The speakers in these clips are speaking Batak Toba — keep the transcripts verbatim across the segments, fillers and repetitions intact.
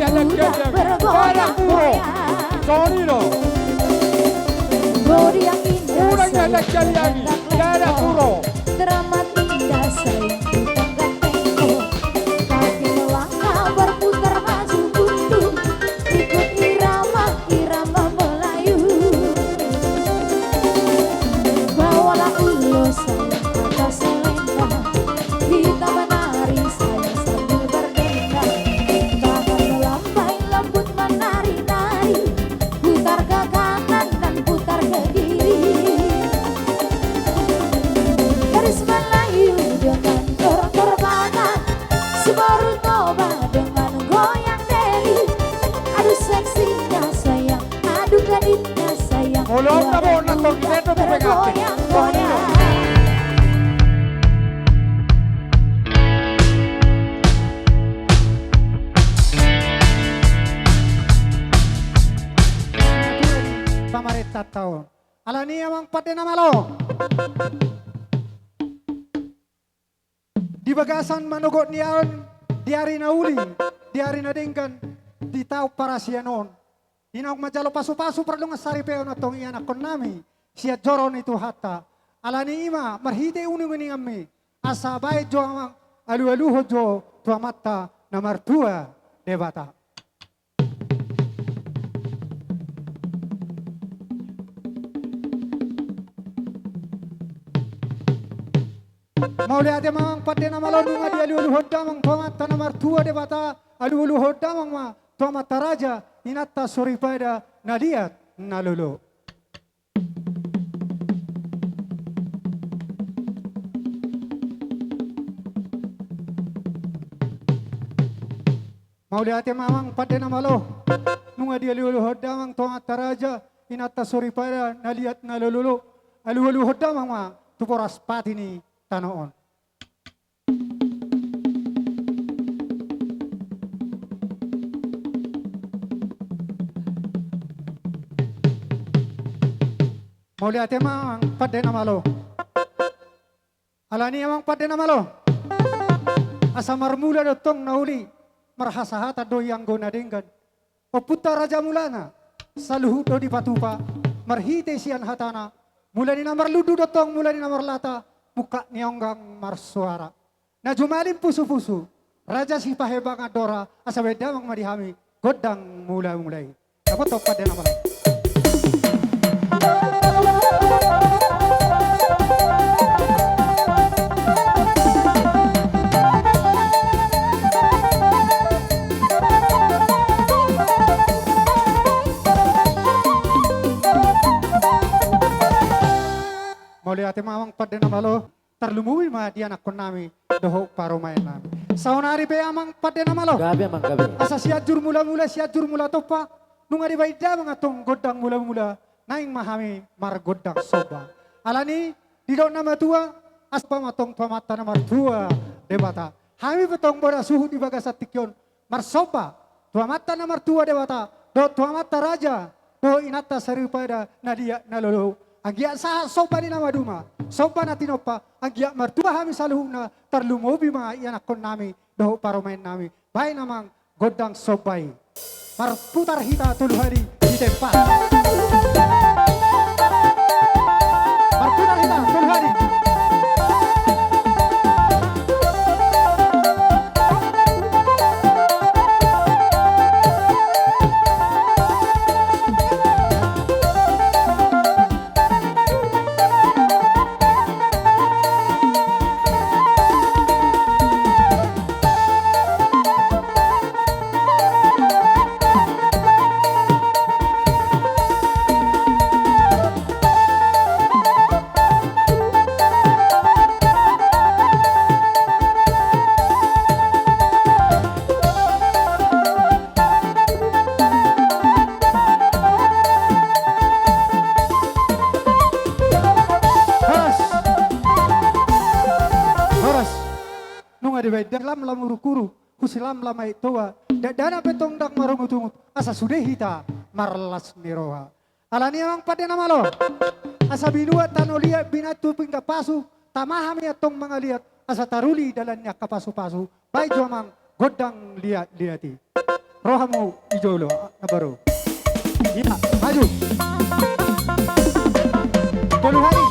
Udah bergoyang-goyang. Songon i do. Goyang indah sayang, dalam kuro. Teramat indah sayang, di tengah tengko. Kaki melangkah berputar maju mundur, ikut irama, irama Melayu. Bawalah ulos sayang atas selendang, kita menari sayang sambil berdendang. Tangan melambai lembut menari-nari, putar ke kanan dan putar ke kiri. Gadis Melayu dengan terang terbatas, si Boru Toba dengan goyang diri. Aduh seksinya sayang, aduh gadisnya sayang. Molo na bona tong, bergoyang-goyang. Pamarentanta on. Alani amang pande na malo. Di bagasan manogot ni ari on, di ari na uli, di ari na denggan, di taon parasian on. Di naung manjalo pasu-pasu pardongan saripeon antong ianakkonnami sian joro ni Tuhanta. Alani i ma marhite uninguninganmi, asa baen jo amang, alualuhon jo tu Amanta na martua Debata. Mauliate ma amang pande na malo, nunga dialualuhon damang tu Amanta na martua Debata, alualuhon damang ma tu amanta raja, inanta soripada na liat na lolo. Mauliate ma amang pande na malo, nunga dialualuhon damang tu amanta raja, inanta soripada na liat na lolo, alualuhon damang ma tu boras pati ni tano on. Mauliate ma amang pande na malo. Alani amang pande na malo, asa marmula do tong na uli, marhasahatan do i anggo na denggan. Ompunta Raja Mulana, saluhut do dipatupa, marhite sian hatana, mula ni na marlundu do tong, mula ni na marlata, mungkap ni onggang marsoara. Na jumalin pusu-pusu, raja sipahebangan dora, asa baen damang ma di hami gondang mula-mula i. Dapothon pande na malo. Mauliate ma amang pande na malo. Tarlumobi ma di anakkonnami dohot parumaennami. Saonari pe amang pande na malo. Gabe amang, gabe. Asa Sianjur Mulamula, Sianjur Mulatompa, nunga dibaen damang antong gondang mulamula, naeng ma hami margondang somba. Alani didok na matua, asa somba ma antong tu Amanta na martua Debata. Hami pe tong bona suhut di bagasan tingki on, marsomba tu Amanta na martua Debata, dohot tu amanta raja, dohot inanta soripada na liat na lolo. Anggiat sahat somba ni na maduma, somba na tinompa, anggiat martua hami saluhutna, tarlumobi ma ianakkonnami dohot parumaennami. Baen amang gondang somba i. Marputar hita tolu hali di tempat. Marputar hita tolu hali. Horas. Horas. Nunga dibaen damang lam lam uruk-uruk, husi lam lam aek toa, dakdanak pe tong ndang marungut-ungut, asa sude hita marlas ni roha. Alani amang pande na malo. Asa binuat tano liat, binantu pinggan pasu, tama hami antong mangaliat, asa taruli dalan ni angka pasu-pasu, baen jo amang gondang liat-liat i. Ro hamu di jolo, na baru. Ia, maju. Tolu hali.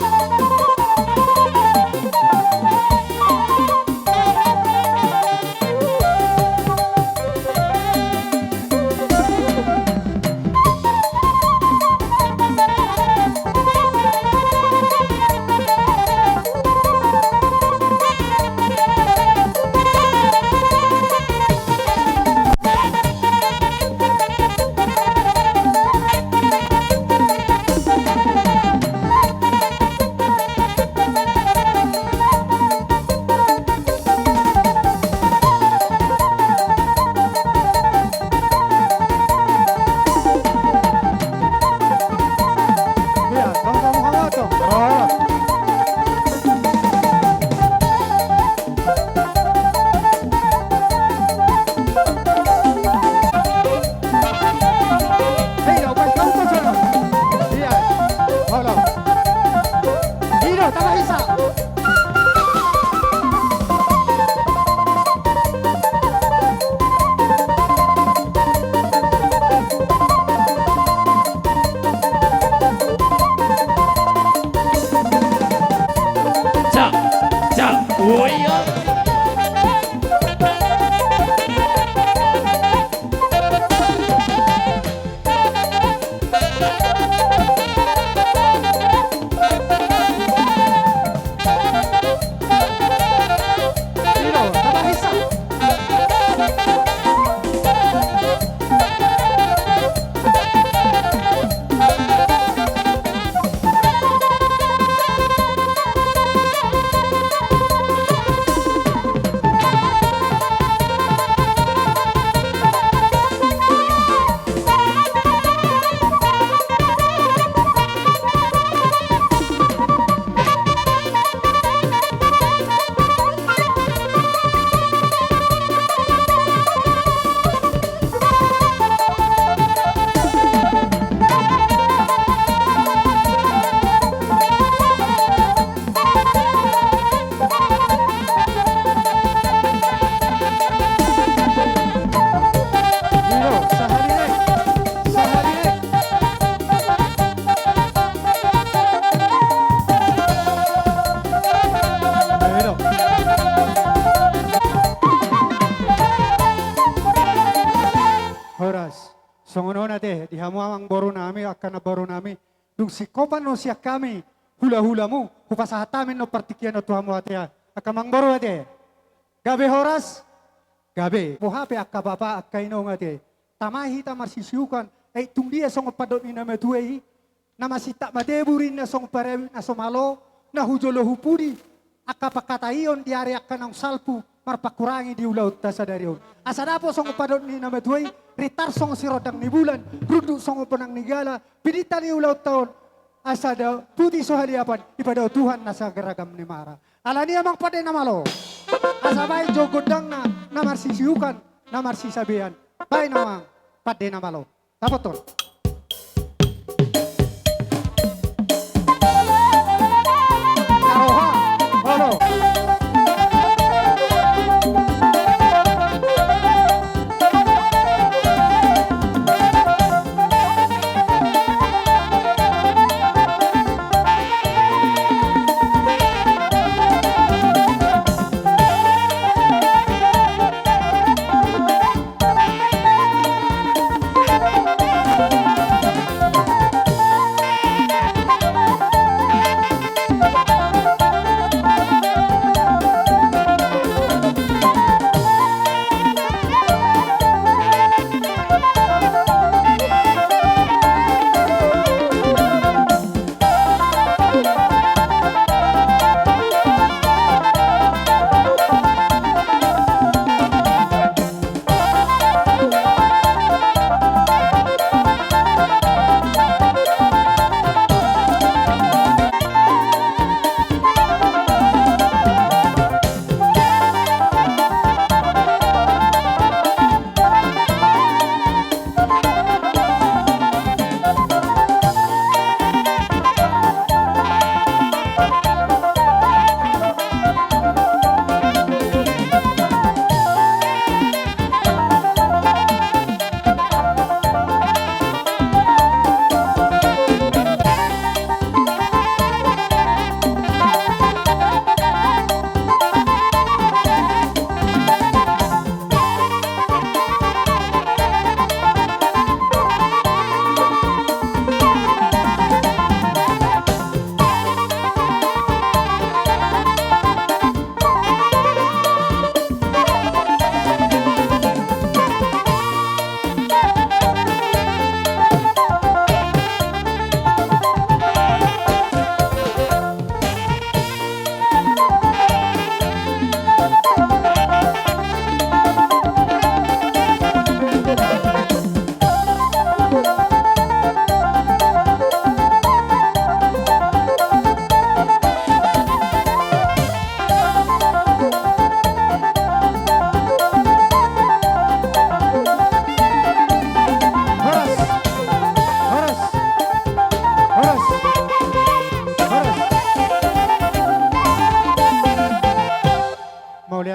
Ia, tong, tong, tong, tong. Oh. Hei, dah, upas kau tu sana. Ia. Halo. Ino, tambah isa. Cak, cak, woyo. Horas. Songon on ate, di hamu amangboru nami, angka namboru nami, dung singkop annon sian hami, hula-hulamu, hupasahat hami annon partingkian on tu hamu ate, angka amangboru ate. Gabe horas, gabe. Boha pe angka bapa, angka inong ate. Tama hita marsisiukan, ai tung dia songon pandok ni na matua i, na masintap ma tebu ninna songon parabit na so malo, na hu jolo hu pudi, angka pangkataion di ari angka naung salpu, marpangkurangi di ulaonta sadari on. Asa dapot songon pandok ni na matua i, ritar songon sirondang ni bulan, runduk songon bonang ni gala, pidinta ni ulaonta on, asa dapotan so haliapan, dipadao Tuhan nasa ragam ni mara. Alani i amang pande na malo. Asa baen jo gondangna, na marsisiukan, na marsisabean. Baen amang pande na malo. Dapotan. Roha, olo.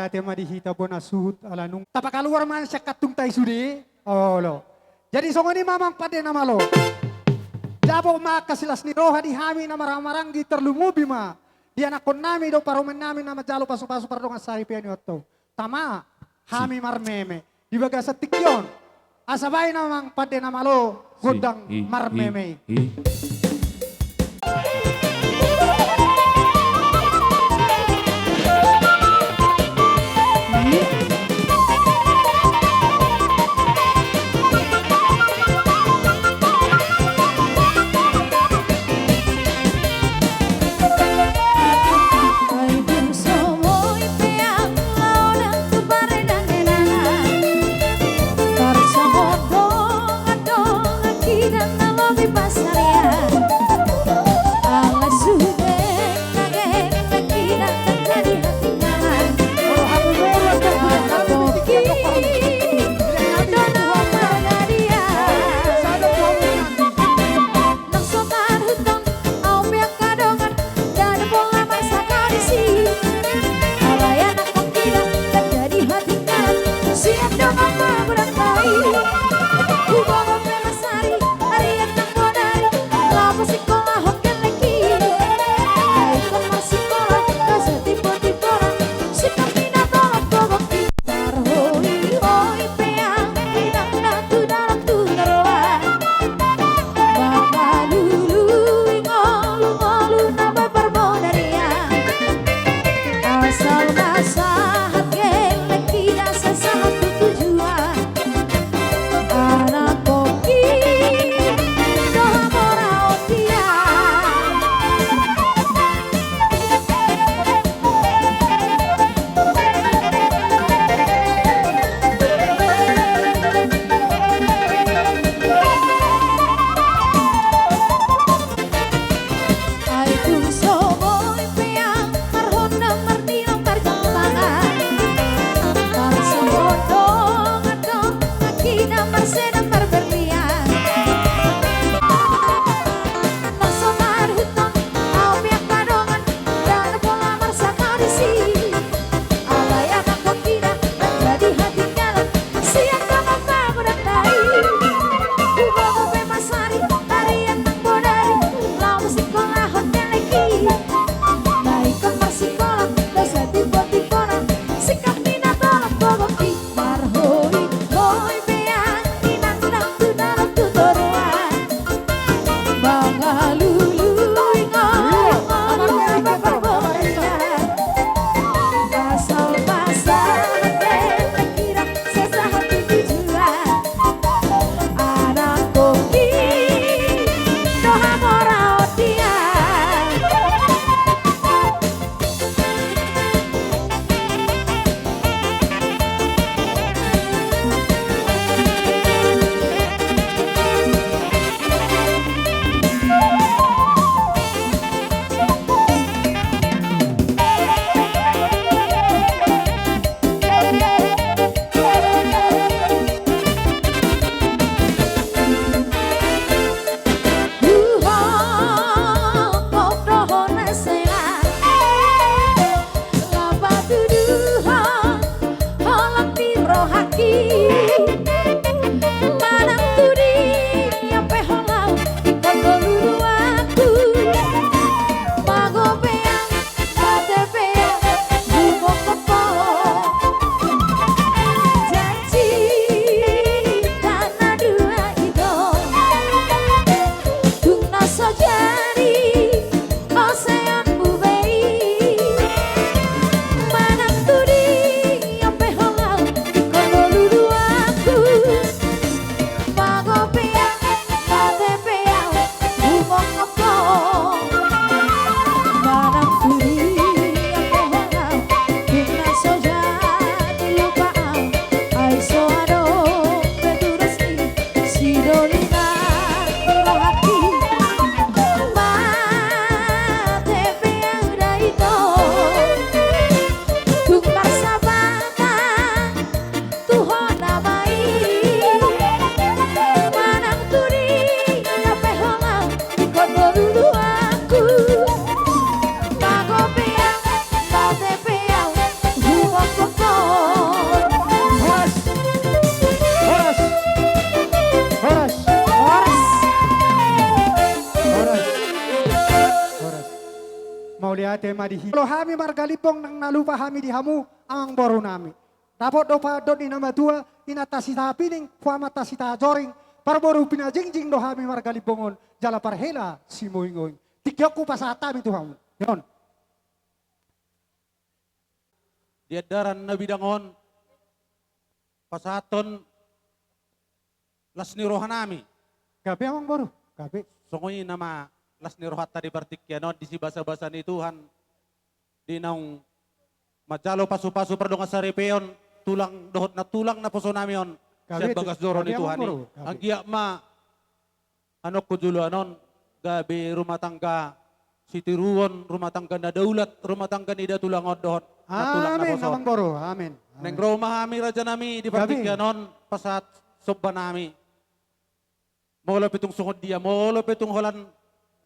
Ate ma di hita bona suhut ala nunga tapakaluar ma sian kantung ta i sude. Olo. Jadi songon i ma amang pande na malo. Dapot ma angka silas ni roha di hami na marhahamaranggi, tarlumobi ma di anakkonnami dohot parumaennami na manjalo pasupasu pardongansaripeon i, antong. Tama hami marmeme di bagasan tingki on. Asa baen amang pande na malo gondang marmeme i. Nang so tarhut on au pe angka dongan, ndada pola marsaor disi. Alai anakkon hita ndang jadi hatindangan sian dongan magodangta i. Hugogo pe masari arian nang bodari, laho pasikkolahon gellengki. Ingkon marsikola dohot sitimpotipona, singkop ni na tolap gogongki. Marhoihoi pe au inang na tu dalan tu toruan, mangalului ngolungolu na mamarbodarian. Asal ma sahat gellengki, sai sahat tu tujuan. Anakkon i do hamoraonta. Ai tung so boi pe au marhondang mardilam marjampangan, marsohot dongan, dongan hita marsedam marberlian. Nang so tarhut on au pe angka dongan, ndada pola marsaor disi. Alai anakkon hita ndang jadi hatindangan sian dongan magodangta i. Hugogo pe masari arian nang bodari, laho pasikkolahon gellengki. Ingkon marsikola dohot sitimpotipona, singkop ni na tolap gogongki. Marhoihoi pe au inang na tu dalan tu toruan, mangalului ngolungolu na mamarbodarian. Asal ma sahat gellengki, sai sahat tu tujuan. Anakkon i do hamoraonta. Holan patuduhon holan di rohangki, manang tu dia pe ho laho ingkon do luluanku. Mago pe au, mate pe au, humongkop ho. Janji ta na dua i do, tung na so jadi oseanmu be i. Manang tu dia pe ho laho ingkon do luluanku. Mago pe au, mate pe au, humongkop ho. Manang tu dia pe ho laho, tung na so jadi lupa au. Ai so adong be turas ni sidoli na tu rohangki. Manang Mauliate ma di hita. Molo hami marga Limbong ndang na lupa hami di hamu, amangboru nami. Dapot do pandok ni na matua, inanta sitapining, tu amanta sitajoring, parboru pinajingjing do hami marga Limbong on, jala parhela simuinguing. Tingki on hupasahat hami tu hamu. Nion. Di andaran na bidang on, pasahathon las ni roha nami. Gabe, amangboru, gabe. Songon i nama las ni rohanta di partingkian on, di sibasabasa ni Tuhan, di naung manjalo pasupasu pardongansaripeon tulang dohot nantulang naposo nami on. Gabe, sian bagas joro ni Tuhan i, amangboru, gabe. Anggiat ma anongku joloan on gabe rumah tangga sitiruon, rumah tangga na daulat, rumah tangga ni datulang on dohot nantulang naposo on. Amin, amangboru, amin. Naeng ro ma hami, raja nami, di partingkian on, pasahat somba nami. Molo pe tung songon dia, molo pe tung holan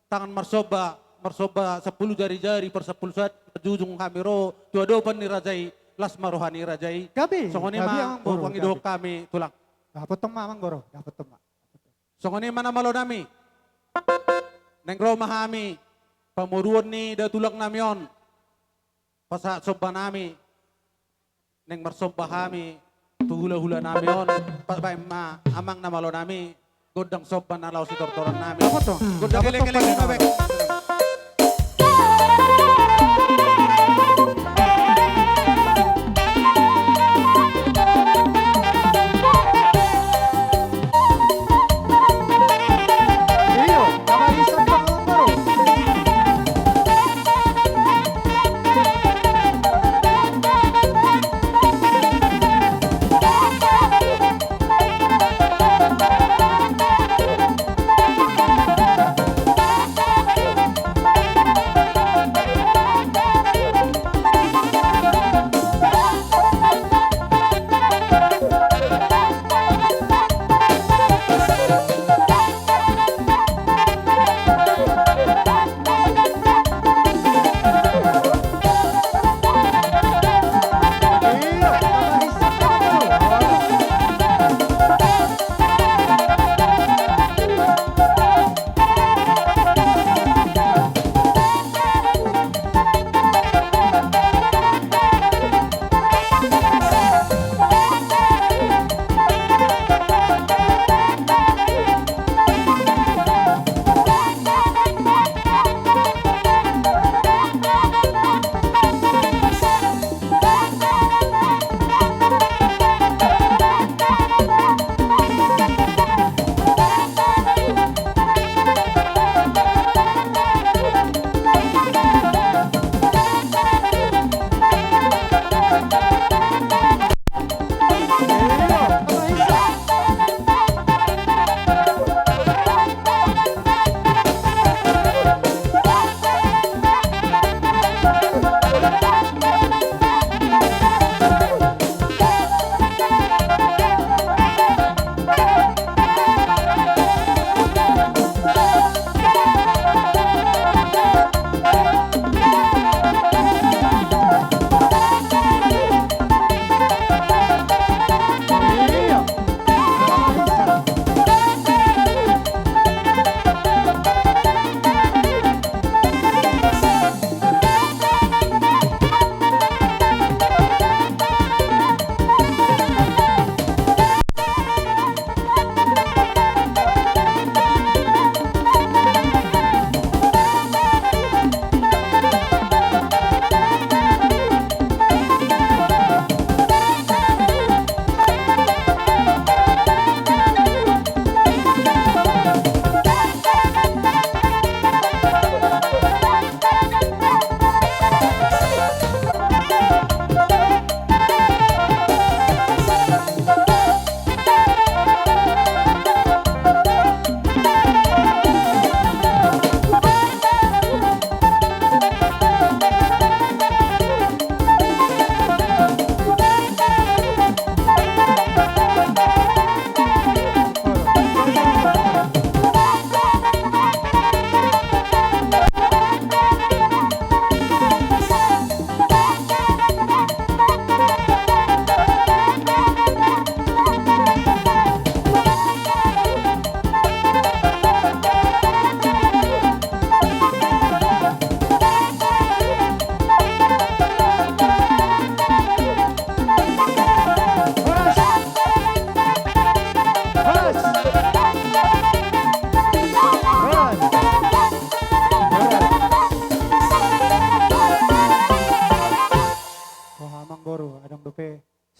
tangan marsomba, marsomba sampulu jarijari, parsampulu sahali, parjujung hami ro tu adopan ni raja i, las ma roha ni raja i. Gabe, gabe, amangboru, gabe. Songon i ma hupangidohon hami, tulang. Dapothon ma, amangboru, dapothon ma. Songon i ma na malo nami. Naeng ro ma hami pamoruon ni datulang nami on, pasahat somba nami. Naeng marsomba hami tu hulahula nami on, pabaen ma amang na malo nami gondang somba na laho sitortoran nami. Gondang elek-elek na baen.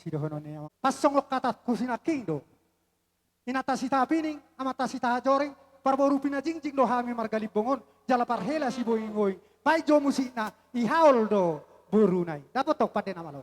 Sidohonon ni amang. Pasongon hatangku sinangkin do. Inanta Sitapining, amanta Sitahajoring, parboru pinajingjing do hami margalimbong on, jala parhela siboingoing. Baen jo musikna, Ihaol do boruna i. Dapothon pande na malo.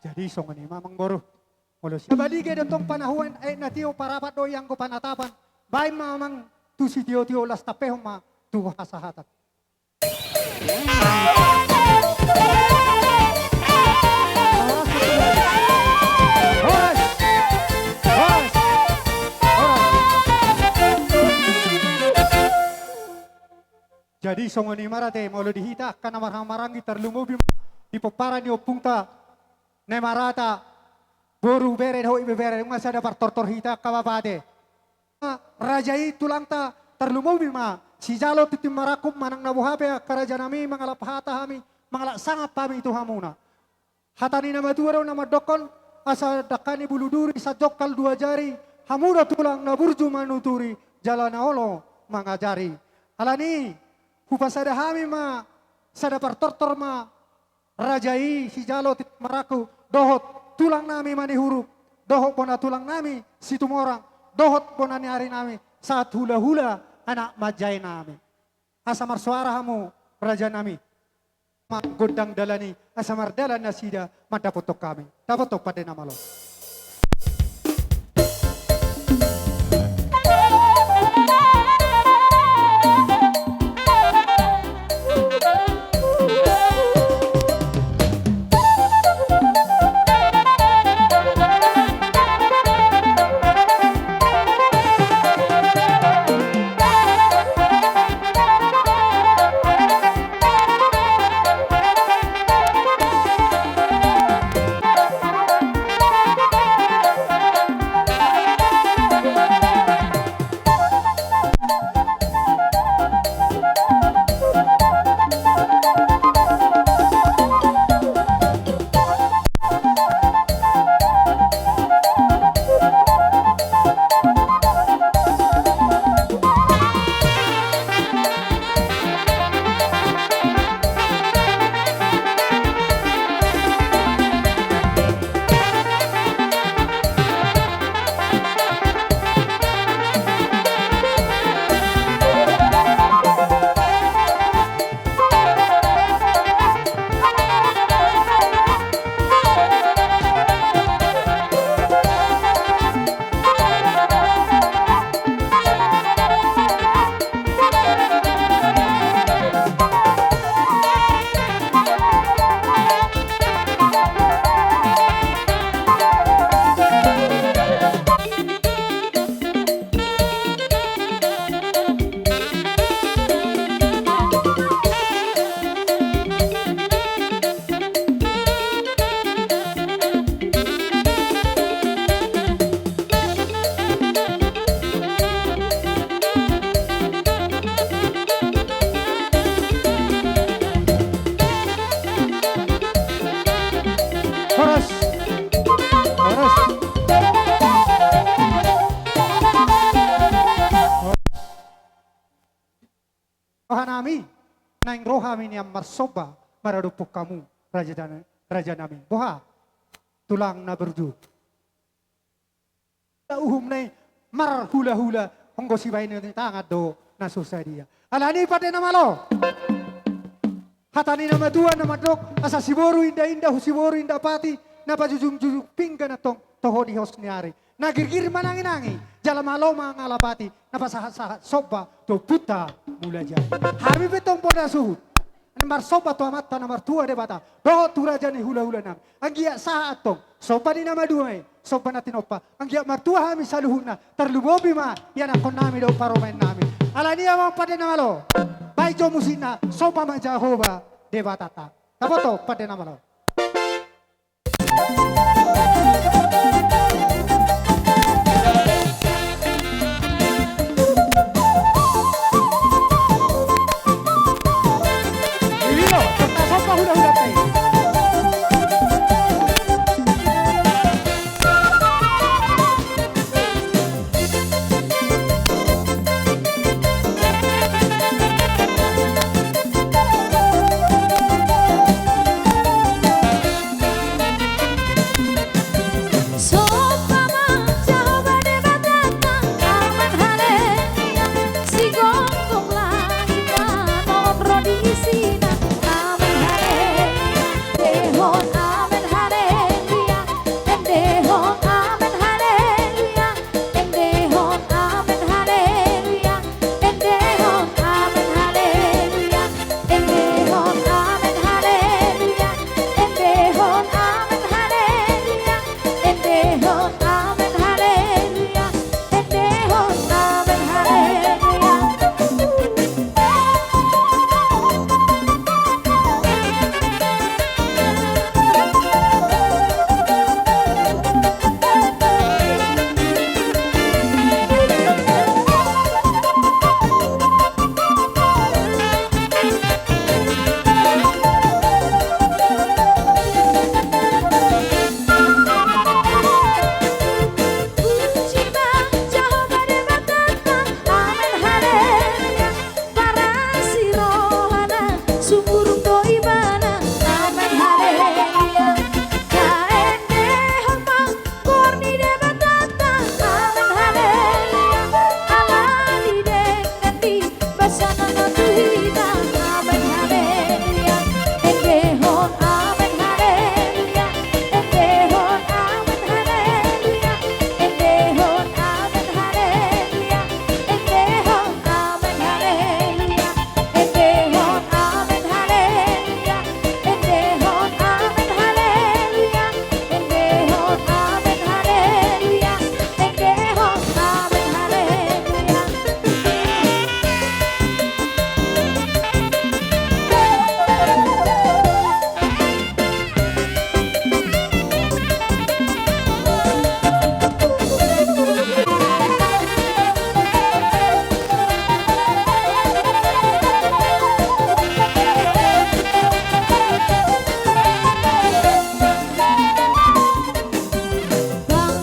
Jadi songon i ma amang boru. Molo sian balige do tong panahuan, aek na tio parapat do i anggo panatapan. Baen ma amang tu sitiotio, laos tampehon ma tu hasahatan. Jadi songon i ma rade molo di hita angka na marhahamaranggi, tarlumobi ma di pomparan ni ompungta na i marata boru, bere dohot ibebere, nunga sada partortor hita angka bapa ate. Raja i tulangta, tarlumobi ma sijalo tintin marangkup manang na boha pe angka raja nami, mangalap hata hami, mangalap sangap hami tu hamuna. Hata ni na matua do na mandokkon, asa dangka ni bulu duri sanjongkal dua jari, hamu do tulang na burju manuturi, jala na olo mangajari. Alani i hupasada hami ma sada partortor ma raja i sijalo tintin marangkup dohot tulang nami Manihurup, dohot bona tulang nami Situmorang, dohot bona ni ari nami sahat hulahula anak manjae nami. Asa marsoara hamu raja nami, manggondang dalan i asa mardalan nasida mandapothon hami. Dapothon pande na malo. Ro hami nian marsomba maradophon hamu, raja, raja nami. Boha, tulang na burju. Uhumna i marhulahula, anggo sibahenon ni tangan do na so sadia. Alani i pande na malo. Hata ni na matua na mandok, asa siboru inda-inda, siboru inda pati, na pajujung-jujung pinggan antong toho di hos ni ari. Na girgir manangi-nangi, jala malo mangalapati, na pasahat-sahat somba tu Ompunta Mulajadi. Hami pe tong bona suhut marsomba tu Amanta na martua Debata dohot tu raja ni hulahula nami. Anggiat sahat antong somba ni na maduma i, somba na tinompa. Anggiat martua hami saluhutna, tarlumobi ma ianakhon nami dohot parumaen nami. Alani i amang pande na malo, baen jo musikna, somba ma Jahowa Debatanta. Taboto pande na malo.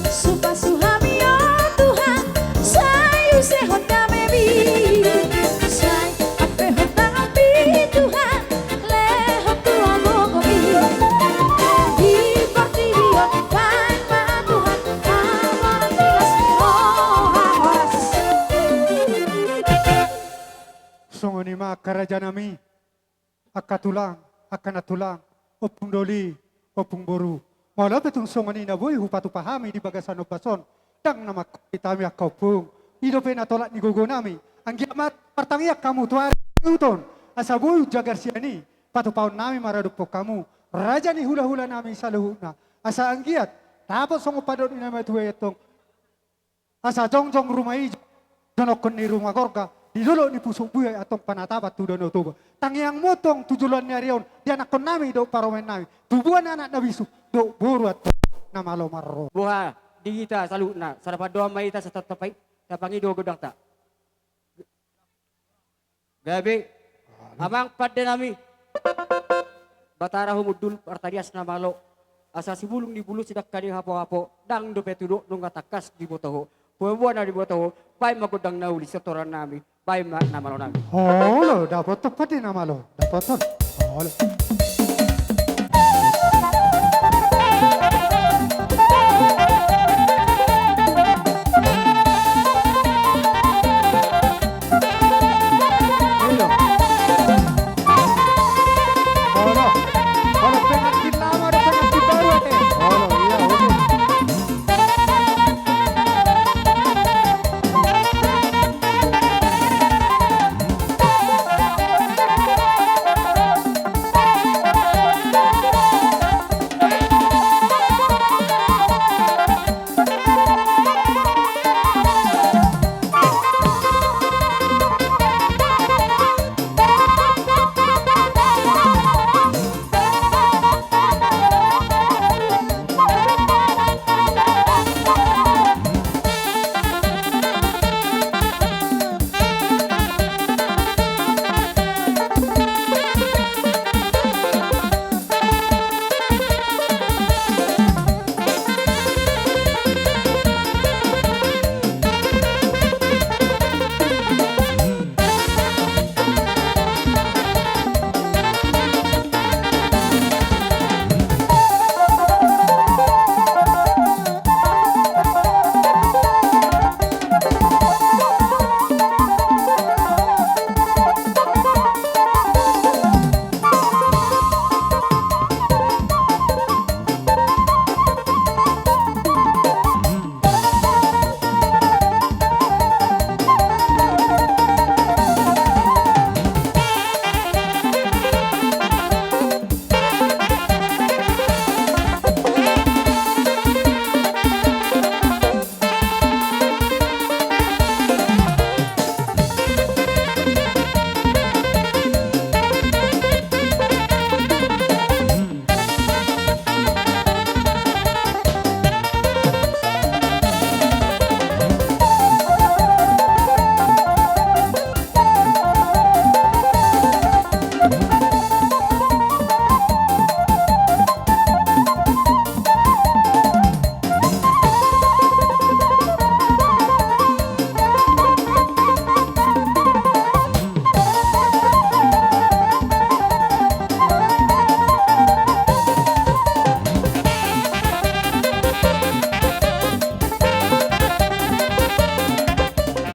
Pasupasu hami, o Tuhan, sai usehon damemi, sai ampehon tanganmi, Tuhan, lehon tu gogomi. Di portibi on baen ma, Tuhan, hamoraon, las ni roha, horas. Songon i ma angka raja nami. Angka tulang, angka nantulang, ompung doli, ompung boru. Molo pe tung songon i na boi hupatupa hami di bagasan ombas on, ndang na mangkapit hami angka ompung. I dope na tolap ni gogo nami. Anggiat ma martangiang hamu tu ari uton, asa boi umjagar sian i patupaon nami maradophon hamu, raja ni hulahula nami saluhutna. Asa anggiat dapot songon pandok ni na matua i antong. Asa jongjong ruma i, jonokkon ni ruma gorga, di dolok ni pusuk buhai antong panatapan tu Danau Toba. Tangiangmu antong tu joloan ni ari on, di anakkon nami dohot parumaen nami, tubuan anak na bisuk dohot boru antong na malo marroha. Boha di hita saluhutna, sada pandohan ma hita, asa tapangido godangta. Gabe, amang pande nami. Batara humundul partarias na malo. Asa sibulung ni bulung, sidangka ni hapohapo, ndang dope tudok nunga tangkas diboto ho. Boaboa na diboto ho, baen ma gondang na uli sian toran nami. Baen ma na malo nami. Olo, dapothon pande na malo. Dapothon. Olo. Olo. Olo. Olo, pengantin lama, olo, pengantin baru, ate. Olo, iya, oke.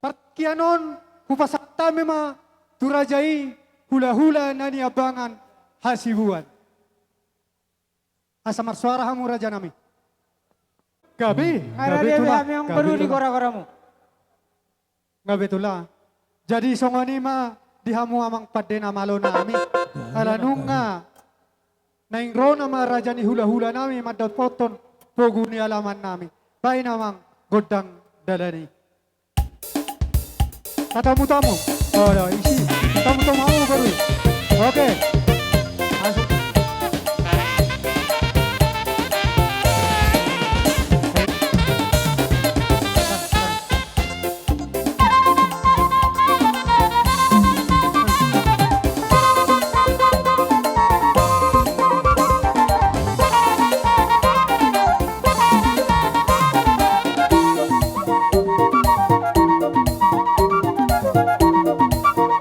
Partingkian on hupasahat hami ma tu raja i hulahula na niambangan Hasibuan. Asa marsuara hamu raja nami. Gabe, gabe, gabe Tulang, gabe Tulang. Gabe Tulang. Jadi songon i ma di hamu amang pande na malo nami. Ala nunga naeng ro nama raja ni hulahula nami mandapothon pogu ni alaman nami. Baen amang gondang dalan i. Tatamu-tamu. Oh, dah, isi. Tamu-tamu, tamu baru. Oke. Masuk.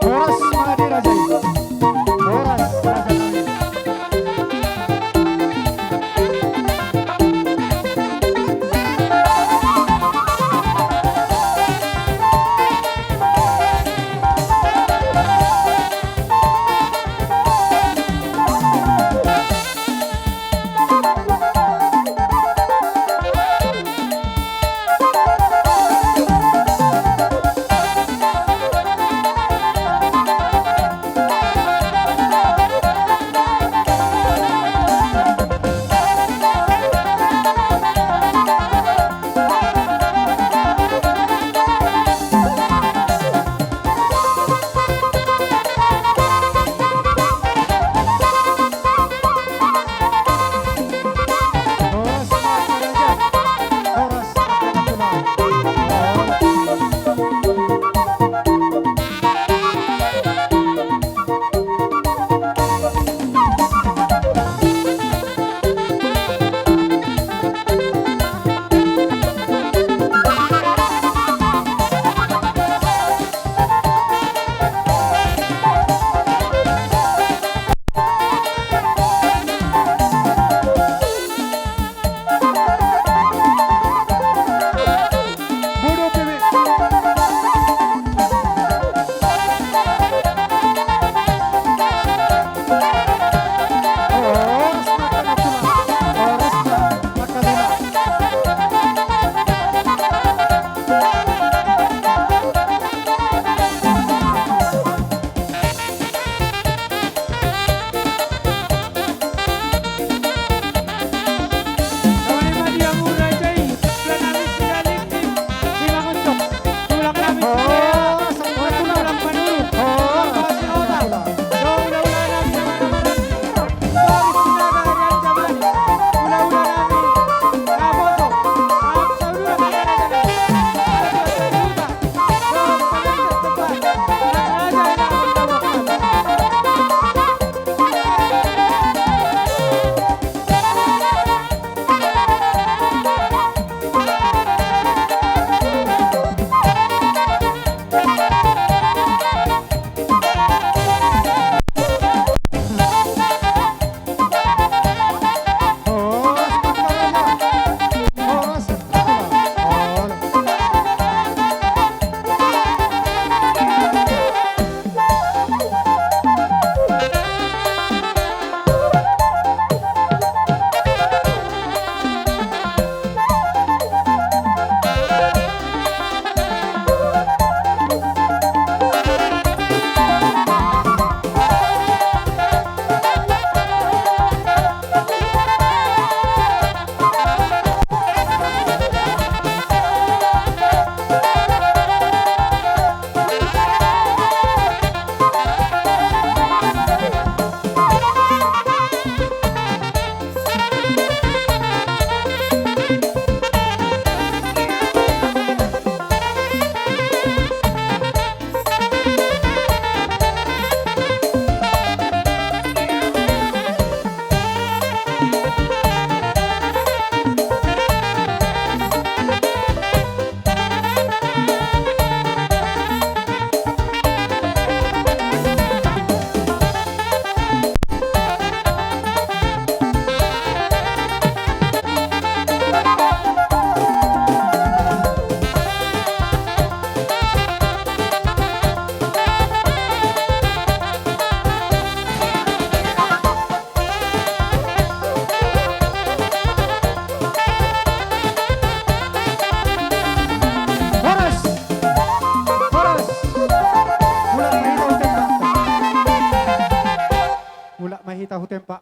Horas ma di raja i. Horas.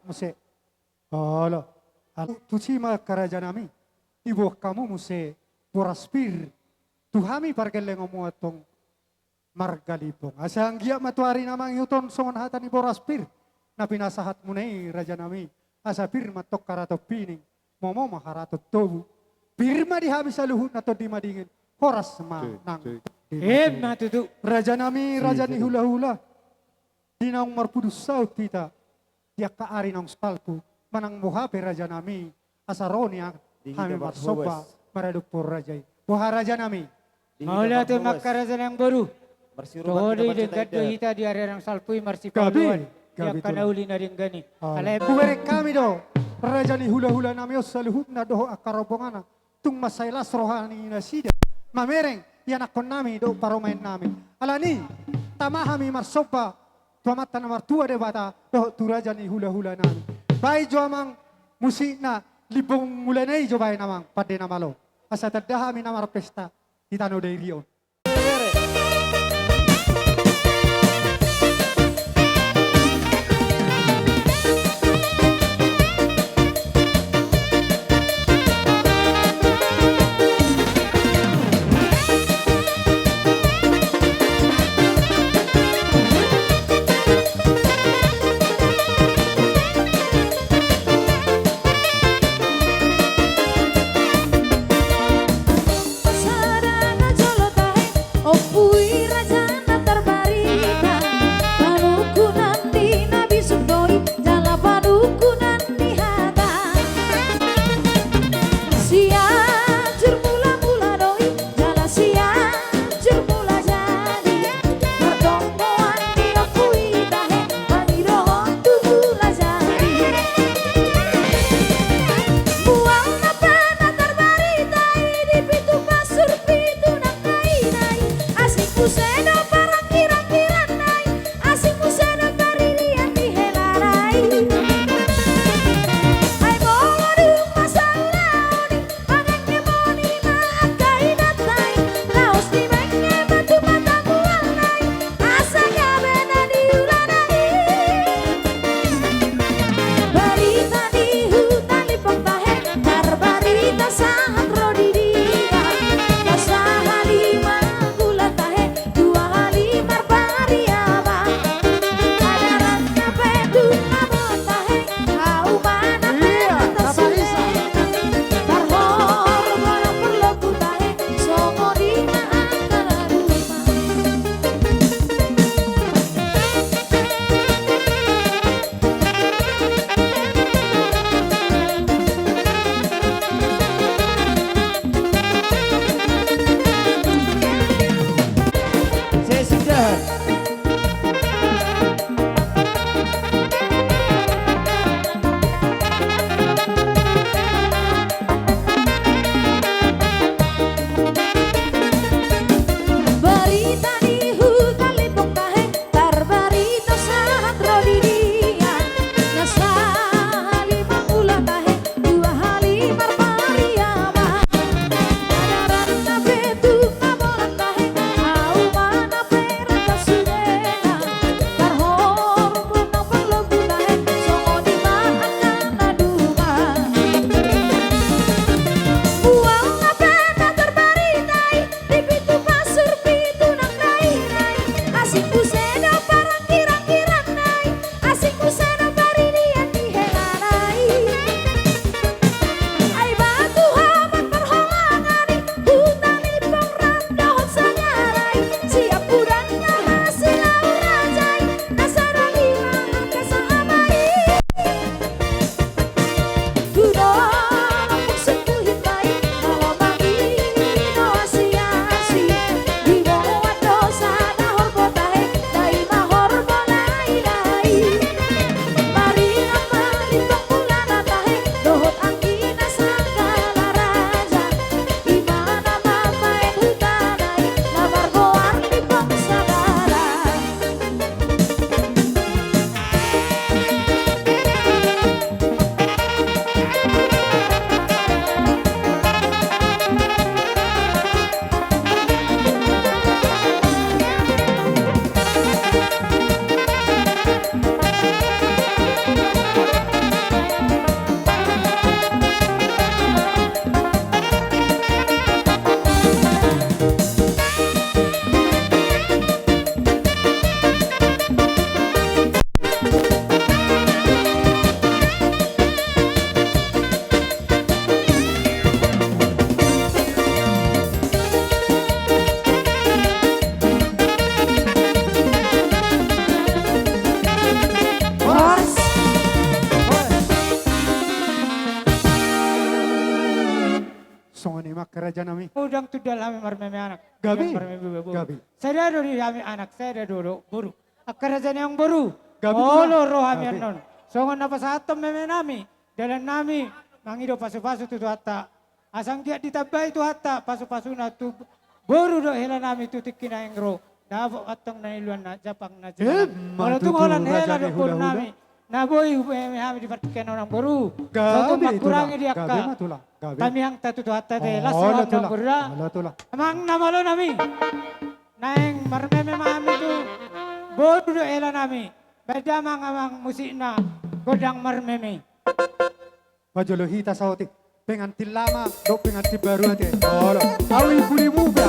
Muse. Olo. Al-, tusi ma angka rajanami. Diboan hamu muse boras pir tu hami pargellengonmu antong marga Limbong. Asa anggiat ma tu ari na mangihuthon songon hata ni boras pir na pinasahatmuna i rajanami. Asa pir ma antong haraton pining, momo ma haraton tobu. Pir ma di hami saluhutna, tondi madingin, horas ma nang. Emma tutu. Rajanami, raja ni hulahula. Di naung marpudun saut hita di angka ari naung salpu, manang boha pe rajanami, asa ro nian hami marsomba maradophon raja i. Boha rajanami? Mauliate ma angka raja nang boru. Toho do i denggan do hita di ari naung salpu i marsipaoloan di angka na uli na denggan i. Alai hubereng hami do raja ni hulahulanami on saluhutna dohot angka rombonganna. Tung mansai las roha ni nasida mamereng ianakkonnami dohot parumaennami. Alani i tama hami marsomba tu Amanta na martua Debata dohot tu raja ni hulahulanami. Baen jo amang musikna, Limbong mulana i jo baen amang, pande na malo. Asa tanda hami na marpesta di tano Dairi on. Songon i ma angka raja nami. Unang tundal hami marmeme anak. Gabe. Marmeme boru. Gabe. Sada do di hami anak, sada do, do boru. Angka raja ni amangboru. Gabe tulang. Olo ro hami annon. Songon na pasahathon meme nami, dalan nami mangido pasupasu tu Tuhanta. Asa anggiat ditambai Tuhanta pasupasuna tu boru dohot hela nami tu tingki na naeng ro. Dapot antong na niluanna, japang na jinalahan. Molo tung holan hela dohot boru nami, na boi hupeme hami di partingkian on amangboru. Gabe tulang. Gabe ma tulang. Gabe. Tamiang tatu Tuhanta te, las roham amangboru da. Olo tulang. Amang na malo nami. Naeng marmeme ma hami tu boru dohot hela nami. Baen damang amang musikna, gondang marmeme. Pajolo hita saotik, pengantin lama dohot pengantin baru ate. Olo, awi pulimu ba.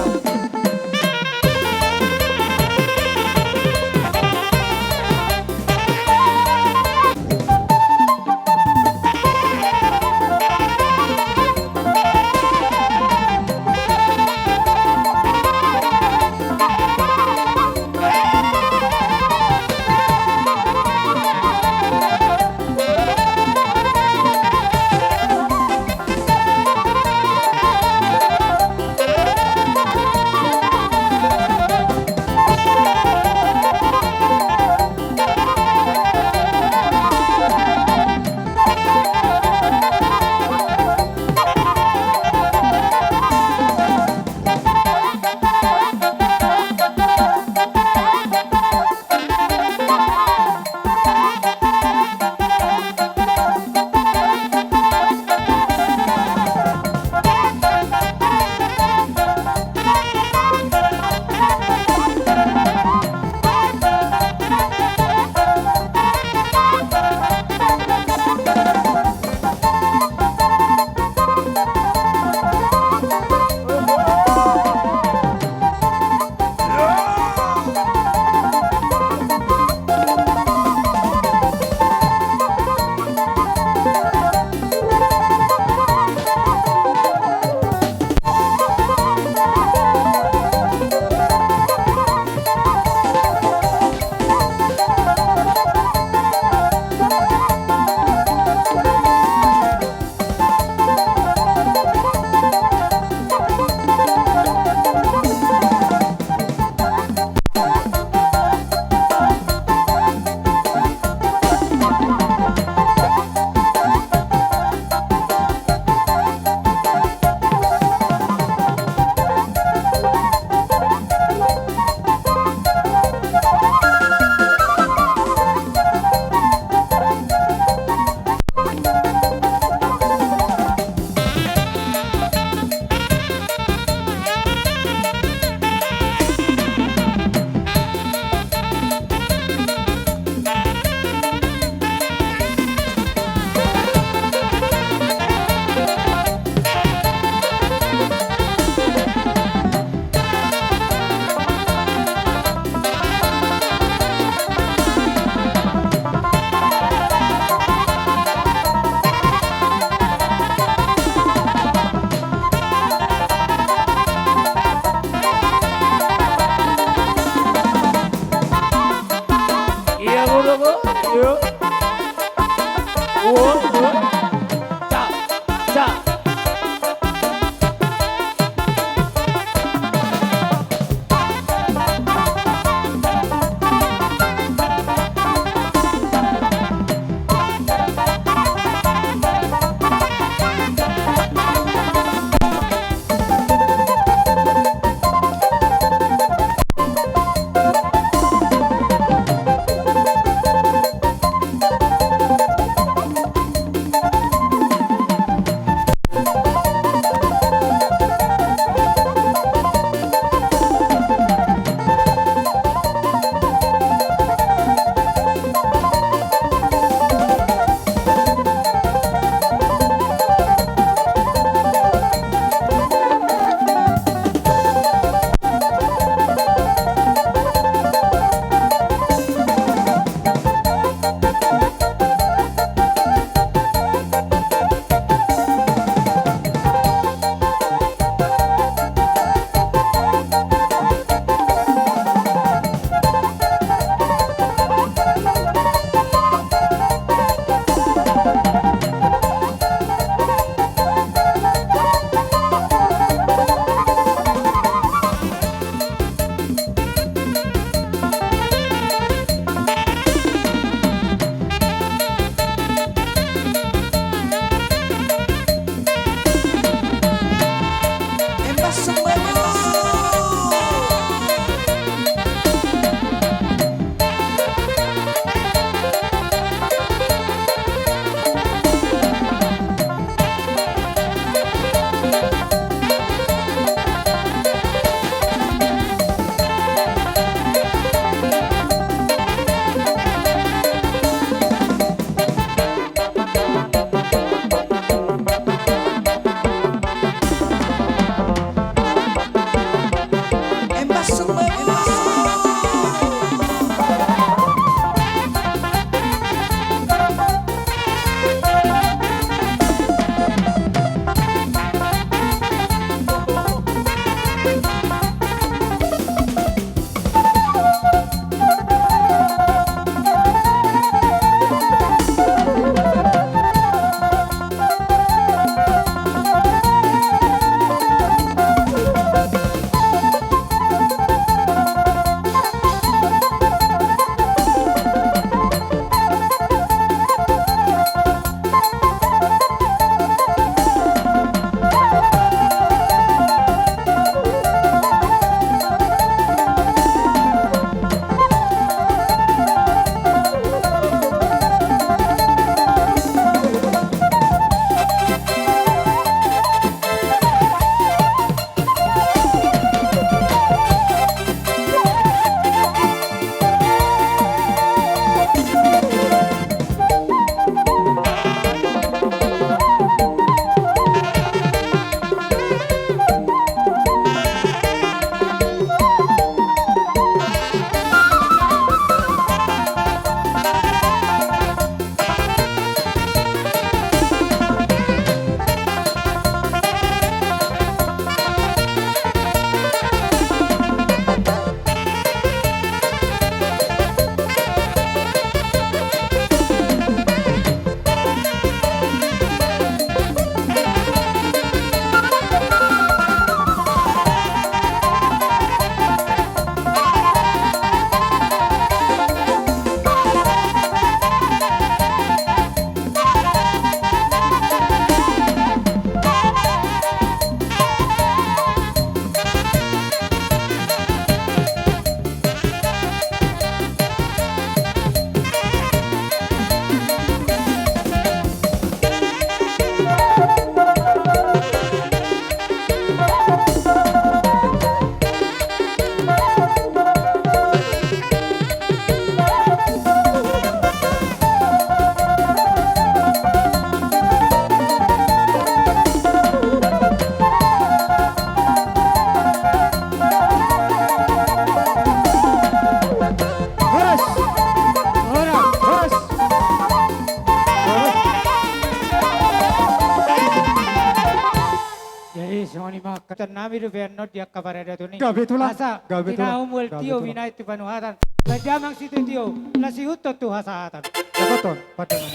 Eh, songon i ma, angka nami dope annon di angka paradaton i. Gabe tulang. Asa, gabe tulang. Tinahu mual tio, binahen tu panuhatan. Baen damang sitio, na sihuthon tu hasahatan. Gabe tulang, pada nama.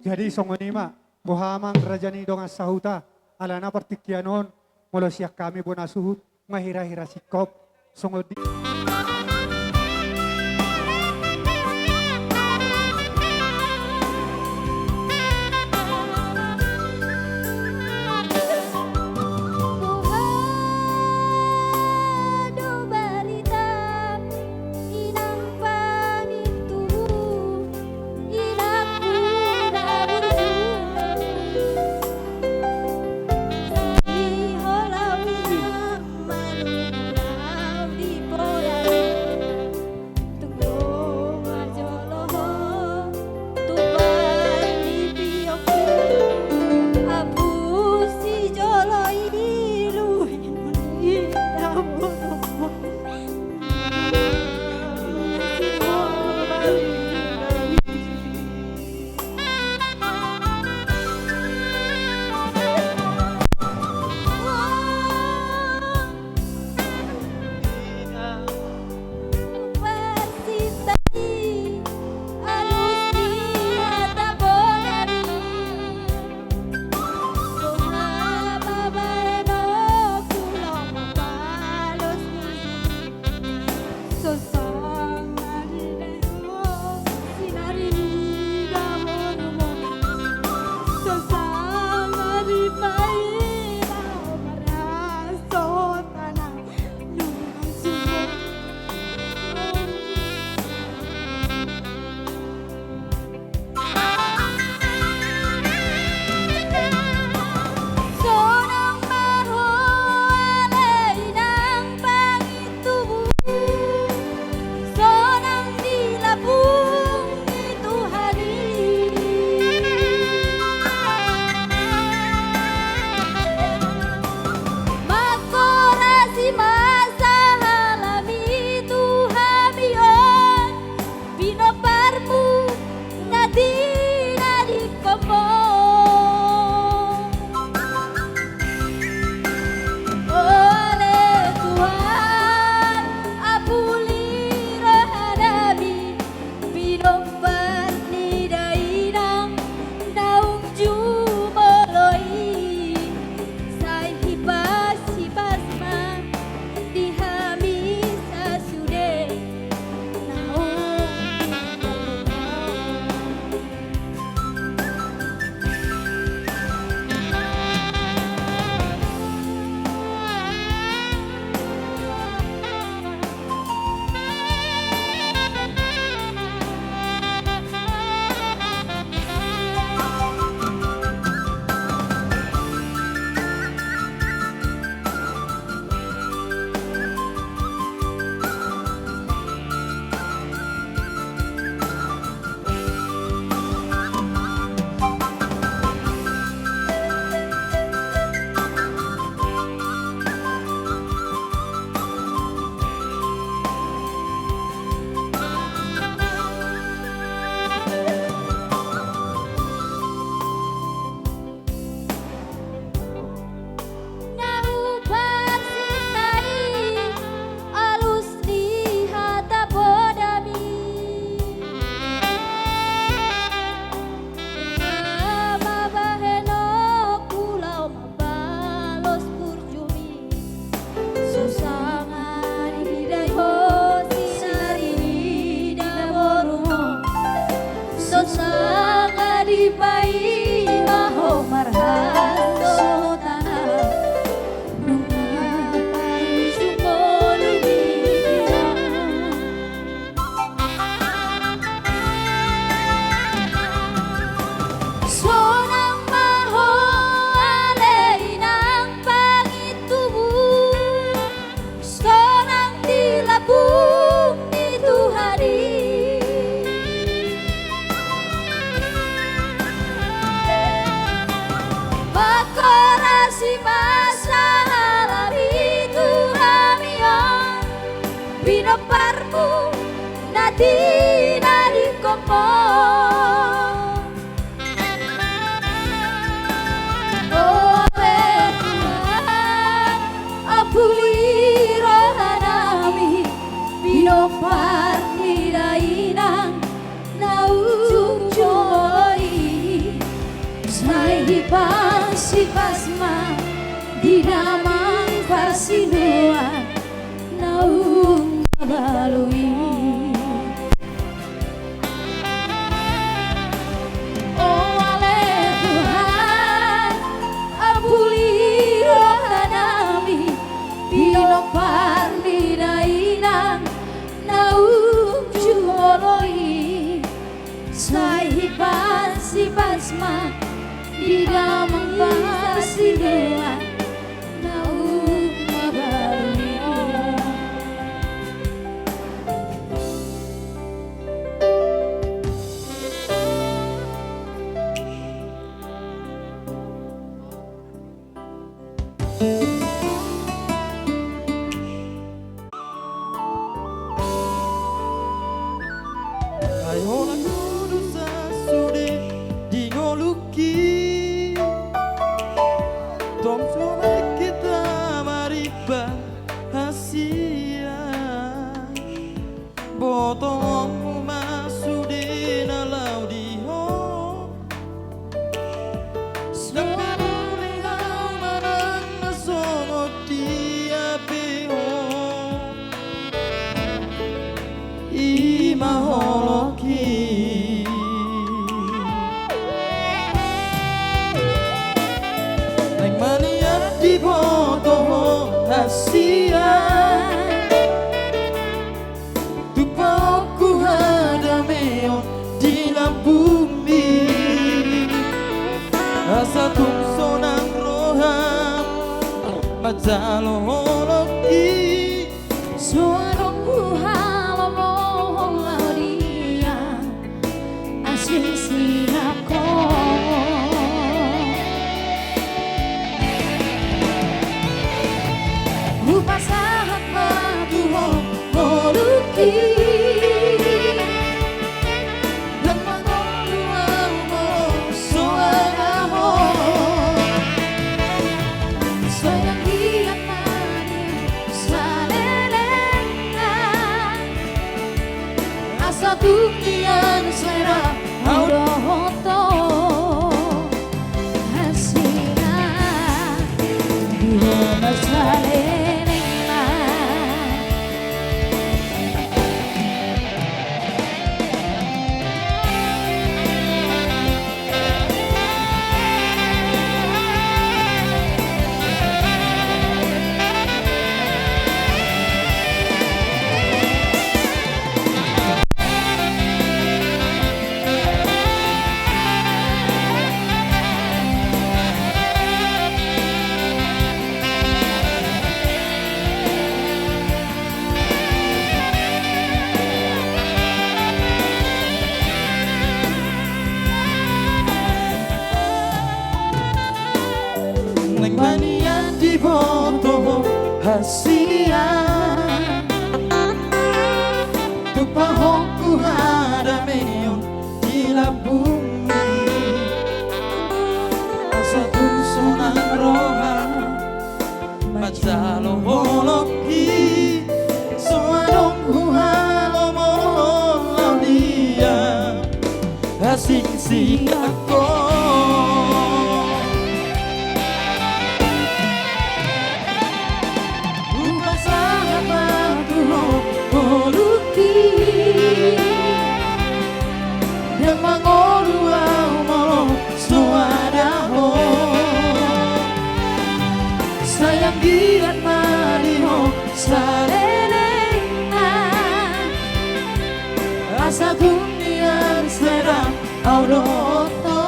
Jadi songon i ma, boha amang raja ni dongan sahuta, alana partingkian on, molo sian hami bona suhut, nunga hira-hira singkop, songon i. Boha do baritam, inang pamintuhu, inangku na burju. Siholaon ma malum rau di poda. Tung dongan jolo ho, tumpal ni piokku. Abu sijolo i, luhut ni dabolongku. Parsinta i, alus ni hata bona i. Boha ma baenonku, lomo balus Parmu na tinadingkonmu. O ale Tuhan, ampuli rohanami, pinompar ni dainang naung jumolo i. Sai hipas-hipas ma di damang parsinduan naung mabalu i. O ale Tuhan, ampuli rohanami, pinompar ni dainang naung jumolo i. Sai hipas-hipas ma di damang parsinduan naung mabalu i. Ai holan ho do sasude di ngolungki, tong so baen hita marimba hasian. Botoonmu ma sude na laho di ho. Ndang peduli au manang na songon dia pe ho, i ma holongki. Naeng maliat diboto ho hasian, tumpahonku hadameon di lambungmi. Asa tung sonang roham manjalo holongki. So adong huhalomohon laho di an, asing siap ho. Hupasahat ma tu ho ngolungki. Ndang mangolu au molo so ada ho. Sai anggiat ma di salelengna. Asa tung di an sai ra au dohot ho hasian, di ho na salelengna. Naeng maliat diboto ho hasian, tumpahonku hadameon di lambungmi. Asa tung sonang roham manjalo holongki. So adong huhalomohon laho di an, asing siap ho. Hupasahat ma tu ho ngolungki. Ndang mangolu au molo so ada ho. Sai anggiat ma di ho salelengna. Asa tung di an sai ra au dohot ho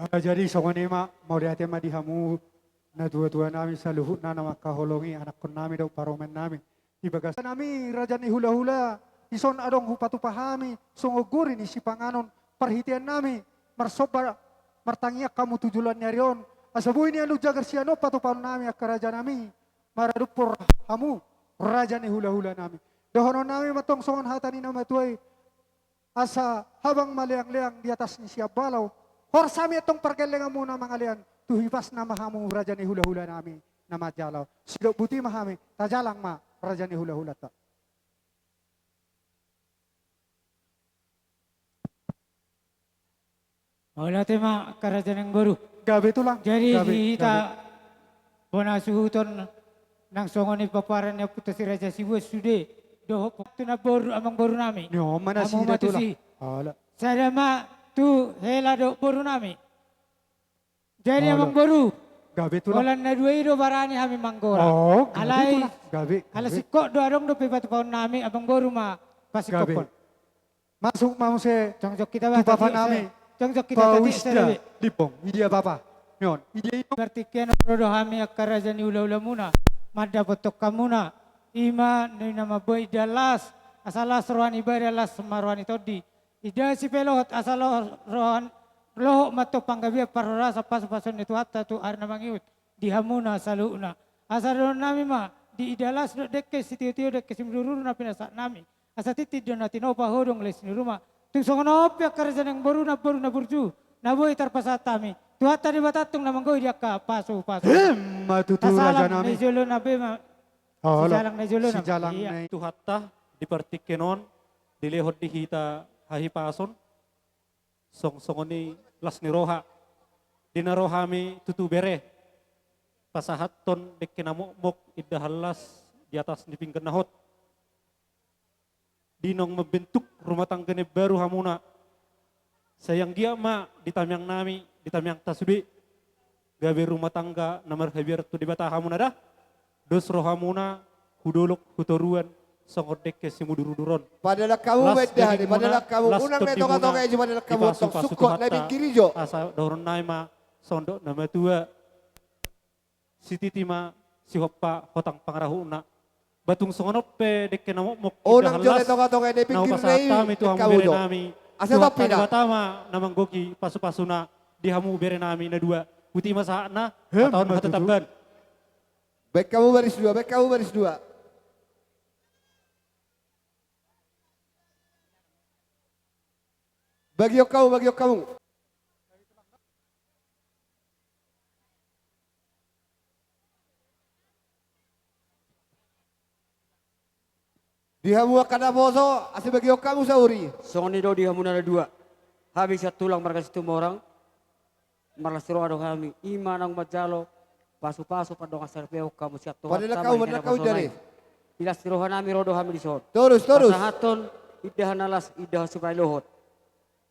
Ah, jadi songon i ma, mauliate ma di hamu natuatua nami saluhutna na mangkaholongi anakkon nami dohot parumaen nami. Di bagasan nami raja ni hulahula, dison adong hupatupa hami songon gori ni sipanganon, parhitean nami marsomba martangiang hamu tu joloan ni ari on, asa boi nian umjagar sian on patupaon nami angka raja nami, maradophon hamu raja ni hulahula nami. Dohonon nami mantong songon hata ni na matua i, asa habang ma leangleang di atas ni sian balau, horas hami antong pargellenganmuna mangalean, tu hipasna ma hamu raja ni hulahula nami na manjalo. Sidok boti ma hami, tajalang ma raja ni hulahulanta. Mauliate ma angka raja ni amangboru. Gabe tulang. Jadi gabe, di hita gabe. Bona suhuton nang songon i paparan ni ompunta si Raja Sibuan sude dohot tu namboru amangboru nami. Ni on ma na sida tulang. Sada ma tu hela dohot boru nami. Jadi amangboru, gabe tulang. Holan na dua i do barani hami manggora. Oh, gabe tulang. Gabe, gabe. Alai singkop do adong dope patupaon nami, amangboru ma pasingkophon. Gabe. Masuk ma muse tu papa nami. Jongjong hita tadi, Jongjong hita tadi, Pausda Limbong. Idia bapa? Ni on. Idia i. Partingkian on ro do hami angka raja ni hulahulamuna mandapothon hamuna. I ma na mamboan indahan las, asa las roha ni badan, las ma roha ni tondi. Indahan sipaihut asa lo-, roha, lohot ma antong panggabean parhorasan pasupasuon ni Tuhanta tu ari na mangihut di hamuna saluhutna. Asa dohonon nami ma, di indahan las dohot dengke sitiotio, dengke simudurudur na pinasahat nami, asa tintin do na tinopa, hodong lae sinuruma. Tung songon on pe angka raja ni amangboru, namboru na burju na boi tarpasahat hami, Tuhanta Debata antong na manggohi di angka pasupasu. Emma tutu raja nami. Tasalam na di jolo na be ma. Olo. Sijalang na di jolo na be. Sijalang na i. Tuhanta di partingkian on dilehon di hita hahipason. Song songon i las ni roha. Di na ro hami tutu bere, pasahathon dengke na mokmok, indahan las di atas ni pinggan na hot. Di naung mambentuk rumah tangga na imbaru hamuna, sai anggiat ma di tamiang nami, di tamiangta sude, gabe rumah tangga na marhabiaran tu Debata hamuna da. Dos rohamuna hu dolok hu toruan songon dengke simudurudur on. Padalan hamu ma indahan i, padalan hamu, unang na i tongatonga i, padalan hamu antong, sungkot na i, pinggiri jo. Asa dohonon nami ma songon dok na matua, sititi ma sihompa hotang pangarahutna. Ba tung songon on pe dengke na mokmok, unang jo na i tongatonga i, pinggir na i, pasahat hami tu hamu bere nami. Asa Tuhanta Debata ma na manggohi pasupasuna di hamu bere nami na dua. Boti ma sahatna, hata on hata tamban. Baen hamu baris dua, baen hamu baris dua. Bagion hamu, bagion hamu. Di hamu angka naposo, asa bagion hamu saur i. Songon i do di hamuna na dua. Hami sian tulang marga Situmorang, marlas ni roha do hami, i ma naung manjalo pasupasu pardongansaripeon hamu sian Tuhanta. Padalan hamu, padalan hamu, dare. Di las ni roha nami ro do hami dison. Torus, torus. Pasahathon indahan na las, indahan sipaihut.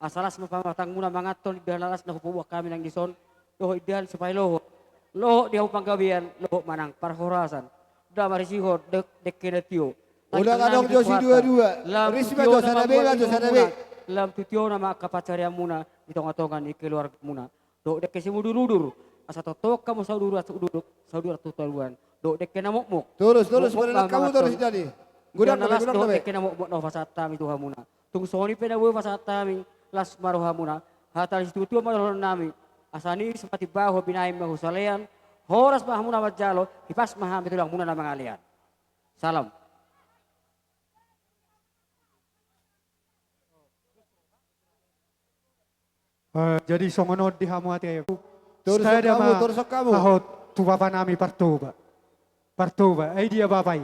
Asa las ma pamatangmuna manganhon indahan na las na hupaboan hami nang dison, dohot indahan sipaihut. Lohot di hamu panggabean, lohot ma nang parhorasan. Nda marisihon de-, dengke na tio. Unang adong jo siduadua. Ris ma jo, sada be ma jo, sada be. Lam tu tiona ma angka pansarianmuna di tongatonga ni keluargamuna. Dohot dengke simudurudur, asa tongtong hamu sauduran, sauduran, sauduran tu toruan. Dohot dengke na mokmok. Torus, torus, mokmok ma manganhon. Torus jadi. Godang na las, godang dohot dengke na mokmok na hupasahat hami tu hamuna. Tung songon i pe na boi hupasahat hami, las ma rohamuna. Hata ni situatua ma dohonon nami. Asa ni sipatimbahon binahen ma husalean. Horas ma hamuna manjalo, hipas ma hami tulangmuna na mangalean. Salam. Eh, jadi songon on di hamu ate. Torus sada ma hamu, torus hamu. Aho tu bapa nami Partoba. Partoba, ai dia bapa i?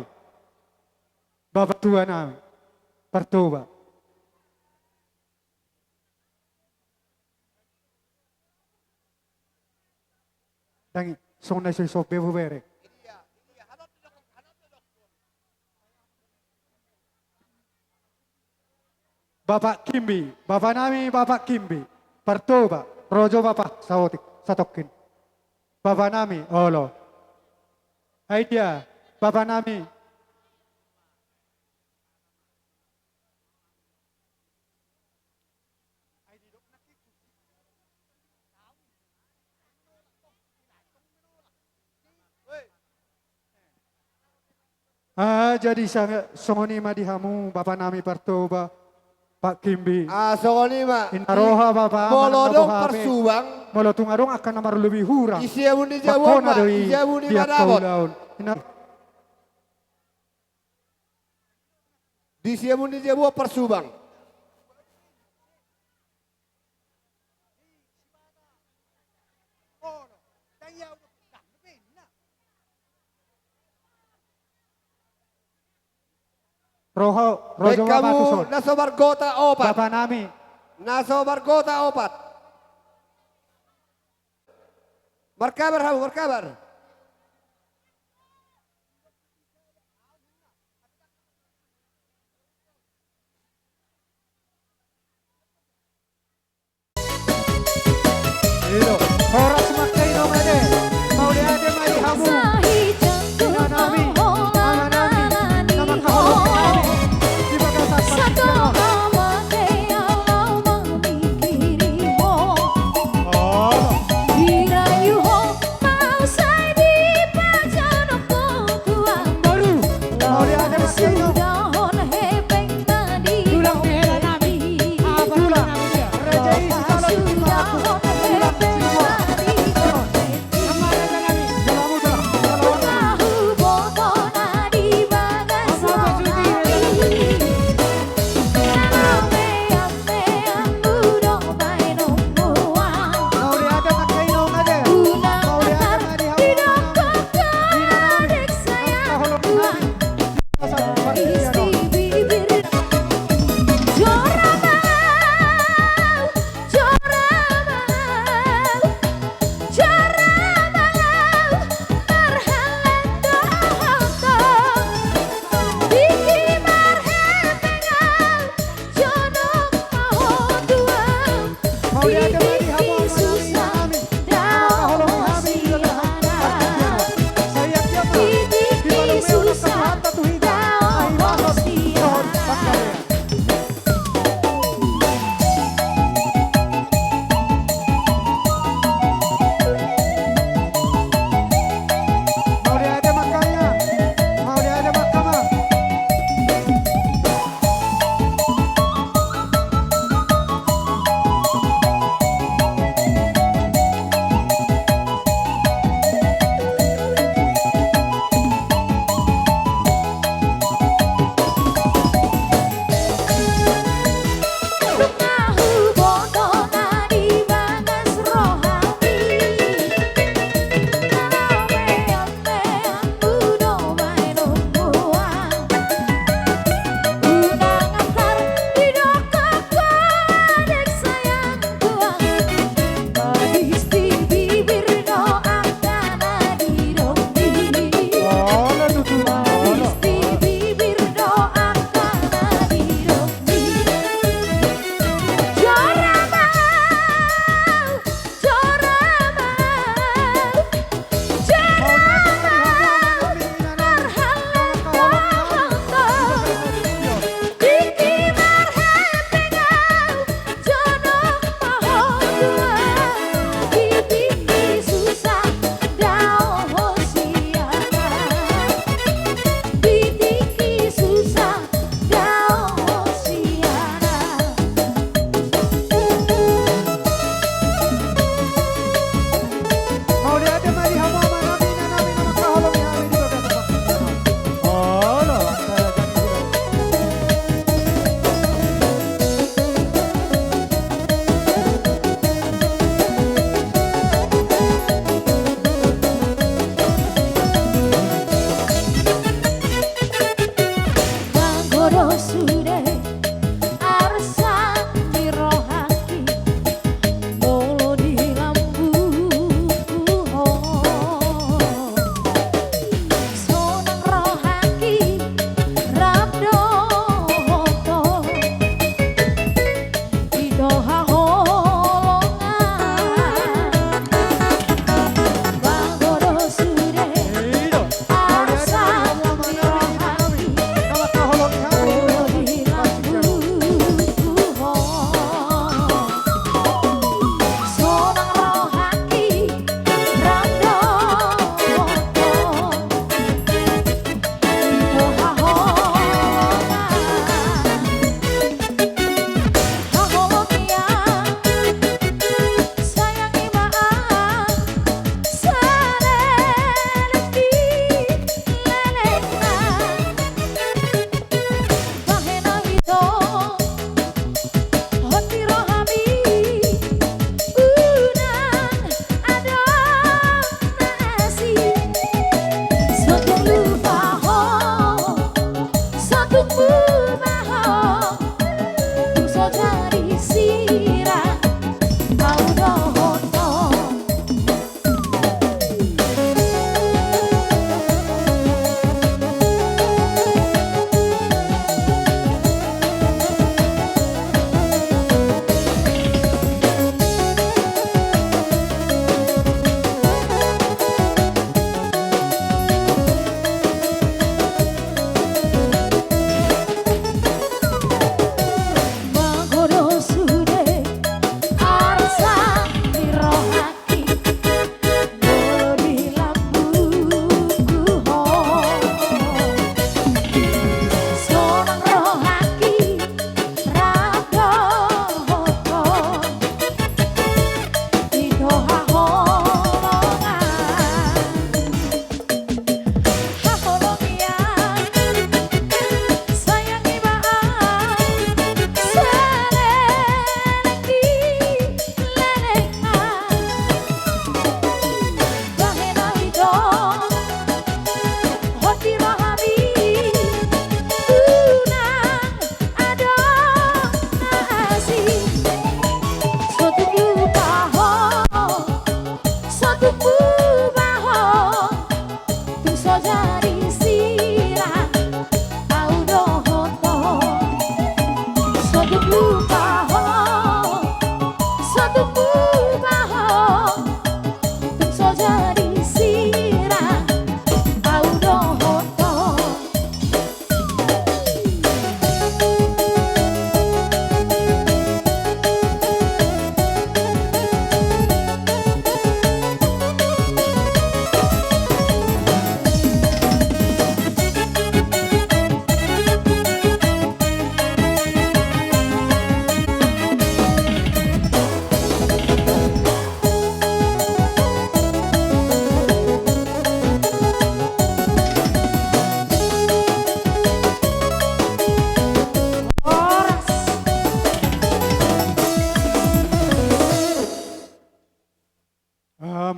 Bapa tua nami Partoba. Ndang i, songon na so i, so be bere. Bapak Kimbi, bapa nami Bapak Kimbi. Partoba, ro jo bapa, saotik, satongkin. Bapa nami, olo. Ai dia, bapa nami. Ah, jadi sa-, songon i ma di hamu, bapa nami Partoba, Pak Kimbi. Ah, songon i ma. Inna roha, bapa, molo adong parsubang. Molo tung adong angka na marlobi hurang. Di siamun ni jabu ma, di siamun ni ma dapot. Inna- Di siamun ni jabu parsubang. Roha, roha. Baen hamu na so margota opat. Bapa nami. Na so margota opat. Markabar hamu, markabar. Horas ma, Inong, ate. Mauliate ma di hamu. Inanami, amanami, na mangkaholongi hami di bagasan parsirangan. Mauliate ma, Inong. Tulang ni hela nami. Tulang. Raja i, tulang. Tulang. Tulang. Tulang.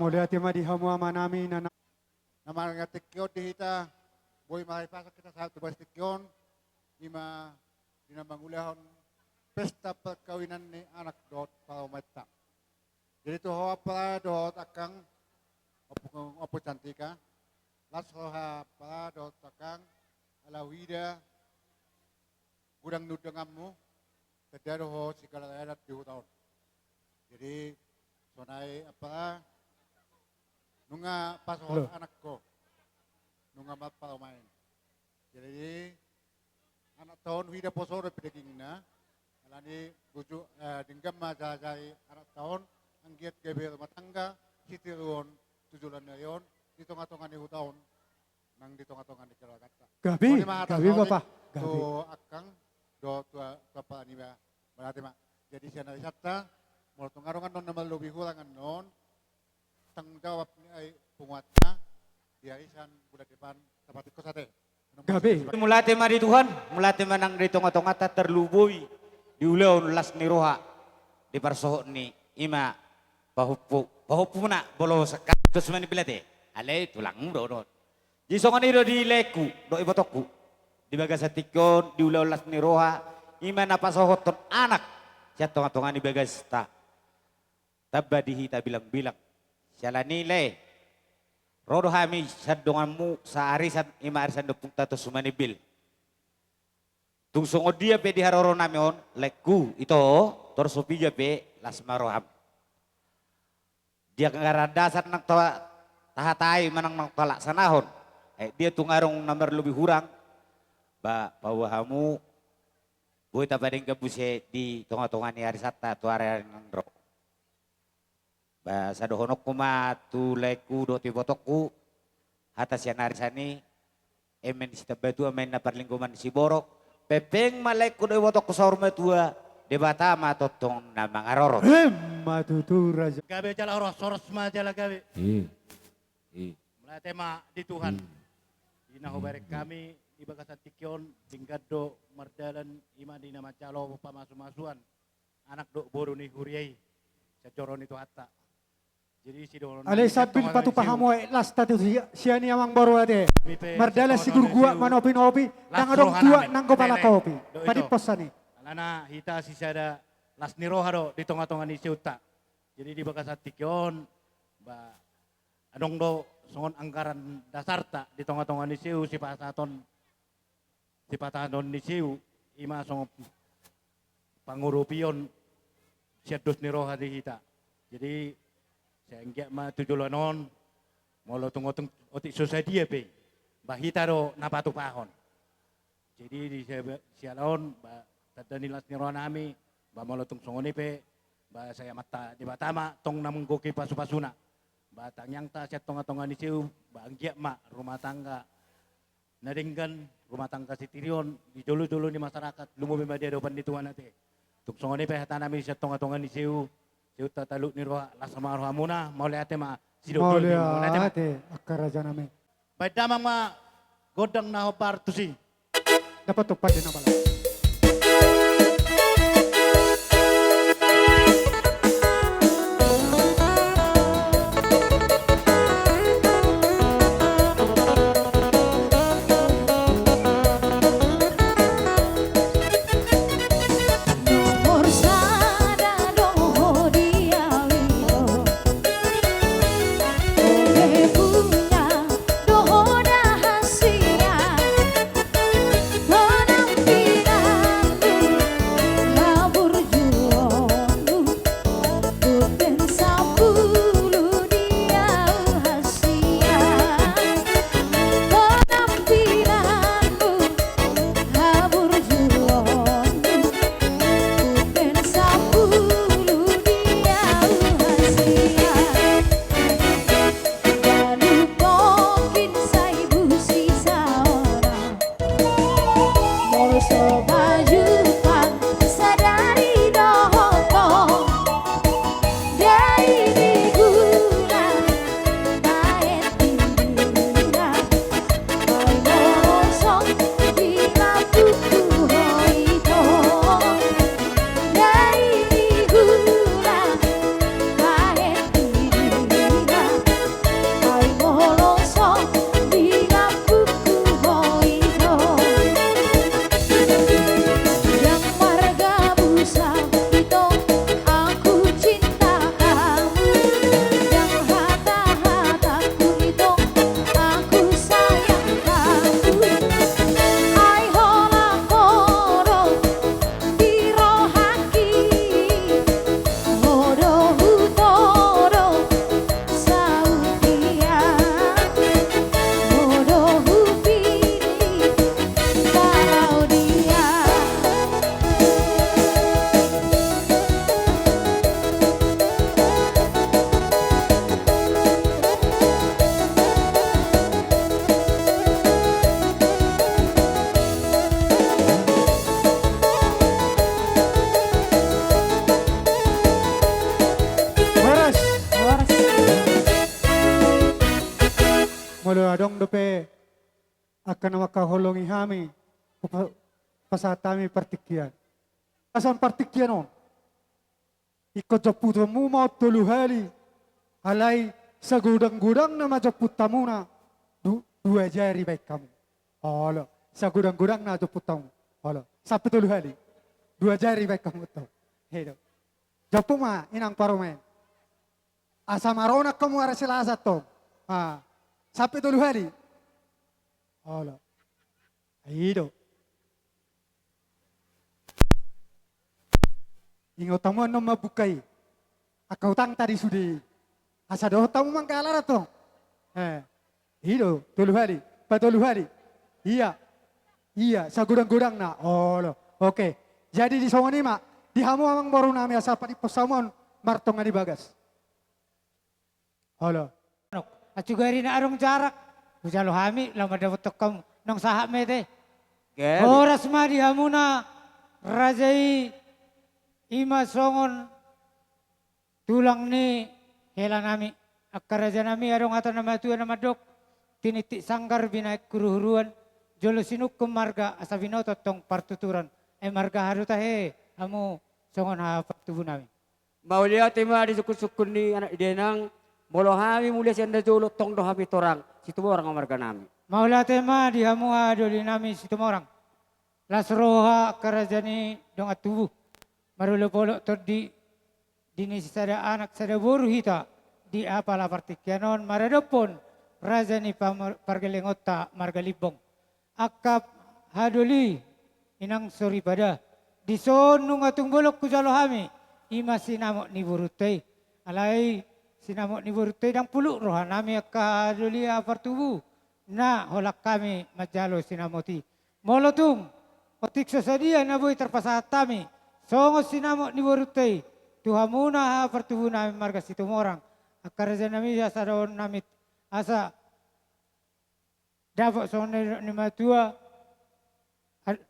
Mauliate ma di hamu amanami na. Na marga tingki on di hita, boi marhahipason hita sahat tu bagas tingki on, ima di na mangulahon pesta perkawinan ni anak dohot parumaenta. Jadi tu ho ampara dohot angkang, Ompu, Ompu Cantika, las roha ampara dohot angkang, ala huida godang ni undanganmu, tanda do ho sigala radat di huta on. Jadi sonai ampara, nunga pasohot anakko, nunga marparumaen. Jadi anakta on huida poso dope dagingna, alani buju, eh, denggan ma jajai anakta on, anggiat gabe rumah tangga sitiruon tu joloan ni ari on, di tonga-tonga ni huta on, nang di tonga-tonga ni keluargata. Gabe, gabe, Bapa. Gabe. Tu angkang dohot tu, tu ampara niba, mauliate ma. Jadi sian arisanta, molo tung adong annon na marlobi hurang annon, tanggung jawab ni ai punguanta di arisan bulan depan, tapatik ko sate. Gabe. Mauliate ma di Tuhan, mauliate ma nang di tonga-tongata tarlumobi di ulaon las ni roha di parsohot ni ima pahompu, pahompuna, bolo sekali dos manibil ate. Alai tulangmu do on. Jadi songon i do di laengku dohot ibotongku, di bagasan tingki on di ulaon las ni roha, ima na pasohothon anak sian tonga-tonga ni bagasta. Tamba di hita bilang-bilang. Siala ni i lae, ro do hami sian donganmu saarisan, ima arisan ni ompungta Tosu Manibil. Tung songon dia pe di haroronami on, laengku, ito, torus so piga pe las ma roham. Di anggaran dasar nang ta-, tahatai manang nang talaksanahon, eh, dia tung adong na marlobi hurang, ba, paboa hamu, boi tapadenggan muse di tonga-tonga ni arisanta tu ari-ari na ro. Ba, sai dohononku ma tu laengku dohot ibotongku, hata sian arisan i, eme ni sitambatua ma inna parlinggoman ni siborok, pengpeng ma laengku dohot ibotongku saur matua, Debata ma tongtong na mangarorot. Emma tutu, Raja. Gabe jala horas, horas ma jala gabe. I. I. Mauliate ma di Tuhan. I. Di na hubereng hami di bagasan tingki on, denggan do mardalan ima di na manjalo pamasu-masuan anak dohot boru ni huria i, sian joro ni Tuhanta. Jadi sidohonon nami, alai sambil patupa hamu aek lasta tu si-, sian i amangboru ate. Mardalan sigurguak manopi-nopi, ndang adong tuak nanggo pala kopi. Padiphon sani. Alana hita sisada las ni roha do di tonga-tonga ni siuta. Jadi di bagasan tingki on, ba, adong do songon anggaran dasarta di tonga-tonga ni siu sipasahaton, sipasahaton ni siu, ima songon pangurupion sian dos ni roha di hita. Jadi sai anggiat ma tu joloan on, molo tung otik, otik so sadia pe, ba hita do na patupahon. Jadi di sia-, siala on, ba, tanda ni las ni roha nami, ba, molo tung songon i pe, ba, sai Amanta Debata ma tong na manggohi pasu-pasuna. Ba, tangiangta sian tonga-tonga ni siu, ba, anggiat ma rumah tangga na denggan, rumah tangga sitiruon di jolo-jolo ni masyarakat, lumobi ma di adopan ni Tuhan ate. Tung songon i pe hata nami sian tonga-tonga ni siu, siuta talup ni roha, las ma rohamuna, mauliate ma, sidok-dok, mauliate ma. Mauliate, angka raja nami. Baen damang ma gondang na hombar tusi. Dapothon pande na malas. Nomor sada do ho di awi on. Ole punya do ho da hasia. Ho na pinggan Molo adong dope angka na mangkaholongi hami, hupa-, pasahat hami partingkian. Pasan partingkian on. Ingkon jomputonmu ma on tolu hali. Alai sagodang-godangna ma jompuntamuna, du-, dua jari baen hamu. Olo, sagodang-godangna jompuntamu. Olo, sampe tolu hali. Dua jari baen hamu tong. I do. Jompu ma inang parumaen. Asa maronak hamu ari Selasa tong. Ah, sampe tolu hali. Olo. I do. Ingot hamu annon mambuka i. Angka utangta di sude i. Asa dohot hamu manggalar tong. Eh. I do, tolu hali, patolu hali. Ia. Ia, sagodang-godangna. Olo. Oke. Jadi di songon i ma, di hamu amang boru nami asa padimpos hamu on martonga ni bagas. Olo. Acu gari na adong jarak. Hujalo hami, laho mandapothon hamu. Naung sahat ma i ate. Gari. Horas ma di hamuna raja i, i ma songon tulang ni hela nami. Angka raja nami adong hata na matua na mandok. Tinitip sanggar binahen huruhuruan. Jolo sinungkun marga asa binoto tong partuturan. Ai marga aha do tahe hamu songon haha partubu nami. Mauliate ma di sungkun-sungkun ni anak ni dainang, molo hami mulia sian na jolo tong do hami torang, Situmorang ma marga nami. Mauliate ma di hamu haha doli nami Situmorang. Las roha angka raja ni dongan tubu. Marolopolop tondi di ni sada anak sada boru hita di apala partingkian on maradophon raja ni pamar-, pargellengonta marga Limbong. Angka haha doli, inang soripada, dison nunga tung bolon hujalo hami, i ma sinamot ni borunta i. Alai sinamot ni borunta i ndang puluk roha nami angka haha doli haha partubu, na holan hami manjalo sinamot i. Molo tung otik so sadia na boi tarpasahat hami songon sinamot ni borunta i tu hamuna haha partubu nami marga Situmorang, angka raja nami, asa dohonon nami, asa dapot songon na nidok ni matua, ar-,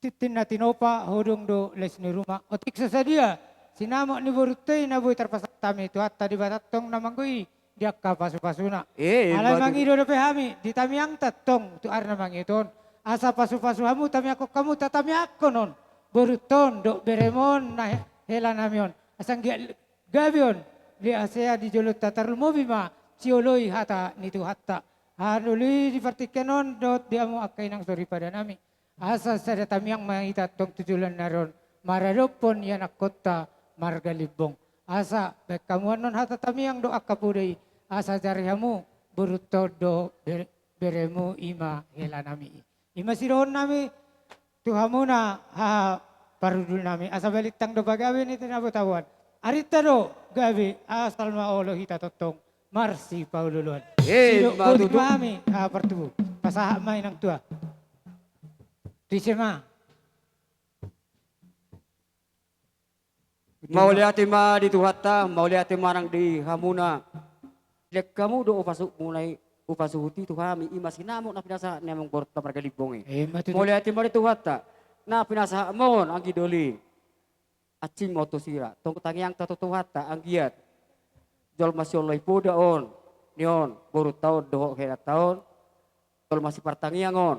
tintin na tinopa, hodong do les ni ruma. Otik so sadia sinamot ni borunta i na boi tarpasahat hami, Tuhanta Debata tong na manggohi di angka pasu-pasuna. Eh, alai mangido dope hami di tamiangta tong tu ari na mangihut on, asa pasu-pasu hamu, tamiangkon hamu, tatamiangkon on borunta on dohot beremon na he-, hela nami on. Asa anggiat gabe on, liat hasea di jolonta, tarlumobi ma sioloi hata ni Tuhanta. Haha doli, di partingkian on dohot di hamu angka inang soripada nami, asa sada tamiang ma hita tong tu joloan ni ari on maradophon ianakkonta marga Limbong. Asa baen hamu annon hata tamiang dohot angka poda i, asa jari hamu borunta on dohot be-, beremu, i ma hela nami i. I ma sidohonon nami tu hamuna haha parhundul nami, asa balintang do pagabe ni tinabotaboan. Arinta do gabe, asal ma olo hita tongtong marsipaolo-oloan. Eh, sidok ma botima tutu. Hami haha partubu. Pasahat ma inang tua. Tu ise ma? Mauliate ma di Tuhanta, mauliate ma nang di hamuna. Dilehon hamu do upas-, muna i, upas suhut i tu hami, i ma sinamot na pinasahat ni amang borunta marga Limbong i. Eh, ma tutu. Mauliate ma di Tuhanta na pinasahat ma on anggi doli. Asing ma on tu sira, tong tangiangta tu Tuhanta, anggiat jolma sioloi poda on, ni on, borunta on dohot helanta on, jolma sipartangiang on,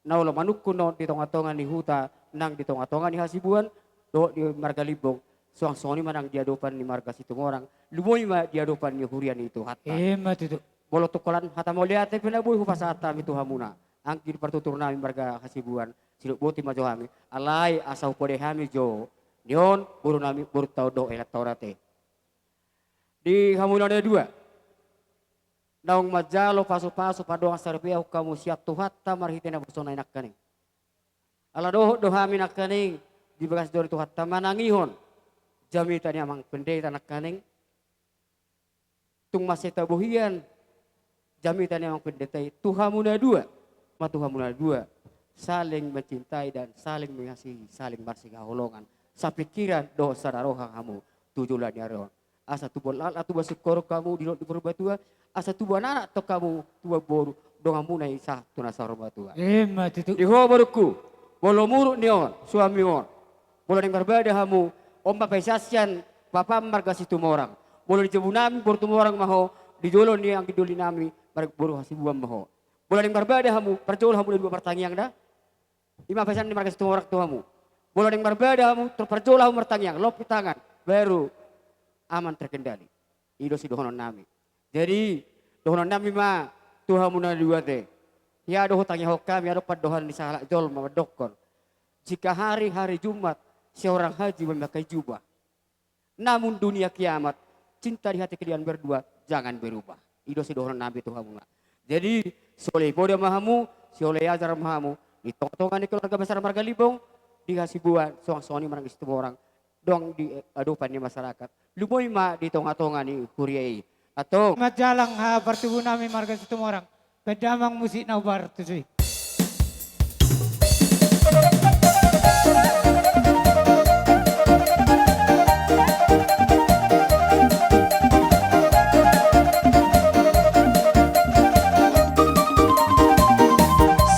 na olo manungkun on di tonga-tonga ni huta nang di tonga-tonga ni hasibuan dohot di marga Limbong, suang songon i ma nang di adopan ni marga Situmorang, lumobi ma di adopan ni huria ni Tuhanta. Eh, ma tutu. Molo tung holan hata mauliate pe na boi hupasahat hami tu hamuna, anggi partutur nami marga Hasibuan, sidok boti ma jo hami, alai asa hupodai hami jo, ni on, boru nami, borunta on dohot helanta on ate. Di hamuna na dua, naung manjalo pasu-pasu, pandongan saripeon hamu sian Tuhanta marhite naposona i nangkaning. Ala dohot do hami nangkaning di bagas joro ni Tuhanta manangihon jamita ni amang pendeta nangkaning. Tung mansai tabohian jamita ni amang pendeta i tu hamu na dua, ma tu hamu na dua, saling mencintai dan saling mengasihi, saling marsihaholongan, sapingkiran dohot sada roha hamu tu joloan ni ari on. Asa tubuan laklak, tubuan singkoru hamu di dolok ni Purbatua, asa tubuan anak tong hamu, tubuan boru, donganmuna i sahat tu na saur matua. Emma tutu. Di ho borungku, molo muruk ni on suami on, molo naeng marbada hamu, on ma paisasian bapam marga Situmorang. Molo di jabu nami boru Tumorang ma ho, di jolo ni anggi doli nami, marga boru Hasibuan ma ho. Molo naeng marbada hamu, parjolo hamu na dua martangiang da. I ma pesan ni marga Situmorang tu hamu. Molo naeng marbada hamu, tor parjolo hamu martangiang, lompit tangan, baru aman terkendali. I do sidohonon nami. Jadi, dohonon nami ma tu hamu na dua te. Ia do hutangihon hami, adong pandohan ni sahalak jolma mandokkon: Jika hari hari Jumat, seorang haji memakai jubah, namun dunia kiamat, cinta di hati kalian berdua jangan berubah. I do sidohonon nami tu hamuna. Jadi, sioloi poda ma hamu, sioloi ajar ma hamu di tonga-tonga ni keluarga besar marga Limbong, di Hasibuan, songon i ma marga Situmorang, dong di, eh, adopan ni masyarakat. Lumobi ma di tonga-tonga ni huria i. Antong. Manjalang haha partubu nami marga Situmorang. Baen damang musik na ubar tusi.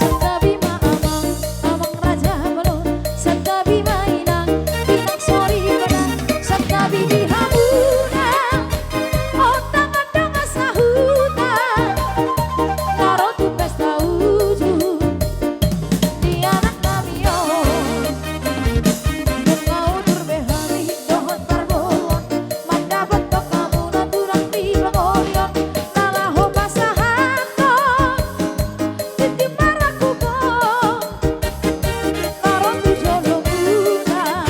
Santabi ma amang, amang raja bolon, santabi ma inang, inang soripada, santabi di hamuna. Ontangan dongan sahuta na ro tu pesta ujung ni anak nami on. Nunga udur be hami dohot parboruon, mandapothon hamuna tulang di pangoli on, na laho pasahathon tintin marangkup on. Marotu jolo muna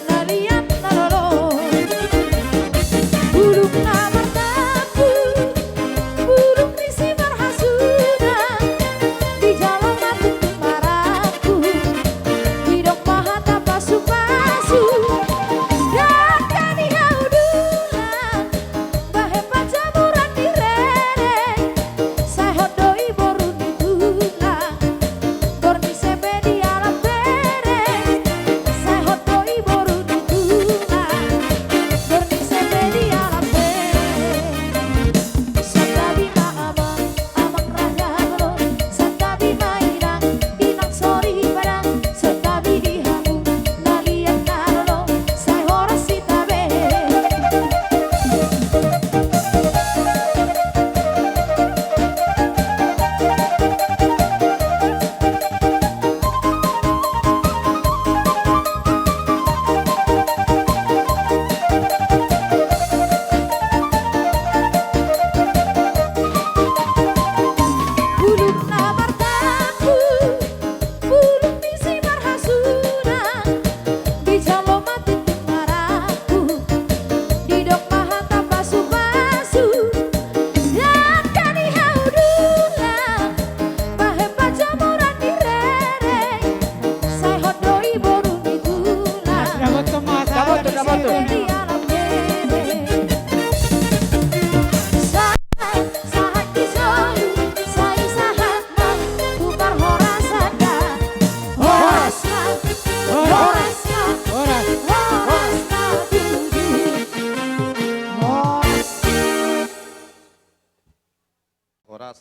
na liat na lolo, bulung na martampu, bulung ni simarhasuda, dijalo ma tintin marangkup, didok ma hata pasu-pasu. Dangka ni hau dulang, bahen panjamuran ni rere, sai hot do i boru ni tulang. Bornise pe dialap bere, sai hot do i boru ni tulang. Bornise pe dialap bere. Santabi ma amang, amang raja bolon, santabi ma inang, inang soripada, santabi di hamu na liat na lolo, sai horas hita be. Bulung na martampu, bulung ni simarhasuda, dijalo ma tintin marangkup, didok ma hata pasu-pasu. Dangka ni hau dulang, bahen panjamuran ni rere, sai hot do i boru ni tulang. Dapothon ma sahat. Dapothon, dapothon. Sai sahat di solu, sai sahat ma tu parhorasan da. Horas ma, horas ma, horas ma tutu. Horas. Horas.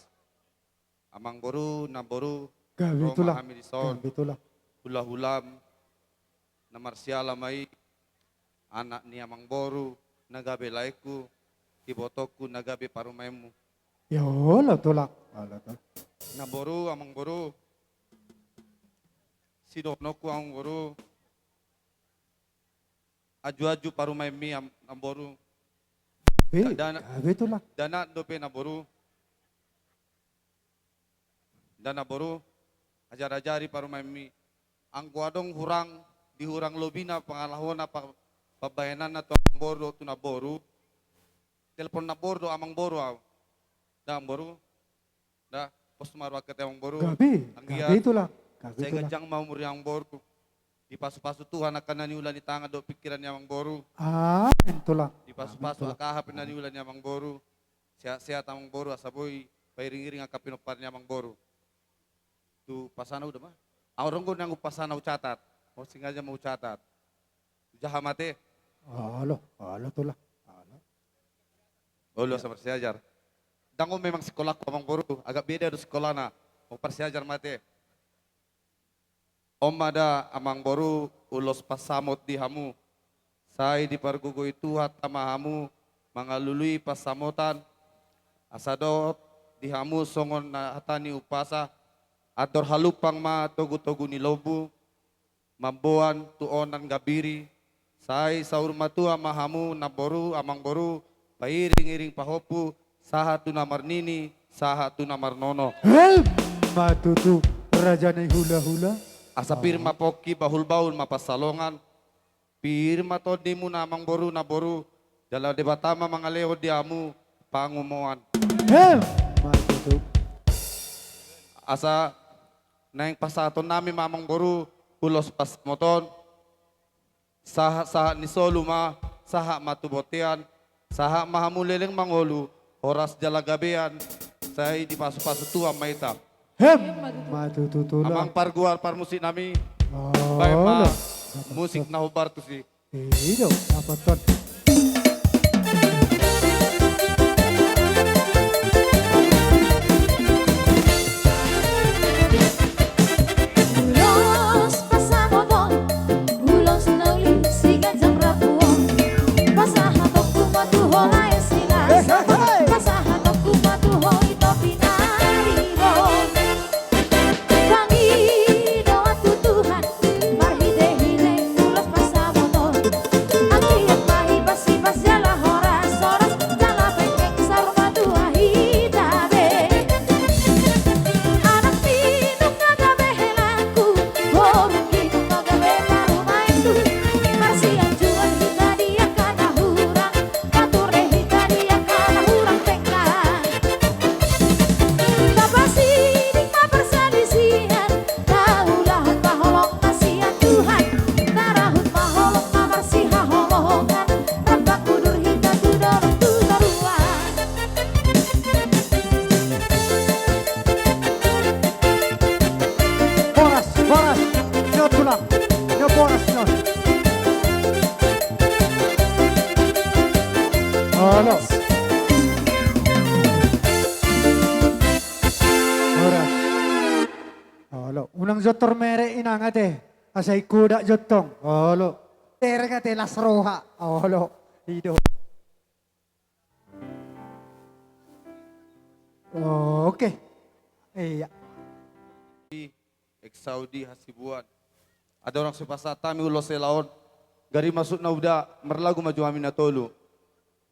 Amang boru, namboru, gabe tulang. Ro ma hami dison. Gabe tulang. Hula-hulam na marsiala ma i, anak ni amang boru na gabe laengku, ibotongku na gabe parumaenmu. Ia olo tulang. Olo tulang. Namboru, amang boru, sidohononku amang boru, aju-aju parumaenmi am-, amang boru. Be, da-, dana-, gabe tulang. Dana dope namboru. Dana boru, ajar-ajari parumaenmi. Anggo adong hurang, di hurang lobina pangalahona pa-, pambahenanna tu amang boru dohot tu namboru, telpon namboru dohot amang boru au. Da amang boru. Da, pos ma rohangku ate amang boru. Gabe, anggiat gabe tulang. Gabe sai tulang. Ganjang ma umur ni amang boru. Dipasu-pasu Tuhan angka na niula ni tangan dohot pingkiran ni amang boru. Amin tulang. Dipasu-pasu angka aha pe na niula ni amang boru. Sehat-sehat amang boru asa boi pairing-iring angka pinompar ni amang boru. Tu pasana uda ma. Au ronggo nanggo pasana ucatat. Mau sengaja mau ucatat. Ujaha mate. Olo, olo tulang. Olo. Olo, ya. Asa marsiajar. Ndang on memang sikolangku amang boru, agak beda do sikolana. Mau parsiajar mate. On ma da amang boru, ulos pansamot di hamu. Sai dipargogoi Tuhan tama hamu, mangalului pansamotan, Asa dohot di hamu songon na hata ni umpasa, andor halumpang ma togu-togu ni lombu, mamboan tu onan gambiri, sai saur matua ma hamu namboru, amangboru, pairing-iring pahompu, sahat tu na marnini, sahat tu na marnono. Hem! Ma tutu, raja ni hula-hula. Asa pir ma pongki, bahul-bahul ma pansalongan, pir ma tondimuna amangboru, namboru, jala Debata ma mangalehon di hamu pangumoan. Hem! Ma tutu. Asa naeng pasahatonnami ma amangboru ulos pansamoton, sahat-sahat ni solu ma, sahat ma tu bontean, sahat ma hamu leleng mangolu, horas jala gabean, sai dipasu-pasu Tuhan ma hita. Hem! Ma tutu, tulang. Amang pargual parmusiknami, baen ma musik na hombar tusi. I do, dapothon. Ulos pansamoton, ulos na uli siganjang rambu on. Pasahatonku ma tu ho lae Silas, pasahatonku ma tu ho ito pinaribot. Pangidoan tu Tuhan marhite-hite ulos pansamoton. Anggiat ma hipas-hipas jala horas-horas, jala penggeng saur matua hita be. Anak ni nunga gabe helangku, boru ni nunga gabe parumaenku. Marsianjuan hita di angka na hurang, pature hita di angka na hurang pengka. Tapasiding ma parsalisian, taulahon ma holong na sian Tuhan, tarahut ma holong na marsihaholongan, rap manghudur hita tu dolok tu toruan. Boras, boras, nyo tulang, nyo boras, nyo. Olo. Ora. Olo. Unang jontor merek inang ate. Asa ingkon da jontong. Olo. Merek ate las roha. Olo. I do. Oke. Iya. Ex Saudi Hasibuan. Andorang so pasahat hami ulos hela on, gari masuk na uda, marlagu ma jo hami na tolu.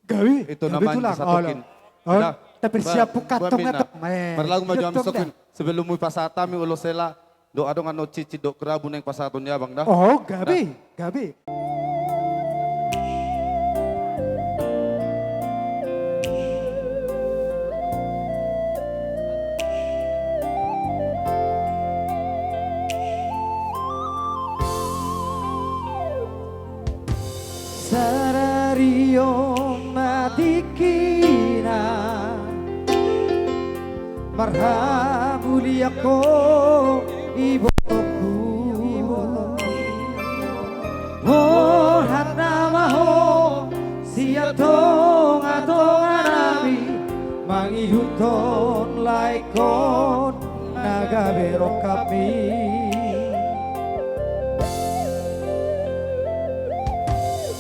Gabe, ito gabe na main tulang. Satokin. Olo. Olo. Dah. Tapersiapkan ba-, kantong ba-, atong. Eh, marlagu ma jo hami satokin. Sebelum hupasahat hami ulos hela, do adong annon cincin dohot kerabu naeng pasahaton ni abang dah. Oh, gabe. Dah. Gabe. Sadari on ma tingkina marhamulian ho ibotongku. Borhat nama ho sian tonga-tonga nami, mangihuthon laengkon na gabe rongkapmi.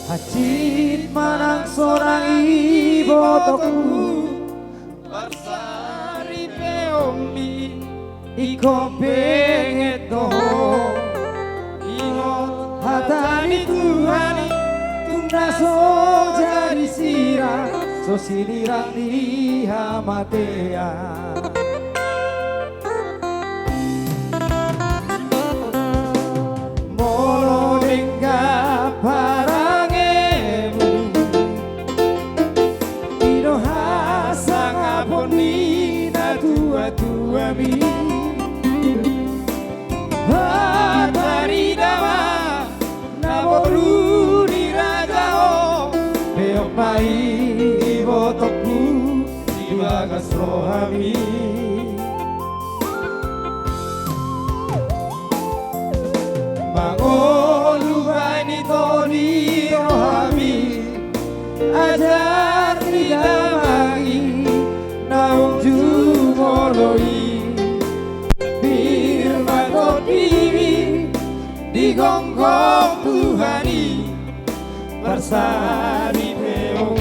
Hansit ma nang sonang ibotongku, marsaripeonmi ingkon benget do ho. Ingot hata ni Tuhan i, tung na so jadi sirang, so sinirang ni hamatean. Molo denggan parangemu, i do hasangapon ni natua-tuami. Patarida ma na boru ni raja on, peop ma i ibotongku di bagas rohami. Mangolu baen ito di rohami, ajar ni damang i naung jumolo i. Pir ma tondimi di gonggong Tuhan i, parsaripeon.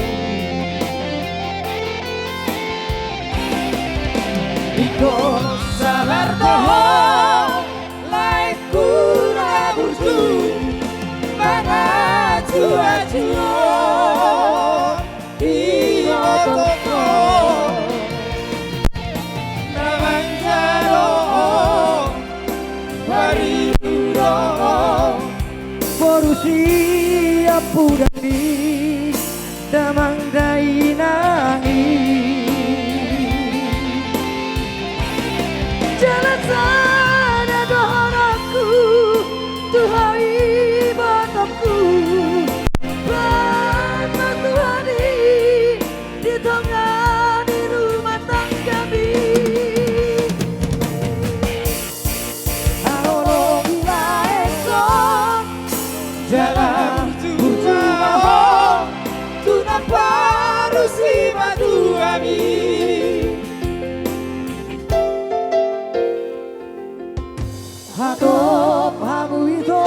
Hatop hamu ito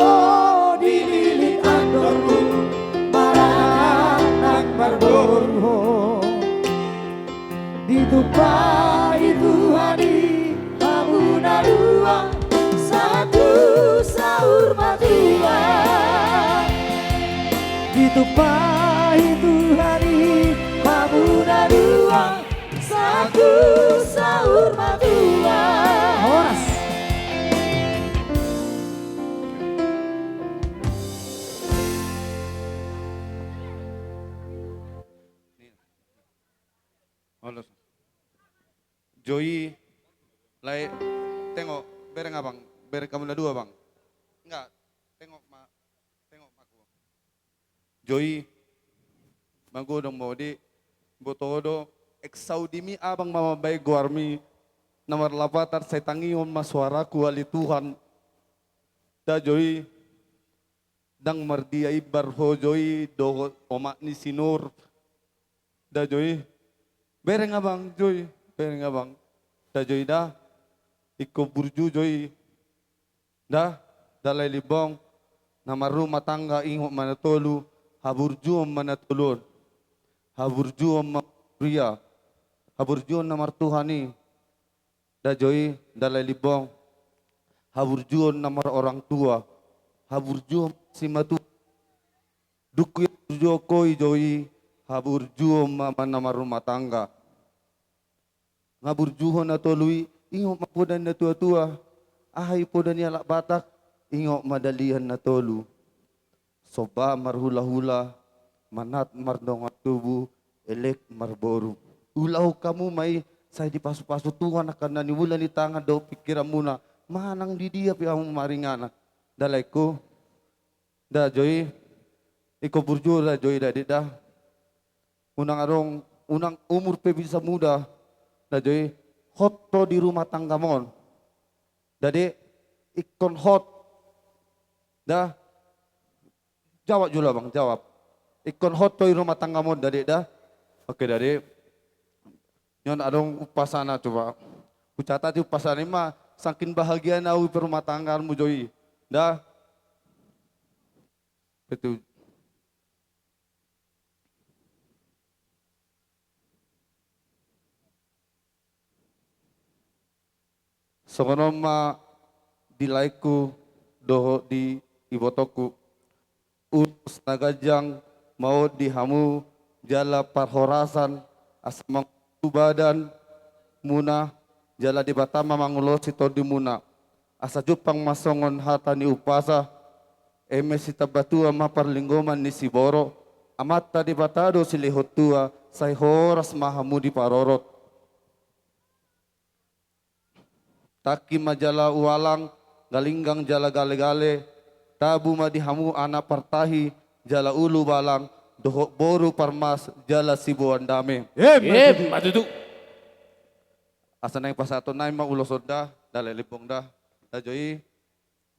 di lilik andormu, maranak marboru ho. Ditumpahi Tuhan i hamu na dua, sahat tu saur matua. Ditumpahi Tuhan i hamu na dua, sahat tu saur matua. Horas. Joi, lae, tengok, bereng abang, bereng hamu na dua, bang. Enggak, tengok ma, tengok ma. Joi, magodang ma ode, boto do, eksaudimi abang ma mambaen goarmi, na marlapatan sai tangihon ma suaraku ale Tuhan. Da Joi, ndang mardia imbar ho Joi, dohot omak ni si Nur. Da Joi, bereng abang, Joi, bereng abang. Da Joi da, ingkon burju Joi. Da, da lae Limbong, na marrumah tangga ingot ma na tolu, haburjuon ma na tolu on. Haburjuon ma huria, haburjuon na martuhan i. Da Joi, da lae Limbong, haburjuon na marorang tua, haburjuon simatua. Dung huhaburjuhon ho i Joi, haburjuon ma na marrumah tangga. Nga burju ho na tolu i, ingot ma poda ni na tua-tua. Aha i poda ni halak Batak, ingot ma dalihan na tolu. Somba marhula-hula, manat mardongan tubu, elek marboru. Ulahon hamu ma i, sai dipasu-pasu Tuhan angka na niula ni tangan dohot pingkiranmuna, manang di dia pe hamu maringanan. Da laengku, da Joi, ingkon burju da Joi da, Dek, da. Unang adong, unang umur pe bisa muda, da Joi, hot ho di rumah tanggam on. Da Dek, ingkon hot. Da, jawab jolo abang, jawab. Ingkon hot ho di rumah tanggam on da Dek da. Oke da Dek. Nion adong umpasana coba. Hucatat i umpasana i ma, sangkin bahagiana au di rumah tanggamu Joi. Da. Betul. Songon on ma di laengku dohot di ibotongku. Ulos na ganjang ma on di hamu jala parhorasan asa mangulosi badanmuna jala Debata ma mangulosi tondimuna. Asa jumpang ma songon hata ni umpasa, eme sitamba tua ma parlinggoman ni siborok, Amanta Debata do silehon tua, sai horas ma hamu diparorot. Tangki ma jala ualang, galinggang jala gale-gale, tabu ma di hamu anak partahi jala ulubalang, dohot boru parmas jala siboan dame. Emma tutu. Asa naeng pasahaton nami ma ulos on da, da lae Limbong da, da Joi.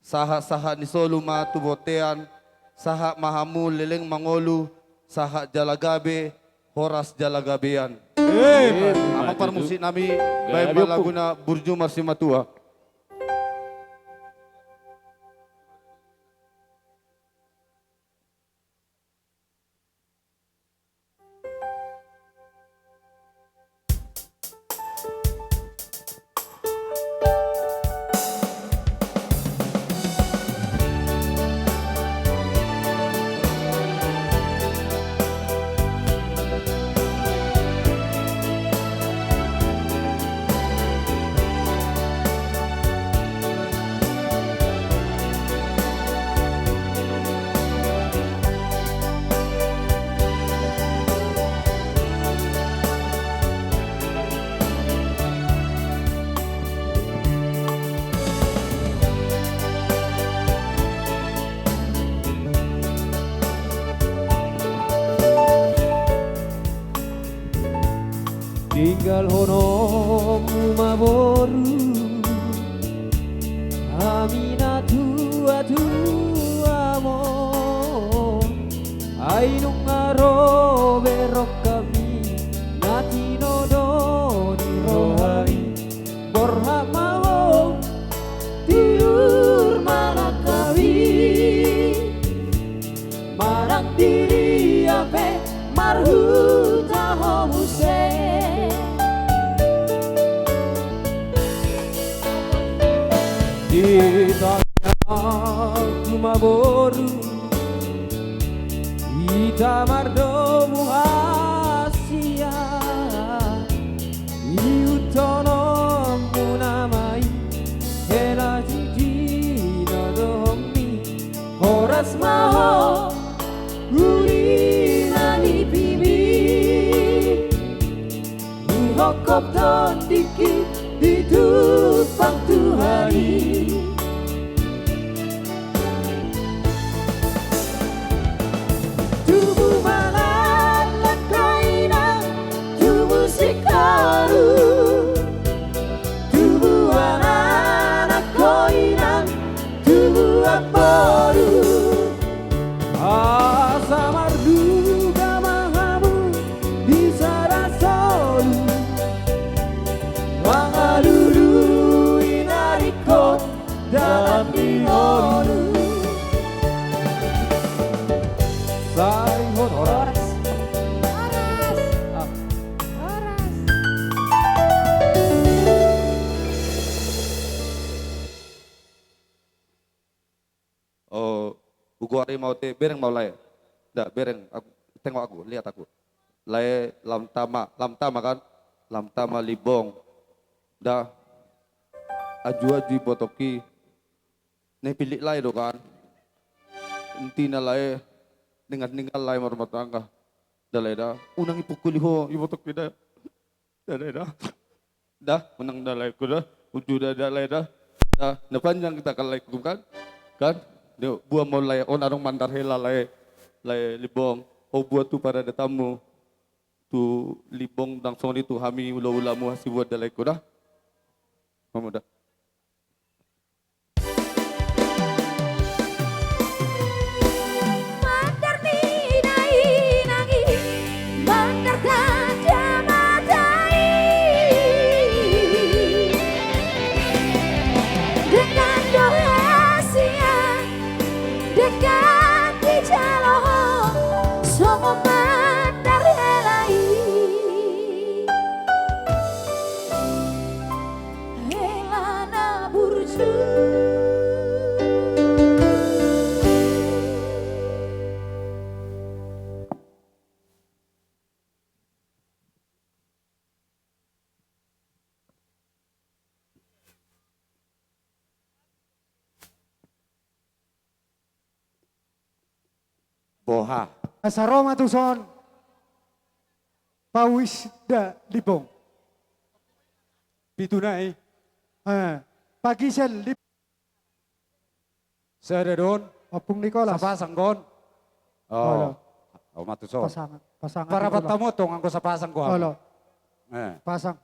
Sahat-sahat ni solu ma tu bontean, sahat ma hamu leleng mangolu, sahat jala gabe, horas jala gabean. Emma tutu. Amang parmusik nami, baen ma laguna Burju Marsimatua. Tinggalhononmu ma boru, hami na tua-tua on. Ai nunga ro be rohami na tino Huta ho muse. Di tangan tu ma boru, hita mardomu hasian. Ihuthononmu nama i, hela jijino dohonmi. Horas ma ho, uli ma nipimi. Ihophop tondingki, ditumpang Tuhan i. Tubu mangallang ho inang, tubu singkoru. Tubu anak ho inang, tubu amangboru. Asa marduka ma hamu di sada solu, mangalului na ringkot dalan ni ngolu. Sai hot horas. Horas. Ah. Horas. Oh, hugoari ma au ate, bereng ma au lae. Nda, bereng, aku, tengok aku, lihat aku. Lae, lam tama, lam tama kan? Lam tama Limbong. Nda, aju-aju ibotongki. Na pillit lae do kan? Intina lae, ningal-ningal lae marumah tangga. Nda lae da, unang ipukuli ho ibotongki da. Nda, nda, nda. Nda, unang nda laengku da. Uju da, nda lae da. Nda, na panjang hita kan laengku kan? Kan? Nda, boan ma au lae, on adong mandar hela lae. Lae Limbong. Ho boan tu paradatanmu. Tu Limbong nang songon i tu hami hula-hulamu Hasibuan da laengku da. Hamu da. Mandar ni na inang i, mandar tanda mata i. Dengan do hasian, dengan dijalo ho, songon mandar hela i. Hela na burju. Boha. Asa ro ma tuson. Pauis da Limbong. Pitu nai. Eh, Pagisel Limbong. Sada do on. Ompung Nikolas. Sapasang do on. Oh. Olo. Oh, ma tuson. Pasangan. Pasangan. Parapat Nikolas. Tamu tong anggo sapasang do on. Olo. Eh. Pasang.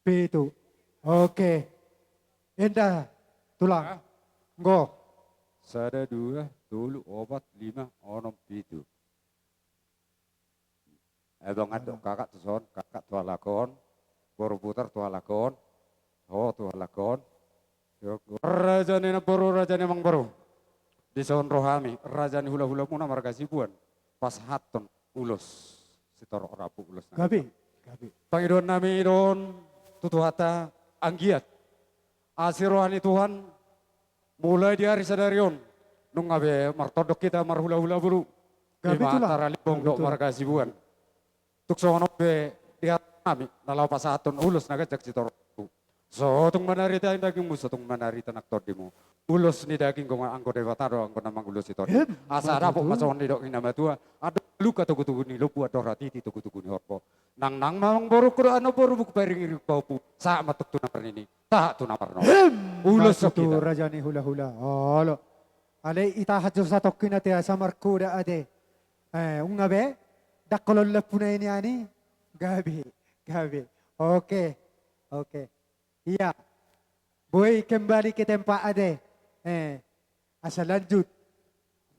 Pitu. Oke. Enda, tulang. Hah? Nggo. Sada, dua, tolu, opat, lima, onom, pitu. Ebang ando kakak tuson, kakak tu halak on, boru putar tu halak on, ho tu halak on. Raja ni namboru, raja ni amangboru. Dison rohami, raja ni hula-hulamuna marga Sibuan. Pasahathon ulos sitorop rambu ulos na gabe, gabe. Pangidoan nami do on tu Tuhanta anggiat asi roha ni Tuhan mulai di ari sadari on nunga be martondong hita marhula-hula boru. Gabe tulang. Ima antara Limbong dohot marga Sibuan. Tung songon on be di hata nami na laho pasahathon ulos na ganjang sitorop rambu. Sotung ma na hita dagingmu, sotung ma na hita nang tondimu. Ulos ni daging do anggo Debata do anggo na mangulosi tondi. Asa dapot ma songon nidok ni na matua, andor luka togu-togu ni lombu, andor hatiti togu-togu ni horbo. Nang nang ma amangboru dohot namboru, buku pairing-iring pahompu, sahat ma tong tu na marnini, sahat tu na marnono. Ulos ma songon i tu raja ni hula-hula. Olo. Alai itahan jo satongkin ate asa markuda ate. Eh, nunga be? Ndang holong lampuna i nian i? Gabe, gabe. Oke, oke. Iya. Boi kembali ke tempat ate. Eh, asa lanjut.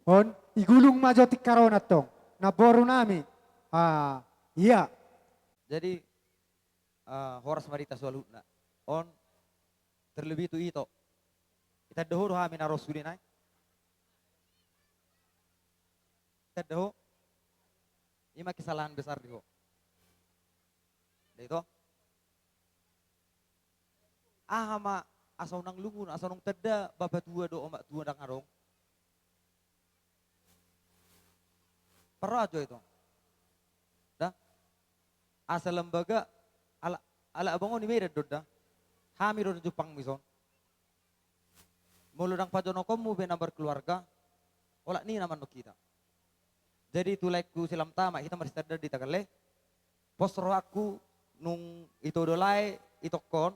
On, igulung ma jo tingkar on antong. Namboru nami. Ah, iya. Jadi, eh, horas ma di hita saluhutna. On, terlebih tu ito. Itanda ho do hami na ro sude nai. Itanda ho. Kesalahan besar di ho. Nda i to? Aha ma asa unang lungun, asa unang tanda bapa tua dohot omak tua ndang adong? Parroha jo i to. Nda? Asa lembaga, ala, ala abang on i Medan do nda. Hami do na jumpang mu dison. Molo ndang pajonokonmu be na markeluarga, olat ni na mandok hita. Jadi tu laengku silam tama hita marsitanda di tagal e. Pos rohangku nung ito do lae itongkon,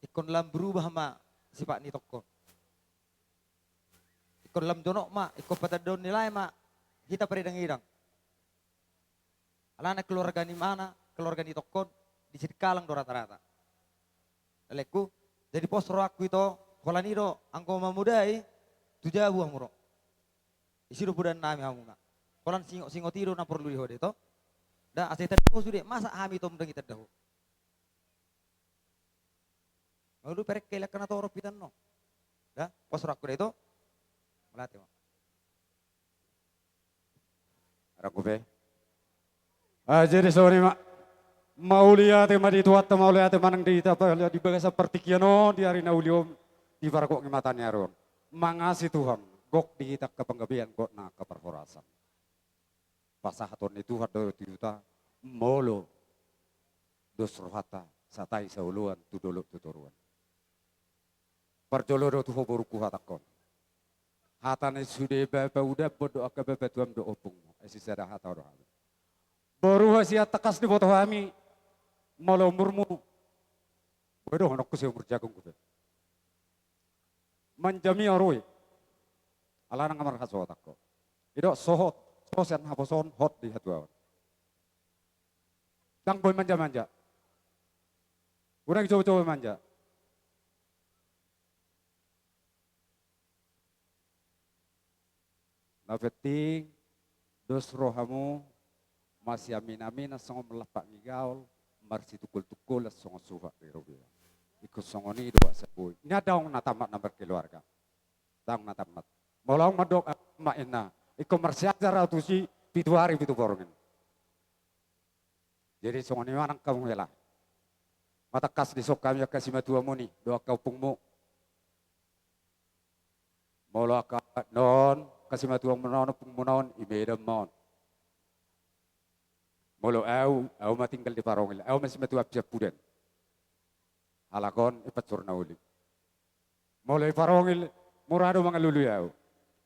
ingkon lam berubah ma sipat ni itongkon. Ingkon lam jonok ma, ingkon patandaon ni lae ma hita paridang-idang. Alana keluarga ni mana, keluarga ni itongkon, di Sidikalang do rata-rata. Laengku, jadi pos rohangku ito, holan i do, anggo mamodai, tu jabu hamu ro. Disi do podaannami hamu na. Holan singot-singot i do na porlu di ho do i to. Nda, asa itanda ho sude, masa hami tom ndang itanda ho. Molo perengkel angka na torop itanna. Nda, pos rohangku da ito. Mauliate ma. Rangkup e. Ah, jadi songon i ma. Mauliate ma di Tuhanta, mauliate manang di hita, di bagasan partingkian on di ari na uli on, di pargok ni mata ni ari on. Mangasi Tuhan, gok di hita angka panggabean, gok nang angka parhorasan. Pasahaton ni Tuhan do tu hita, molo dos rohanta, satai saoloan tu dolok tu toruan. Parjolo do tu ho borungku huhatahon. Hata ni sude bapa uda, bodo angka bapa tuam do ompungmu. Ai sisada hata do hami. Boru, hasian tangkas diboto hami, molo umurmu. Boi dohononku sai umur jagung ku pe. Manjamia ro i. Alana nga marhasohotan ho. Ido so hot, so sian haposoon hot di hatuaon. Ndang boi manja-manja. Unang coba-coba manja. Na penting, dos rohamu, masiamin-aminan songon lampak ni gaol, marsitungkol-tungkolan songon suhat ni robean. Ingkon songon i do asa boi. Inna ndang na tamat na markeluarga. Ndang na tamat. Molo ahu mandok, ah, ma inna. Ingkon marsiajar ahu tusi, pitu ari pitu borngin. Jadi songon i ma nang hamu hela. Matangkas dison hami angka simatuamuni, dohot angka ompungmu. Molo angka na on, angka simatuamuna on, ompungmuna on, i Medan ma on. Molo ahu, ahu ma tinggal di Parongil, ahu ma simatua Siampudan. Halak on, i Pansur Nauli. Molo i Parongil, mura do mangalului ahu.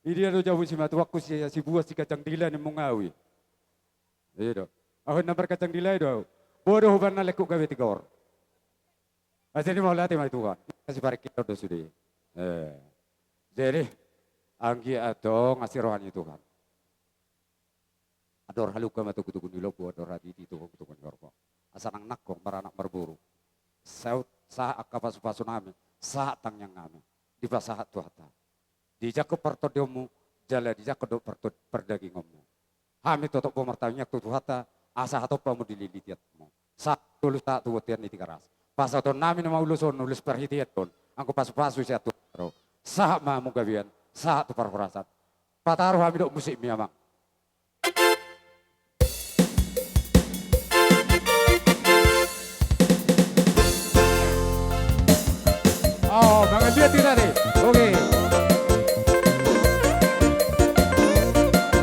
Idia do jabu simatuangku si, si Buas si Ganjang Dila nimmu nga ahu i. I do. Ahu inna marganjang dila i do ahu. Boi do hubanna lengkuk gabe tigor. Ah, jadi mauliate ma di Tuhan. Kasi parengkilan do sude. Eh. Jadi, anggiat antong asi roha ni Tuhan. Andor halumpang ma togu-togu ni lombu, andor hatiti togu-togu ni horbo. Asa nang nangkok maranak marboru. Saut sahat angka pasu-pasu nami, sahat tangiang nami. Dipasahat Tuhanta. Dijangkon partondionmu, jala dijangkon dohot parto-, pardagingonmu. Hami totop do martangiang tu Tuhanta, asa hatop hamu dililiti atasmu. Sahat tu ulos, sahat tu bontean ni Tigaras. Pasahaton nami nama ulos on, ulos parhitean on. Anggo pasu-pasu sian Tuhanta do. Sahat ma hamu gabean, sahat tu parhorasan. Pataru hami dohot musikmi, Amang. Oh, mangan duet kita nih. Oke.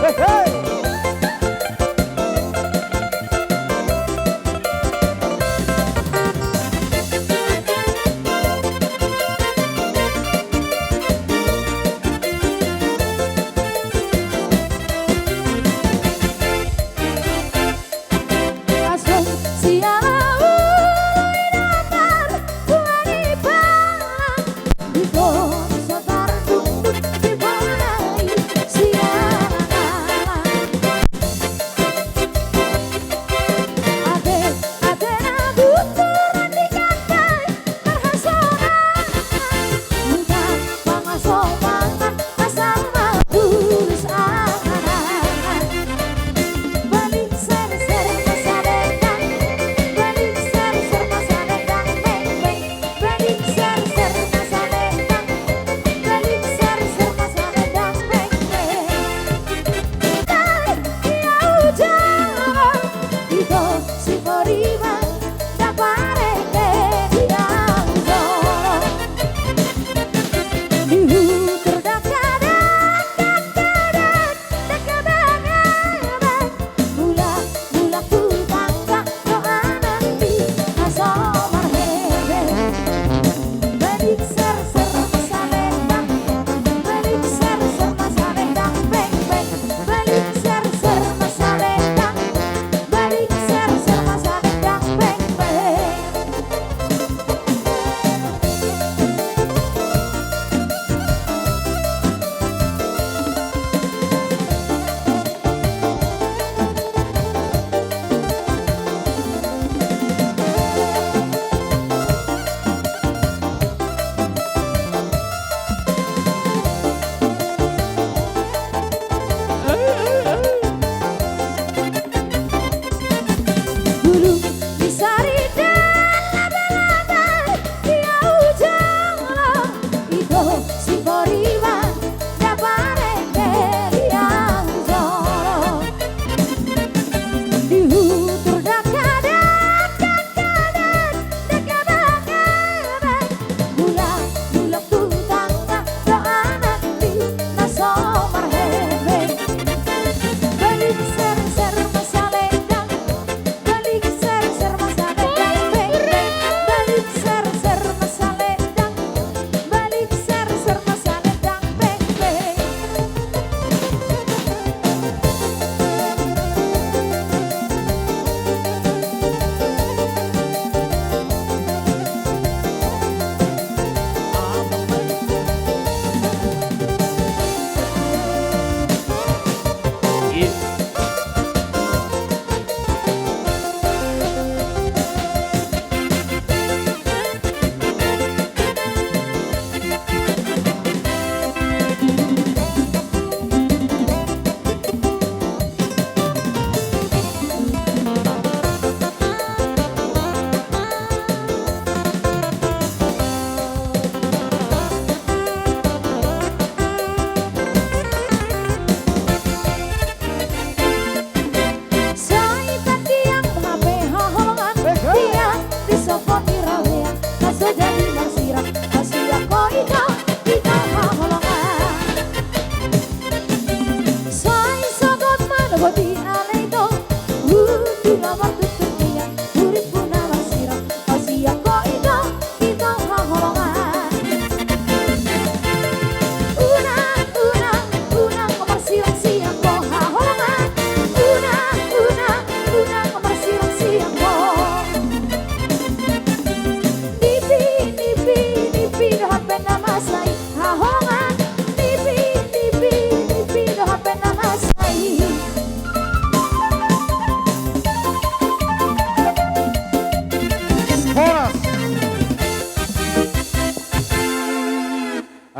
Hei, hei.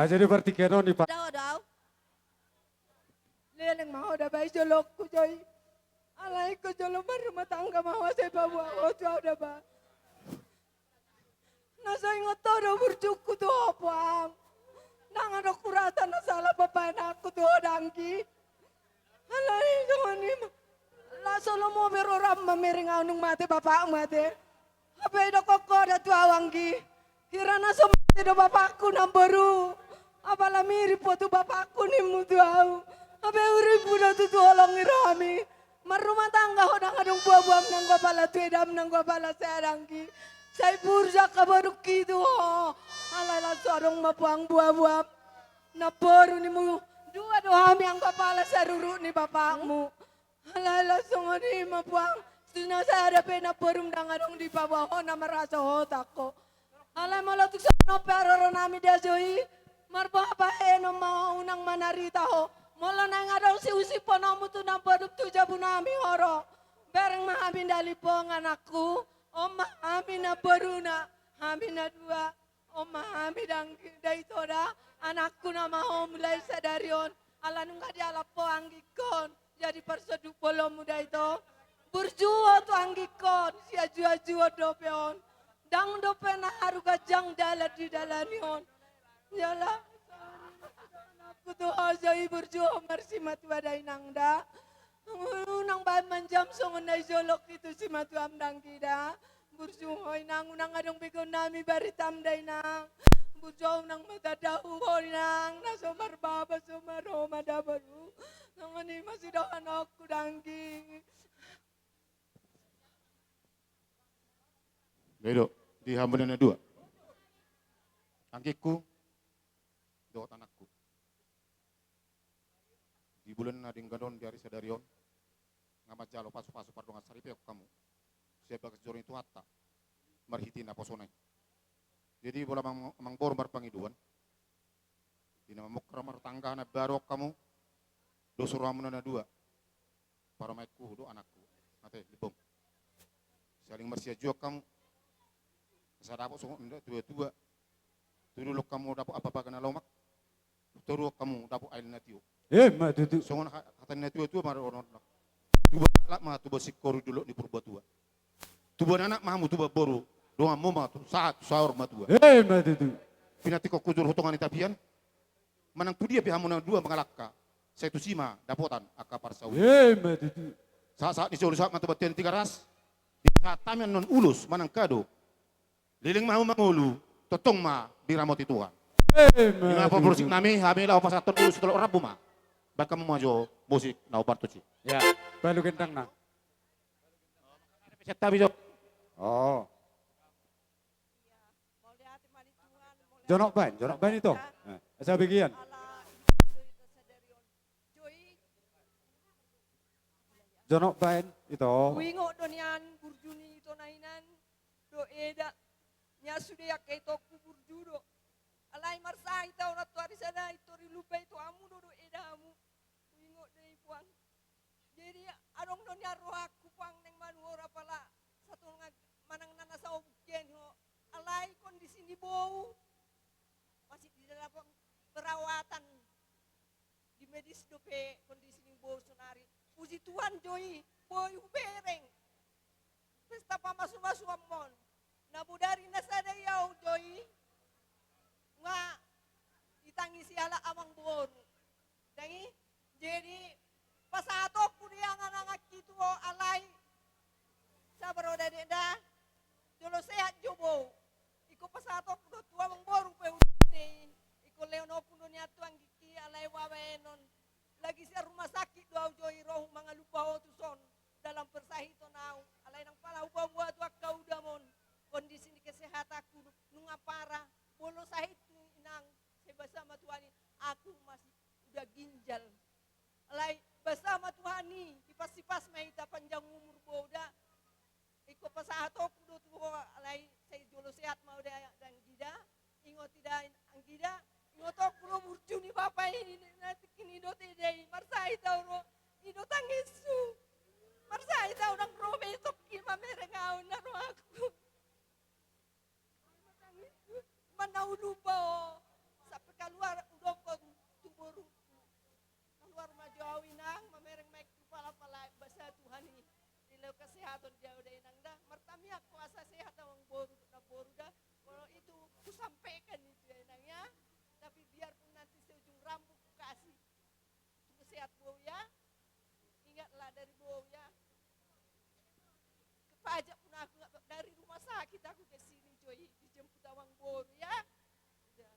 Jadi partingkian on i, Pak. Dao, dao. Leleng ma ho da ba i jolongku, Joi. Alai ingkon jolo marrumah tangga ma ho, sai paboa ho tu au da ba. Na so ingot ho do burjungku tu ho, Puang. Ndang adong hurasa na salah papainanku tu ho, Danggi. Alai songon i ma. Laos olo mo be roram mamereng au nung mate bapakmu ate. Hape didok ho da tu au, Anggi. Hira na so mate do bapakku, namboru. Apala mirip ho tu bapakku nimmu tu au. Hape uripmu do tutu holong i rohami. Marrumah tangga ho, ndang adong buabuam nanggo apala tu edam nanggo apala sada, Anggi. Sai burju angka borungki tu ho. Alai laos so adong ma, Puang, buabuam. Namboru nimmu dua do hami anggo apala saruruk ni bapakmu. Alai laos songon i ma, Puang. Sude na sada pe namborum ndang adong dipaboa ho na marhasohotan ho. Alai molo tung songon on pe haroronami da, Joi, marboha bahenon ma ho, unang manarita ho. Molo naeng adong siusiphonommu tu namborum tu jabunami, ho ro. Bereng ma hami nda Limbong, anakku. On ma hami namboruna, hami na dua. On ma hami, Danggi, da ito da, anakku, nama ho mulai sadari on. Ala nunga dialap ho anggingkon, jadi parsonduk bolonmu da ito. Burju ho tu anggingkon, sianjuanjuon dope on. Ndang dope na haru ganjang dalan didalani on. Jala, anakku, tu ho, Joi, burju ho marsimatua da, Inang, da. Unang baen manjam songon na dijolok i tu simatuam, Danggi, da. Burju ho, Inang, unang adong begeonnami baritam da, Inang. Burju ho, unang ma tanda uhum ho, Inang, na so marbaba so maroma da, boru. Songon i ma sidohononku, Danggi. Bedo di hamuna na dua. Anggingku dohot anakku. Di bulan na denggan on, di ari sadari on, nga manjalo pasupasu pardongansaripeon hamu sian bagas joro ni Tuhanta marhite naposona i. Jadi molo amang, amangboru marpangidoan, di na mamungka rumah tangga na baru on hamu, dos rohamuna na dua. Parumaenku dohot anakku. Ate, Limbong. Saling marsianjuan hamu. Asa dapot songon natuatua. Tudu do hamu dapot ampapaga na lomak. Tudu do hamu dapot aek na tio. Ima tutu. Songon ha-, hata ni natuatua ma dohonon. Tubuan halak ma tubuan singkoru di dolok ni Purbatua. Tubuan anak ma hamu tubuan boru. Donganmu ma tu sahat tu saur matua. Ima tutu. Pinantikhon hujur tu tonga ni tapian. Manang tu dia pe hamu na dua mangalangka, sai tusi ma dapotan angka parsaulian. Ima tutu. Sahat-sahat ni solu sahat ma tu bontean Tigaras. Di sahat hami annon ulos manang kado, leleng ma hamu mangolu, tongtong ma diramoti Tuhan. Ima tutu. Ima pamusik nami, hami laho pasahathon ulos tu dolok rambu ma. Baen hamu ma jo musik na hombar tusi. Ya, balu gendangna. Sian hami jo. Oh. Jonok baen, jonok baen ito. Eh, asa bagian. Jonok baen ito. Huingot do nian burju ni ito na hinan dohot eda. Nian sude angka itongku burju do. Alai marsahit au na tu ari sada, i tor i lumba ito hamu do dohot eda hamu. Huingot do i, Puang. Jadi adong do nian rohangku, Puang, naeng manuhor apala satonga manang na na saobuk gen ho. Alai kondisi ni bou masih di dalam perawatan. Di medis dope kondisi ni bou sonari. Puji Tuhan, Joi, boi hubereng. Pesta pamasumasuon on. Na bodari na sada i au, Joi, nga ditangisi halak amangboru. Dang i, jadi pasahatonku di angan-anganki tu ho, alai sabar ho da, Dek, da. Jolo sehat jo bou. Ingkon pasahatonku do tu amangboru pe uda i. Ingkon lehononku do nian tu anggingki, alai hubaen on. Lagi sian rumah sakit do au, Joi, ro humangalumba ho tuson. Dalam persahiton au, alai nang pala huboan tu angka udam on. Kondisi ni kesehatanku nunga parah, molo sahithu, Inang, sai basa ma Tuhan i, aku masih uda ginjal. Alai basa ma Tuhan i, hipas-hipas ma hita, panjang umur bou da. Ingkon pasahatonku do tu ho, alai sai jolo sehat ma ho da, Anggi da. Ingot i da, Anggi da, ingotonku do burju ni bapa i, na tingki i dohot eda i, marsahit au ro, i do tangishu. Marsahit au, ndang ro be i tongkin mamereng au, na rohangku. Manang ulumba ho, sampe kaluar, Dia udah inang dah, martamiang kuasa sehat amang boru, na boru dah. Kalau itu kusampaikan itu ya inang ya. Tapi biarpun nanti seujung rambut kukasih. Tunggu sehat bou ya. Ingatlah dari bou ya. Kepajak pun aku nggak dari rumah sakit aku ke sini Joy dijemput amang boru ya. Udah.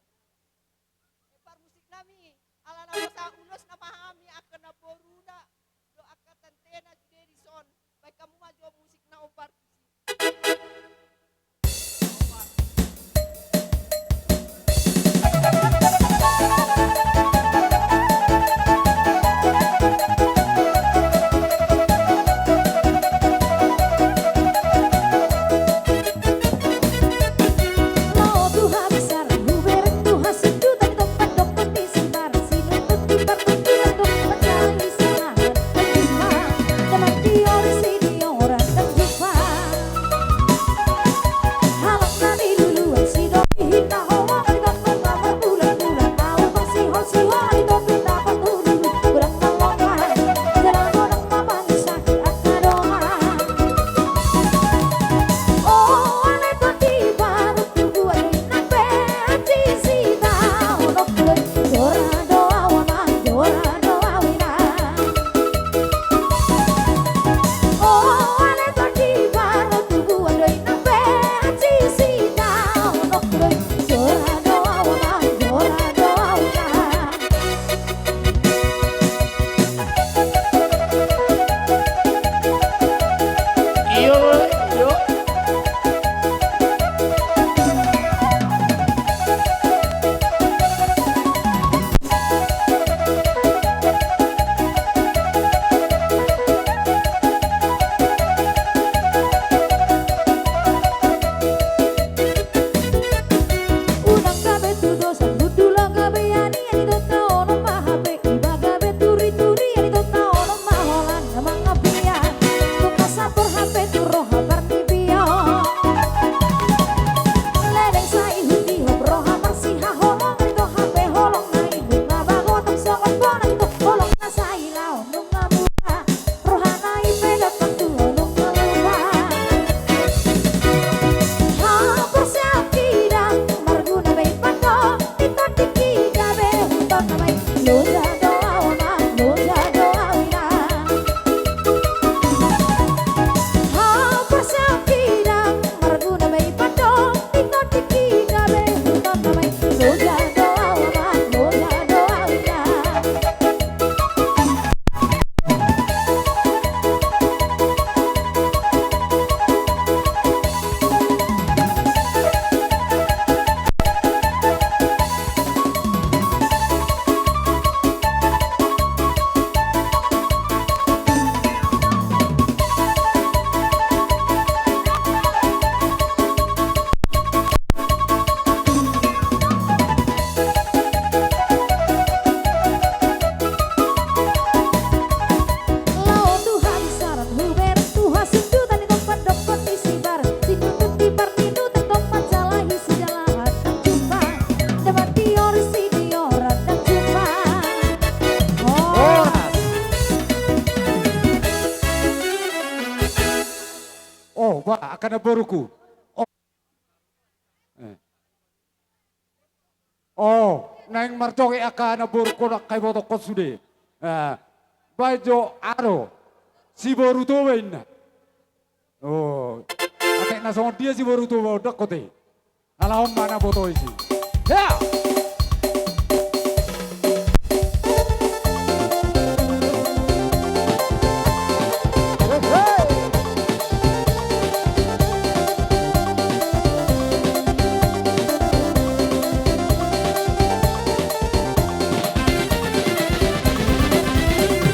Par musik nami, ala na bosa ulos na pahami angka na boruna, do angka tantena sude dison, baik hamu ma jo musik na ombar tusi. Horas. Oh, ba, angka na boruku. Oh. Eh. Oh, naeng marjoget angka na boruku, angka ibotoku sude. Eh, baen jo aro. Si boru Toba inna. Oh, atik na songon dia si boru Toba, ndang ote. Ala on ma na boto isi. Ya!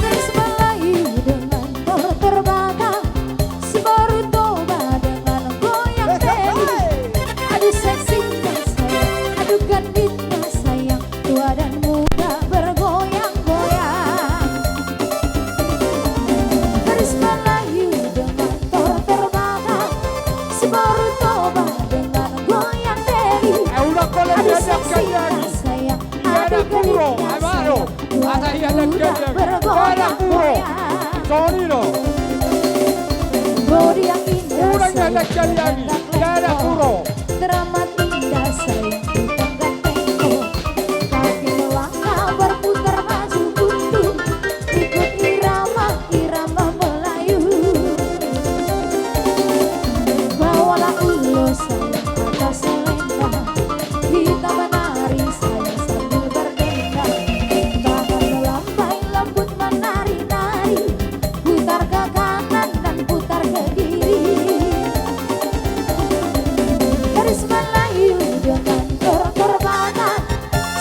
Bersebelahi dengan Tor Terbata, si boru Toba dengan goyang teli. Aduh seksinya sayang, aduh gendutnya sayang, tua dan muda bergoyang-goyang. Bersebelahi dengan Tor Terbata, si boru Toba dengan goyang teli. Aduh seksinya sayang, aduh gendutnya sayang, tua dan muda bergoyang-goyang. Songon i do. Udah yang indah, udah yang sayang, indah, sayang, kalian, indah, indah, indah, indah, sayang, di tengah tengko. Kaki melangkah berputar maju mundur, ikut irama, irama Melayu. Bawalah ulos sayang atas selendang, kita menari sayang sambil berdendang. Tangan melambai lembut menari-nari, putar ke kanan dan putar ke kiri. Gadis Melayu dengan terang terbatas,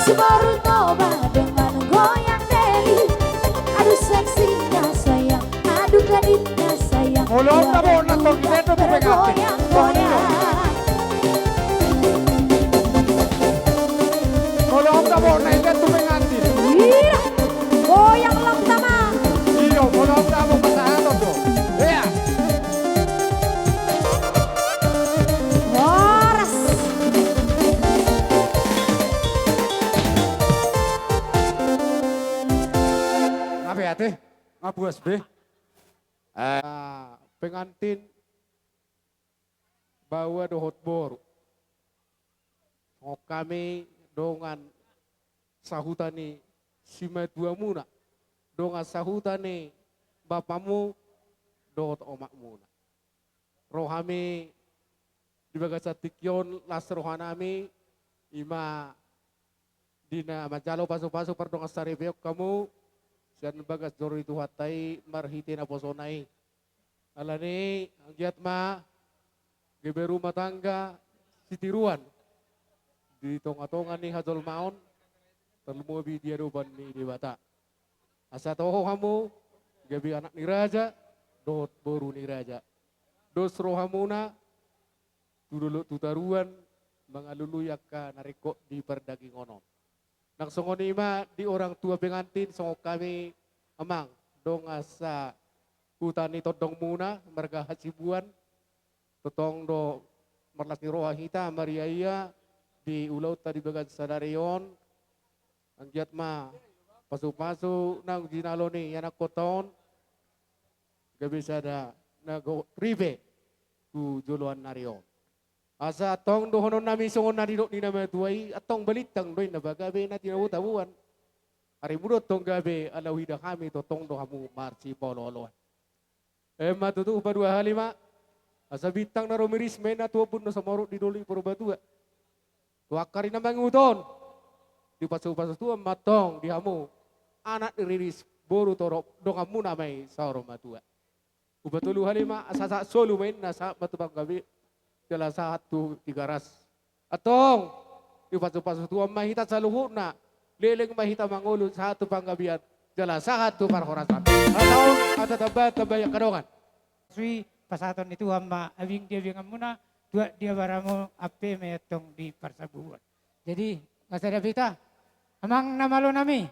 si Boru Toba dengan goyang deli. Aduh seksinya sayang, aduh gadisnya sayang. Molo on na bo na tong, bergoyang-goyang. Molo on na bo na, ingat tu pengantin. Iya. Goyang lam tama. Iyo, molo on na bo pasahaton do. Iya. Horas. Nga be ate, nga puas be. Eh, pengantin, baoa dohot boru. Songon hami dongan sahuta ni simatuamuna, dongan sahuta ni bapamu dohot omakmuna. Ro hami di bagasan tingki on, las rohanami, ima di na manjalo pasupasu pardongansaripeon hamu sian bagas joro ni Tuhanta i marhite naposona i. Alani i anggiat ma gabe rumah tangga sitiruan di tongatonga ni hajolmaon, tarlumobi di adopan ni Debata. Asa toho hamu gabe anak ni raja dohot boru ni raja. Dos rohamuna tu dolok tu toruan mangalului angka na ringkot di pardagingon on. Nang songon i ma di orang tua pengantin, songon hami amang dongan sahuta ni tondongmuna marga Hasibuan. Tongtong do marlas ni roha hita mariaia di ulaonta di bagas sadari on. Anggiat ma pasupasu naung jinalo ni ianakkonta on gabe sada na gogo ripe tu joloan ni ari on. Asa antong dohononnami songon na nidok ni na matua i, antong balintang do inna ba gabe na tinabotaboan. Arimu do antong gabe, ala huida hami tongtong do hamu marsipaolooloan. Emma tutu, hupadua hali ma. Asa bintang na rumiris ma inna tu ombun na sumorop di dolok ni Purbatua. Tu angka ari na mangihut on, dipasupasu Tuhan ma antong di hamu anak riris, boru torop, donganmuna ma i saur matua. Hupatolu hali ma, asa sahat solu ma inna, sahat ma tu panggabean jala sahat tu Tigaras. Antong dipasupasu Tuhan ma hita saluhutna, leleng ma hita mangolu sahat tu panggabean jala sahat tu parhorasan. Hata on, hata tambahan, tambai angka dongan. Sui pasahaton ni Tuhan ma abing di abinganmuna, tuat di abaramu, ampe ma i antong di parsabuhuan. Jadi, nga sada hita, amang na malonami,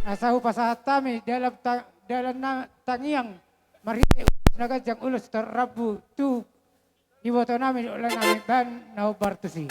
asa hupasahat hami dalan ta-, dalan na tangiang, marhite ulos na ganjang, ulos tarrambu tu ibotonami dohot laenami bahen na hombar tusi.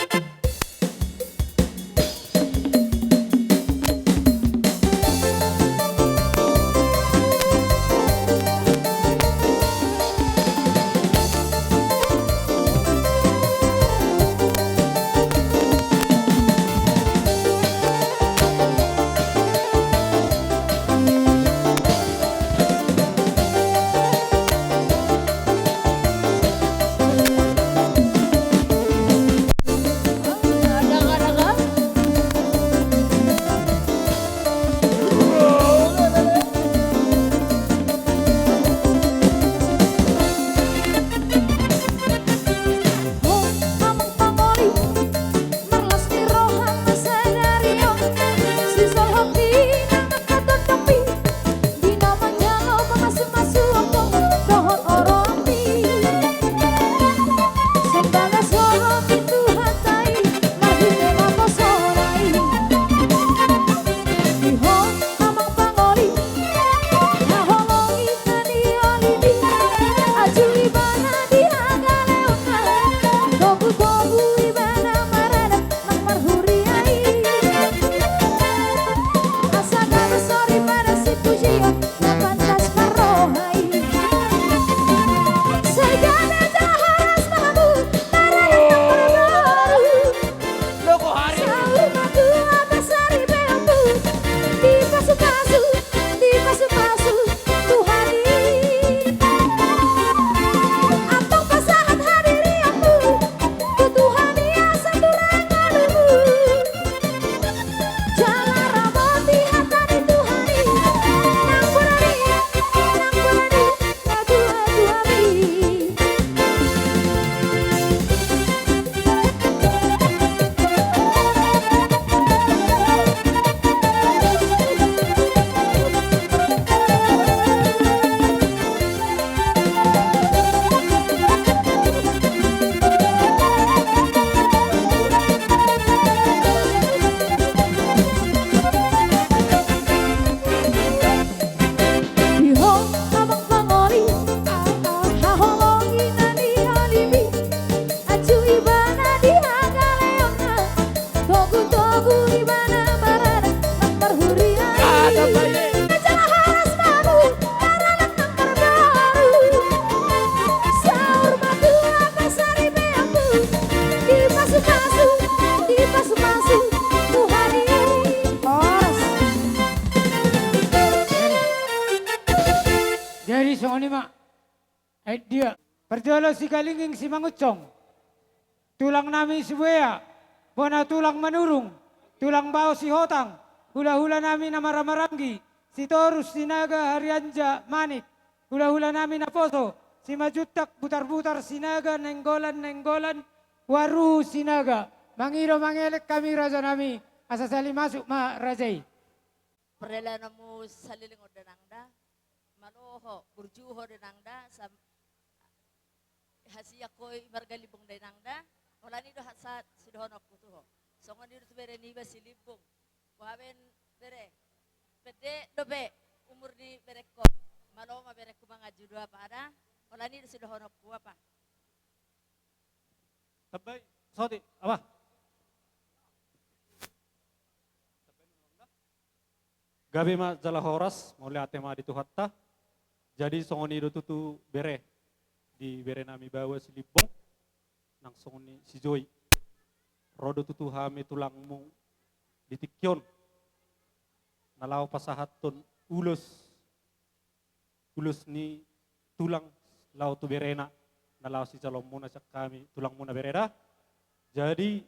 Ai dia, parjolo Sigalingging Simangunsong, tulang nami Sibuea, bona tulang Manurung, tulang bao Sihotang, hula-hula nami na marhaha-maranggi, Sitorus Sinaga Harianja Manik, hula-hula nami naposo, Simanjuntak Butar-butar Sinaga, Nainggolan, Nainggolan, Waruhu Sinaga, mangido mangelek hami raja nami, asa sahali masuk ma raja i. Pardalanan muna saleleng on da nang da, malo ho, burju ho da nang da, sam-, hasian ho i marga Limbong da nang da, holan i do sahat sidohononku tu ho. Songon i do tu bere niba si Limbong. Boha baen bere, pendek dope umur ni berengkon. Malo ma berengku manganju do apa da, holan i do sidohononku apa. Tambai, soti, apa? Gabe ma jala horas, mauliate ma di Tuhanta. Jadi songon i do tutu bere, di bere nami baoa si Limbong, nang songon i si Joi. Ro do tutu hami tulangmu di tingki on. Na laho pasahathon ulos, ulos ni tulang laho tu berena, na laho sijaloonmuna sian hami tulangmuna bere da. Jadi,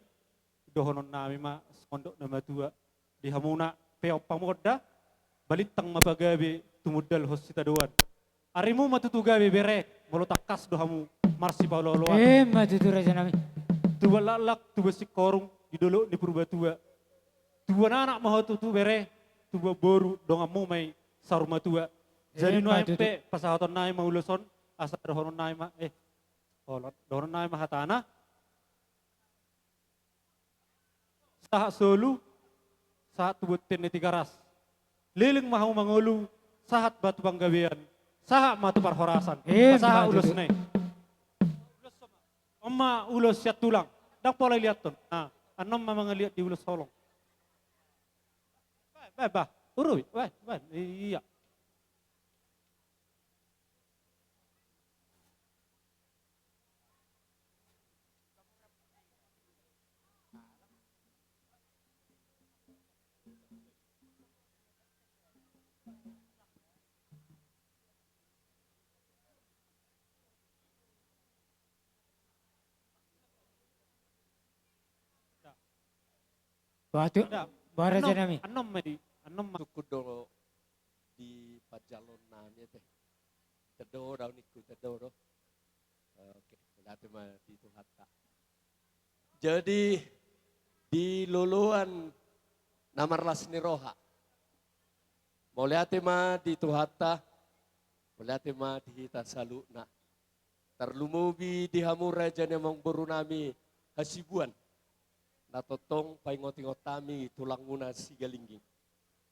dohonon nami ma, songon dok na matua, di hamuna pe on pamoda, balintang ma pagabe tumundalhon sitadoan. Arimu ma tutu gabe bere, molo tangkas do hamu marsipaolo-oloan. Emma tutu raja nami. Tubuan laklak, tubuan singkoru, di dolok ni Purbatua. Tubuan anak ma ho tutu bere, tubuan boru, donganmu ma i saur matua. Jadi nuaeng pe pasahaton nami ma ulos on, asa dohonon nami ma, eh, olo, dohonon nami ma hatana. Sahat solu, sahat tu bontean ni Tigaras. Leleng ma hamu mangolu, sahat ma tu panggabean, sahat ma tu parhorasan. Pasahat ulos nai. On ma ulos sian tulang. Ndang pola iliathon. Nah, annon ma mangaliat di ulos holong. Bah, bah, bah. Urupi, bah, bah. Iya. Waduh, boha raja nami. Annon ma di, annon ma. Tukkun do di panjaloon nami ate. Teddo do ningku, teddo do. Oke, mauliate ma di Tuhanta. Jadi, di loloan na marlas ni roha. Mauliate ma di Tuhanta, mauliate ma di hita saluhutna. Tarlumobi di hamu raja ni amangboru nami Hasibuan. Na tongtong paingot-ingot hami tulangmuna Sigalingging.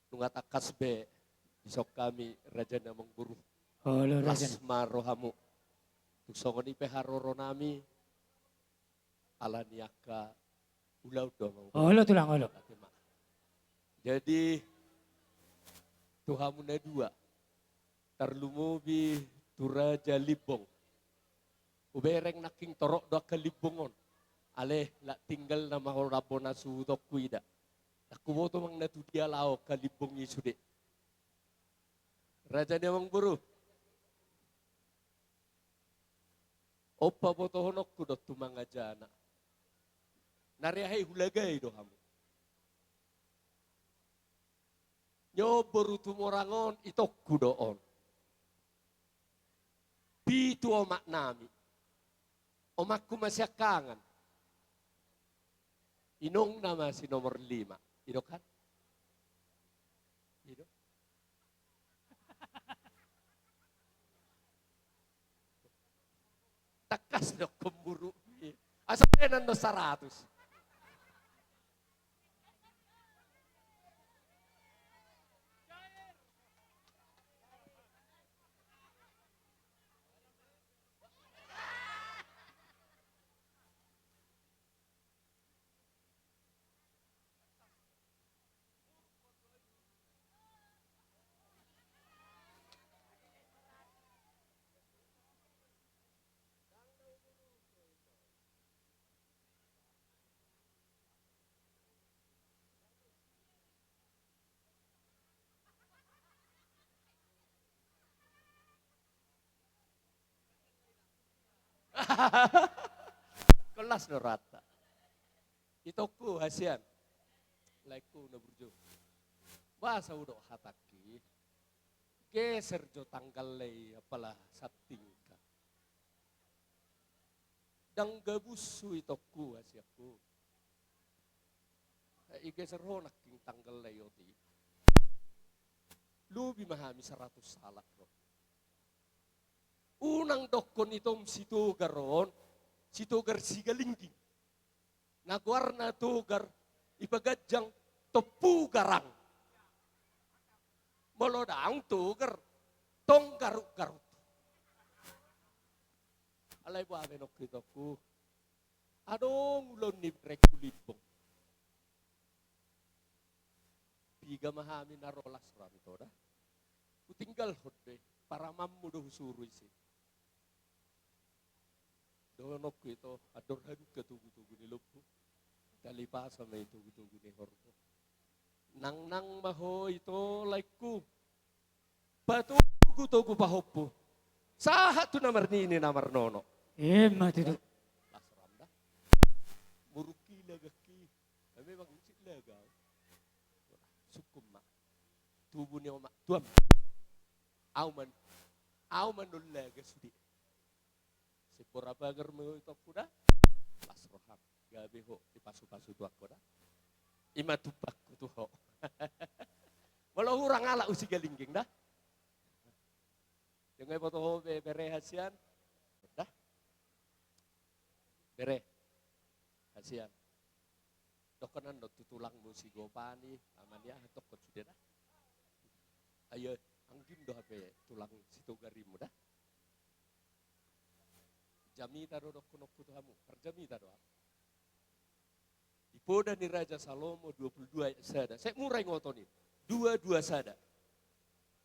Nunga tangkas be dison hami raja ni amangboru. Olo, raja. Las ma rohamu. Tung songon i pe haroro nami, ala ni angka ulaon do amangboru. Olo tulang, olo. Jadi, tu hamu na dua, tarlumobi tu Raja Limbong. Hubereng nangkin torop do angka Limbong on. Alai, lak tinggal nama ho rap bona suhut on huida. Ndang huboto manang na tu dia laho angka Limbong i sude. Raja ni amangboru. On pabotohononku do tu mangajana. Na reahe hulagai do hamu. Nyo boru Tumorang on itongku do on. Pitu omak nami. Omakku ma siangkangan. Inongna ma si nomor lima. I do kan? I do. Tangkas do komburu. Asa penan do saratus. Kelas do rata. Itongku hasian. Laengku na burju. Boasa hudok hatangki. Geser jo tanggal lai apala satingka. Ndang gabus ho itongku hasianku. Eh, igeser ho nangkin tanggal lai otik. Lobi ma hami saratus halak do. Unang dokkon itom Sitogar on, Sitogar Sigalingging. Na goarna Togar, i paganjang Tompu Garang. Molo ndang Togar, tong garuk-garuk. Alai boa be nangkin itongku. Adong ulaon ni berengku Limbong. Piga ma hami na ro las roham ito da. Hutinggalhon do i, paramanmu do husuru isi. Dohononku ito, andor halumpang togu-togu ni lombu. Talipasa ma i togu-togu ni horbo. Nangnang ma ho ito laengku. Patogu-togu pahompu. Sahat tu na marnini na marnono. Ima tutu. Las roham da. Murungki lagangki. Memang sik laga. Sungkun ma. Tubu ni omak tuam. Au man. Au man do laga sude. Simbora pagar ma ho itongku da. Las roham. Gabe ho dipasu-pasu tu angka da. Ima tumpakku tu ho. Molo hurang halak tu Sigalingging da. Jong ai boto ho be bere hasian. Da. Bere hasian. Dokkon an do tu tulangmu si Gopani, amani aha dokkon sude da. Ayo, anggim do hape tulang Sitogarimmu da. Jamita do dohononku tu hamu, parjamita do ahu. Di Poda ni Raja Salomo dua puluh dua ayat sada. Sai mura ingoton i. Dua dua sada.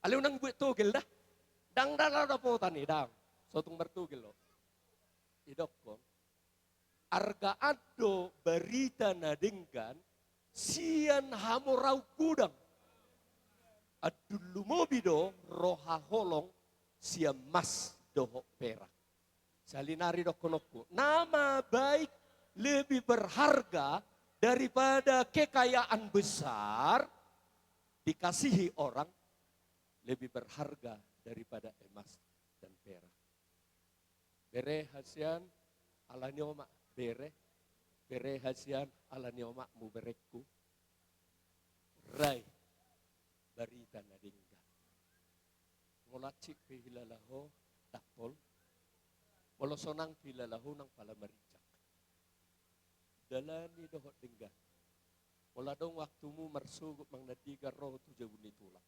Alai unang buat togel da. Ndang da laho dapotan i, ndang. So tung martogel do. Idokkon. Arga an do barita na denggan sian hamoraon godang. Andul lumobi do roha holong sian mas dohot perak. Sahali nari dohononku, nama baik lebih berharga daripada kekayaan besar, dikasihi orang lebih berharga daripada emas dan perak. Bere hasian, ala ni omak bere, bere hasian, ala ni omakmu berengku. Rai barita na denggan. Molo hansit pe hilala ho, dapotan. Molo sonang pe hilala ho, unang pala marinjak. Dalani dohot denggan. Molo adong waktumu marsogot manang na denggan ro ho tu jabu ni tulang.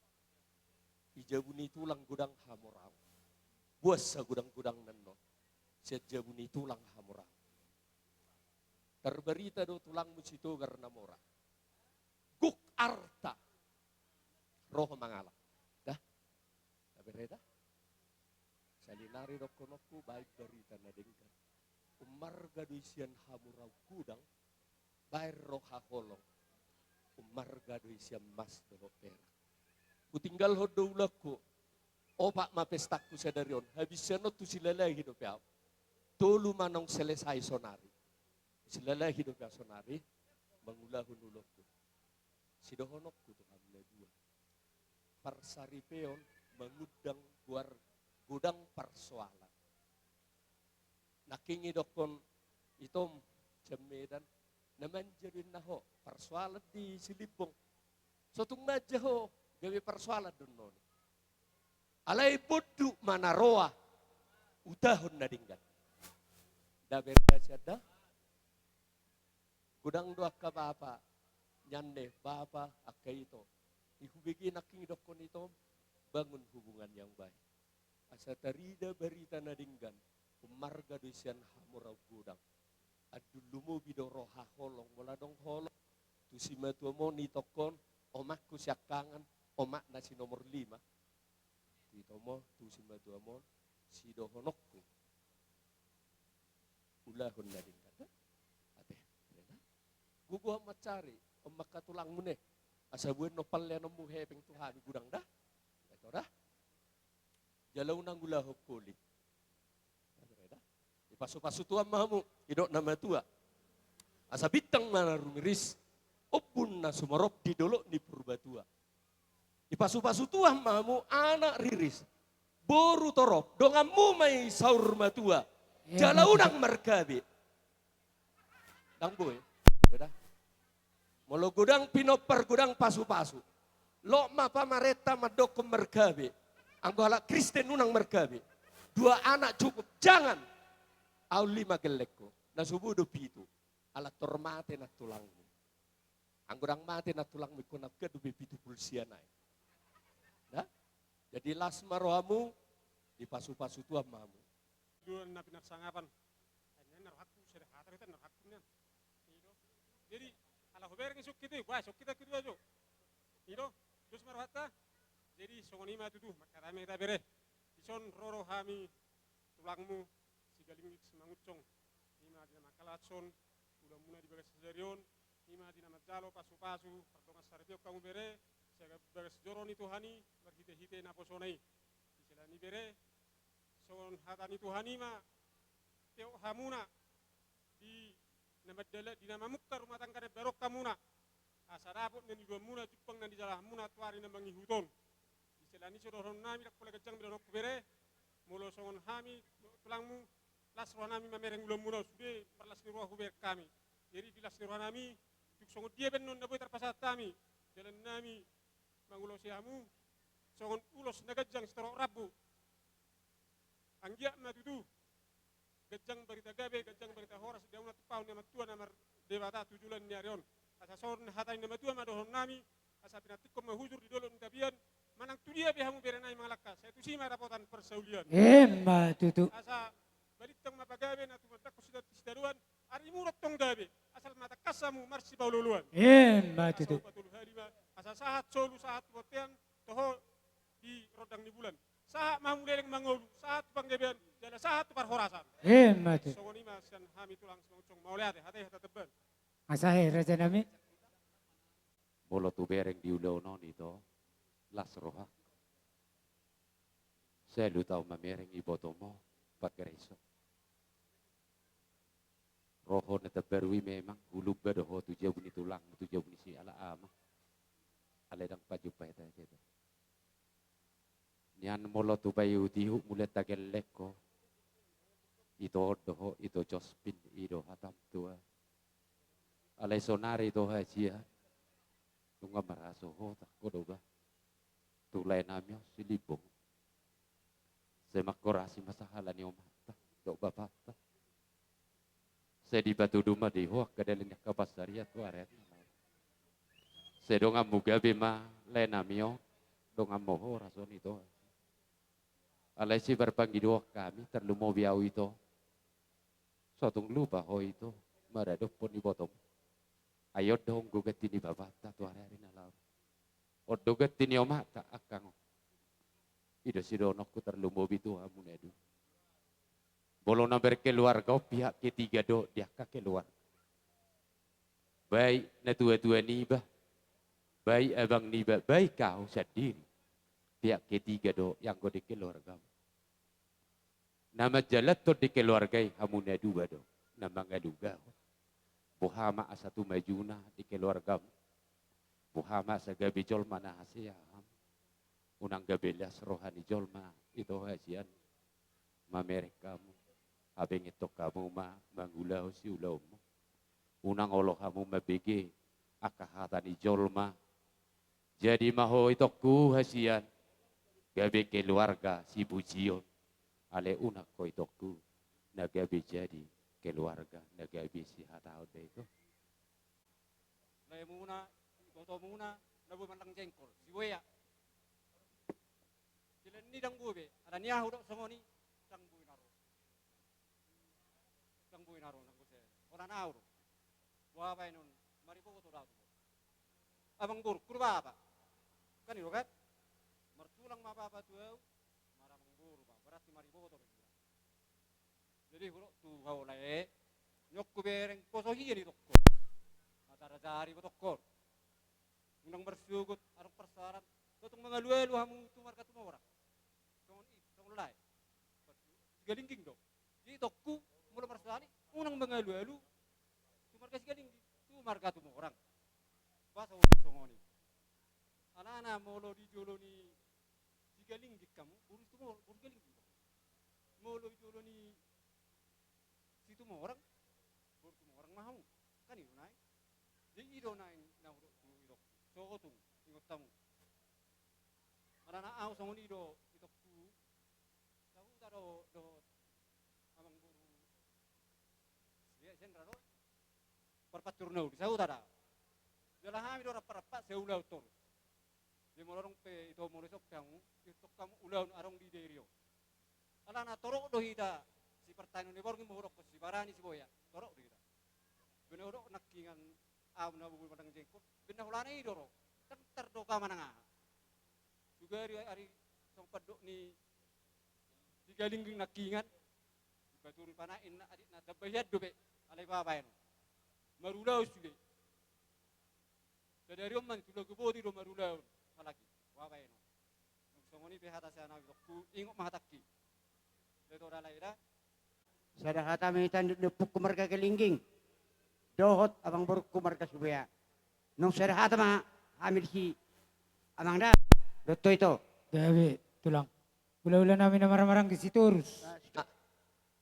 Di jabu ni tulang godang hamoraon. Boasa godang-godang nannon. Sian jabu ni tulang hamoraon. Tarbarita do tulangmu Sitogar na mora. Gok arta. Ro ho mangalap. Da. Bere da. Sahali nari dohononku baen barita na denggan. Umarga do i sian hamoraon godang, baen roha holong. Umarga do i sian mas dohot perak. Hutinggalhon do ulaonku. Opat ma pestangku sadari on. Habis sian on tu Silalahi dope ahu. Tolu ma naung selesai sonari. Silalahi dope ahu sonari. Mangulahon ulaonku. Sidohononku tu hamu na dua. Parsaripeon mangundang goar godang parsoalan. Nangkin idokkon itom sian Medan, na manja do inna ho, parsoalan di si Limbong. So tung manja ho, gabe parsoalan do inna on. Alai bondut ma na roa, utahon na denggan. Da bere hasian da. Godang do angka bapa, nian ne bapa, angka ito. Di hubege nangkin idokkon itom, bangun hubungan yang baik. Asa tarida barita na denggan, umarga do i sian hamoraon godang. Andul lumobi do roha holong, molo adong holong. Tu simatuam on idokkon, omakku siangkangan, omakna si nomor lima. Tu itom on, tu simatuam on, sidohononku. Ulahon na denggan. Ate, rela. Gogo ahu mansari, on ma angka tulangmu ne. Asa buat no palleanonmu hepeng tu hami godang da. Ito da. Jala unang ulahon holi. Ate, rela. Pasu-pasu Tuhan ma hamu, didok na matua. Asa bintang ma na rumiris, ombun na sumorop di dolok ni Purbatua. Dipasu-pasu Tuhan ma hamu anak riris, boru torop, donganmu ma i saur matua. Jala unang margabe. Ndang boi. Beda. Molo godang pinompar, godang pasu-pasu, loas ma pamarenta mandokkon margabe. Anggo halak Kristen unang margabe. Dua anak cukup, jangan. Ahu lima gellengku, na so boi do pitu. Ala tor mate nantulangmu. Anggo ndang mate nantulangmu, ingkon nangkin dope pitu pulu sia nai. Nah? Jadi las ma rohamu, dipasu-pasu Tuhan ma hamu. Dua na pinarsangapan. Hanya na rohangku, sada hata kita na rohangku nian. I do. Jadi, ala hubereng isuk kita, wah, isuk kita kedua jo. I do, dos ma rohanta. Jadi, songon i ma tutu, mangkatai ma hita bere. Dison ro do hami tulangmu, Sigalingging Simangunsong. I ma di na mangkalashon ulaonmuna di bagas sadari on, i ma di na manjalo pasu-pasu, pardongan saripeon hamu bere, sian bagas joro ni Tuhan i, marhite-hite naposona i. Di sela ni bere, songon hata ni Tuhan i ma, peop hamuna, di na mandala-, di na mamungka rumah tangga na baru hamuna. Asa dapot na niuluanmuna, jumpang na nijalahanmuna tu ari na mangihut on. Di sela ni i so dohonon nami, ndang pola ganjang be dohononku bere, molo songon hami, tulangmu, las roha nami mamereng ulaonmuna, sude marlas ni roha hubereng hami. Jadi di las ni roha nami, tung songon dia pe annon na boi tarpasahat hami, dalan nami mangulosi hamu, songon ulos na ganjang sitorop rambu. Anggiat ma tutu ganjang barita gabe, ganjang barita horas, di hamu na tumpahon ni Ama Tuhan na mardebata tu joloan ni ari on. Asa songon hata ni na matua ma dohonon nami, asa pinantikhon ma hujur di dolok ni tapian, manang tu dia pe hamu bere nami mangalangka, sai tusi ma dapotan parsaulian. Emma tutu. Asa balintang ma pagabe na tumandangkon sita-, sitadoan, arimu do tong gabe, asal ma tangkas hamu marsipaolo-oloan. Emma tutu. Asa upa tolu hali ma, asa sahat solu sahat tu bontean, toho di rondang ni bulan. Sahat ma hamu leleng mangolu, sahat tu panggabean, jala sahat tu parhorasan. Emma tutu. Songon i ma sian hami tulang Simangunsong, mauliate, hata i hata tebal. Asa he, raja nami. Molo tu bereng di ulaon on ito, las roha. Saluhut ahu mamereng ibotom on, panggareso. Ro ho na tambaru i memang, hulumba do ho tu jabu ni tulang, tu jabu ni si ala ama. Alai ndang pajumpa hita hita. Nian molo tu paihut-ihut mula tagellek ho. Ito on do ho, ito Jospin, i do hatam tua. Alai sonari ito hasian. Nunga marhasohotan ho do bah. Tu lae nami on si Limbong. Sai mangkorasi ma sahala ni omanta dohot bapanta. Sai dipatudu ma di ho angka dalan ni angka pansarian tu ari-ari. Sai donganmu gabe ma lae nami on, donganmu horas on ito. Alai siparpangidoan hami, tarlumobi ahu ito. So tung lupa ho ito maradophon ibotom. Ai on do on ganti ni bapanta tu ari-ari na laho. On do ganti ni omanta angkang on. I do sidohononku tarlumobi tu hamu na dua. Molo na berkeluarga on pihak ketiga do di angka keluarga. Baik natua-tua niba, baik abang niba, baik ahu sandiri. Pihak ketiga do i anggo di keluargamu. Na manjalanhon di keluarga i hamu na dua do na mangalugahon. Boha ma asa tumajuna di keluargamu. Boha ma asa gabe jolma na hasea hamu. Unang gabe las roha ni jolma ito hasian. Mamereng hamu, habengetton hamu ma mangulahon siulaonmu. Unang olo hamu mambege angka hata ni jolma. Jadi ma ho itongku hasian, gabe keluarga sipujion. Alai unang ho itongku na gabe jadi keluarga na gabe sihatahon da ito. Laemuna, ibotomuna, na boi mandang jengkol, siboea. Silen ni ndang boi be, ala ni ahu do songon i, ndang boi na ro. Ndang boi na ro, ndang boi se. Holan ahu do. Boha baenon, mariboto do ahu tu boru. Amangboru, hurang bapa. Kan i do kan? Martulang ma bapa tu ahu, maramangboru ma, berarti mariboto do hurang. Jadi hudok tu ho lae, nion hubereng poso hian itongko. Mata rajari botongkon. Unang marsogot, adong parsaoran, tongtong mangalualu hamu tu marga Tumorang. Songon i, songon lae. Sigalingging do. Jadi itongku, Alualu tu marga Sigalingging, tu marga Tumorang. Boasa huboto songon i? Alana molo di jolo ni Sigalingging hamu, boru Tumor-, boru Sigalingging do. Molo di jolo ni Situmorang, boru Tumorang ma hamu. Kan i do naeng. Jadi i do naeng na hudok tu itokku. Sogot tung ingot hamu. Alana ahu songon i do itokku. Sahuta do dohot amangboru Siahaan do. Parpancur na uli, sahuta da. Jala hami do rap-rap saulaon torus. Jadi molo adong pe ito molo isop hamu, ihuthon hamu ulaon adong di dairi on. Alana torop do hita, sipartahinon ni borngin ma hudokkon, sibarani siboya, torop do hita. Bena hudok nangkiningan ahu na boi manang jengkol, bena hulana i do ro. Ndang tardoka manang aha. Sugari ari songon pandok ni Sigalingging nangkiningan, dipaturut panai inna adikna, tamba hian dope, alai babaen on. Marulaon sude. Sadari on ma tu lagu boti do marulaon, apalagi babaen on. Nung songon i pe hata sian ahu itokku, ingot ma hatangki. Leto dalai da. Sada hata ma i tanduk ni ompungku marga Sigalingging dohot amangborungku marga Sibea. Nung sada hata ma hami disi amang da. Dohot ito. Gabe tulang. Hulahula nami na marhamaranggi Sitorus.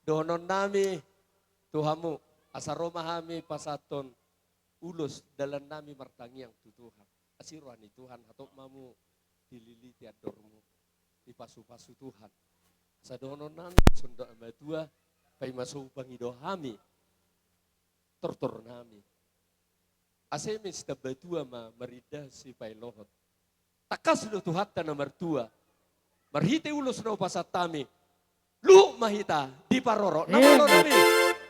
Dohonon nami tu hamu, asa ro ma hami pasahathon ulos dalan nami martangiang tu Tuhan. Asi roha ni Tuhan, hatop ma hamu dililiti andormu, dipasupasu Tuhan. Asa dohonon nami songon dok ni natuatua, paima so pangido hami tortor nami, asa eme sitambatua ma marinda sipaelohon. Tangkas do Tuhanta na martua, marhite ulos na hupasahat hami, luhut ma hita diparorot. Nang olo nami,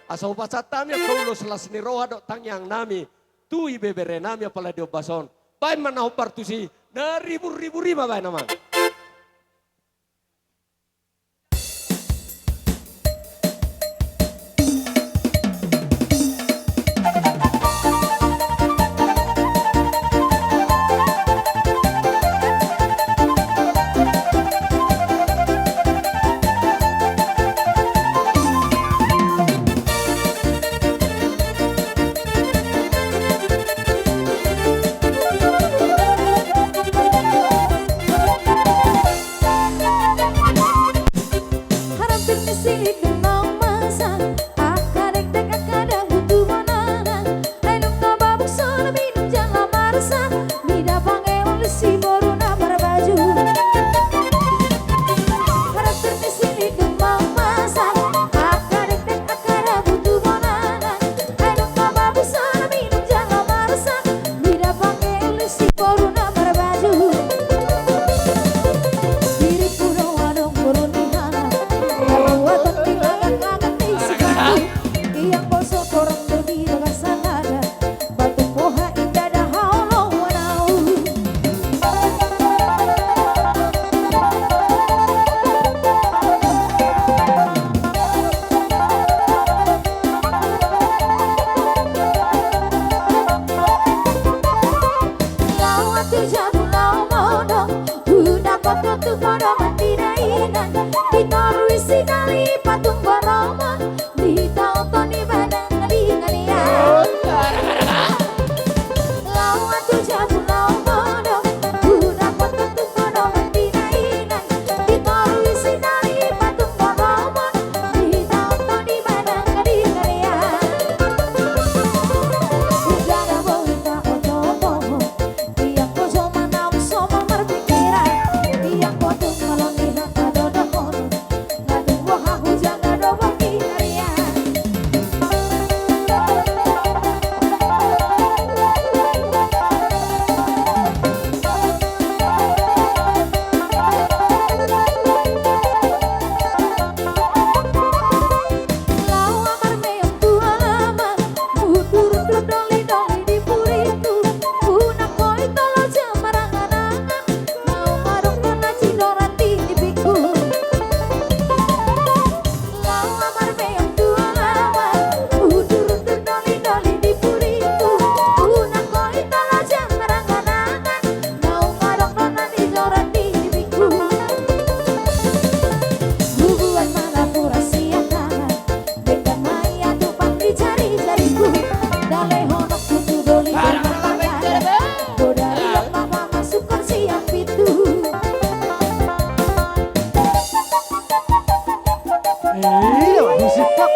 asa hupasahat hami angka ulos las ni roha dohot tangiang nami tu ibebere nami apala di ombas on. Baen ma na hombar tusi, na riburibu i ma baen, amang.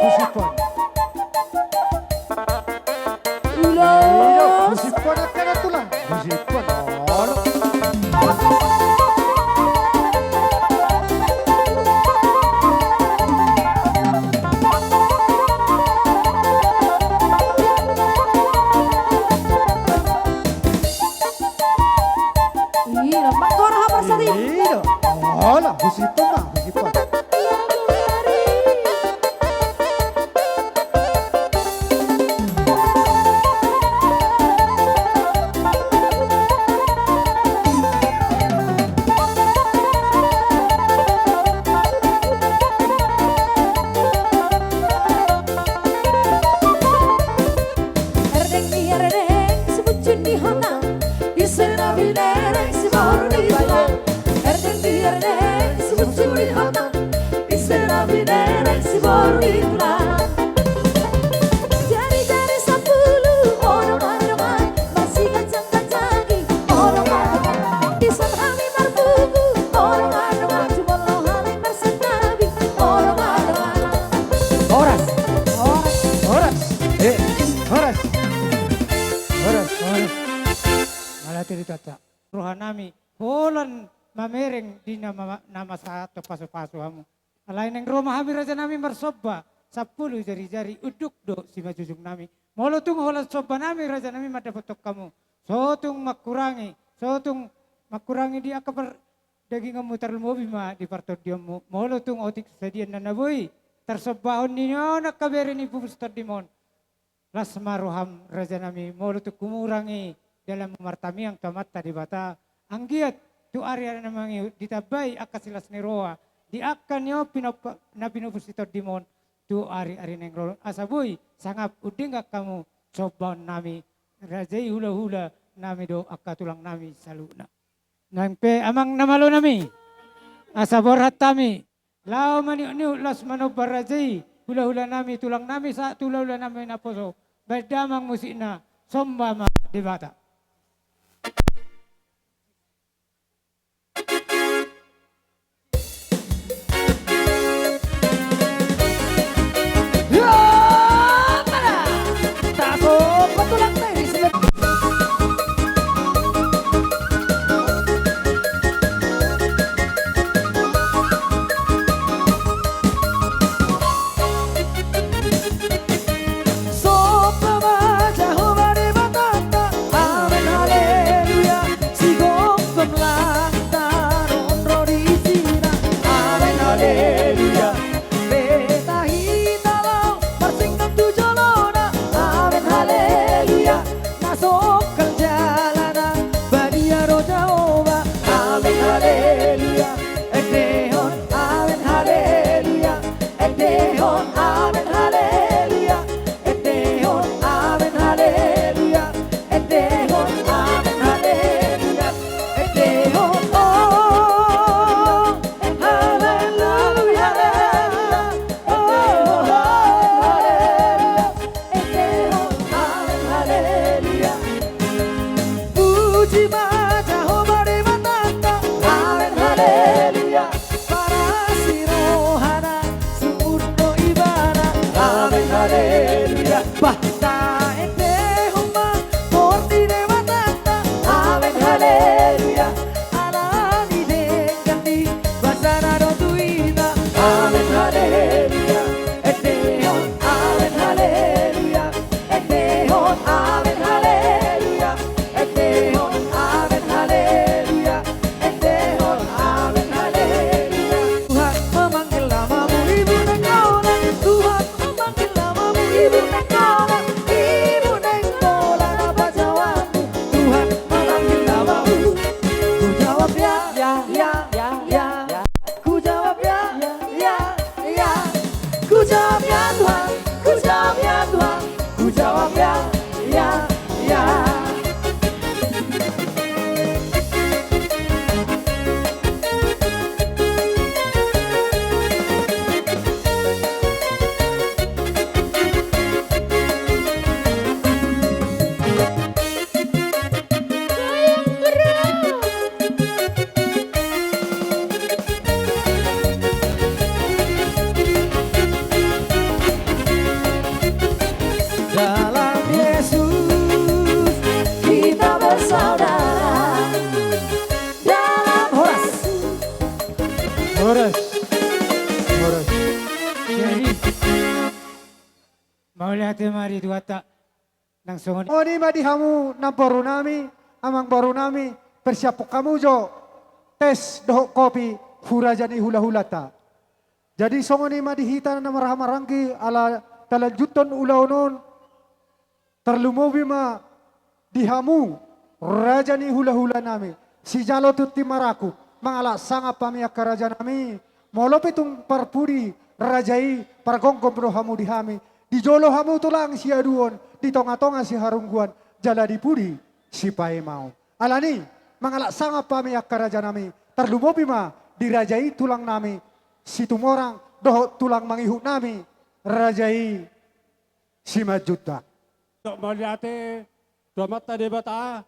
Husipon. Ulos. Husipon, angka na tulang. Husipon. Olo. Iya, Pak Tor, apa sih? Iya. Olo, Husipon, Pak, Husipon. Erdeng di erdeng, sibuccu di hona. Ise na binereng siboru di tulang. Erdeng di erdeng, sibuccu di hona. Ise na binereng siboru di tulang. Jari-jari sampulu, o dongan-dongan, marsiganjang-ganjangi, o dongan-dongan. Dison hami marbuku, o dongan-dongan, jumolo hami marsantabi, o dongan-dongan. Horas. Horas. Horas. Eh, horas. Horas, horas. Mauliate di Tuhanta. Rohanami holan mamereng di na ma-, na masa tu pasu-pasu hamu. Alai naeng ro ma hami rajanami marsomba, sampulu jari-jari unduk do simanjujungnami. Molo tung holan sombanami rajanami mandapothon hamu, so tung mangkurangi, so tung mangkurangi di angka pardagingonmu, tarlumobi ma di partondionmu. Molo tung otik sadian na na boi tarsombahon ni on angka bere ni pupus tondimon, las ma roham rajanami. Molo tung humurangi dalanmu martamiang tu Amanta Debata, anggiat tu ari na mangihut ditambai angka silas ni roha di angka ni on pinompa-, na pinupus ni tondimon tu ari-ari naeng ro on, asa boi sangap undenggan hamu sombaonnami, raja i hula-hulanami dohot angka tulangnami saluhutna. Nang pe amang na malonami, asa borhat hami laho maniuk-niuk laos manomba raja i, hula-hulanami, tulangnami sahat tu hula-hulanami naposo. Baen damang musikna, somba ma Debata. Somba ma Jahowa Debatanta, amen haleluya. Sigomgom langit tano on ro di sina, amen haleluya. Beta hita laho marsingkop tu jolona, amen haleluya. Na songkal jalana badia do Jahowa, amen haleluya. Endehon amen haleluya. Endehon amen haleluya. Endehon amen haleluya. Endehon amen haleluya. Endehon, oh, haleluya, haleluya. Oh, haleluya. Endehon amen haleluya. Puji ma Jahowa Debatanta, amen haleluya. Parasi rohana sumurung do Ibana, amen haleluya. Bah, taendehon ma goar ni Debatanta, amen haleluya. Alani denggan ni basana do tu hita, amen haleluya. Endehon amen haleluya. Endehon amen haleluya. Endehon amen haleluya. Endehon amen haleluya. Tuhan memanggil namamu, Ibu Nenggolan. Tuhan memanggil namamu, Ibu Nenggolan. Mauliate ma di Tuhanta. Nang songon i ma di hamu namboru nami, amangboru nami, persiaphon hamu jo tes dohot kopi hu raja ni hulahulanta. Jadi songon i ma di hita na marhahamaranggi, ala talanjuthon ulaon on, tarlumobi ma di hamu raja ni hulahula nami, sijalo tintin marangkup, mangalap sangap hami angka raja nami. Molo pe tung parpudi raja i, pargomgom do hamu di hami, di jolo hamu tulang siaduon, di tongatonga siharungguan, jala di pudi sipaima on. Alani, mangalap sangap hami angka raja nami, tarlumobi ma di raja i tulang nami Situmorang dohot tulang mangihut nami raja i Simanjuntak. Mauliate tu Amanta Debata,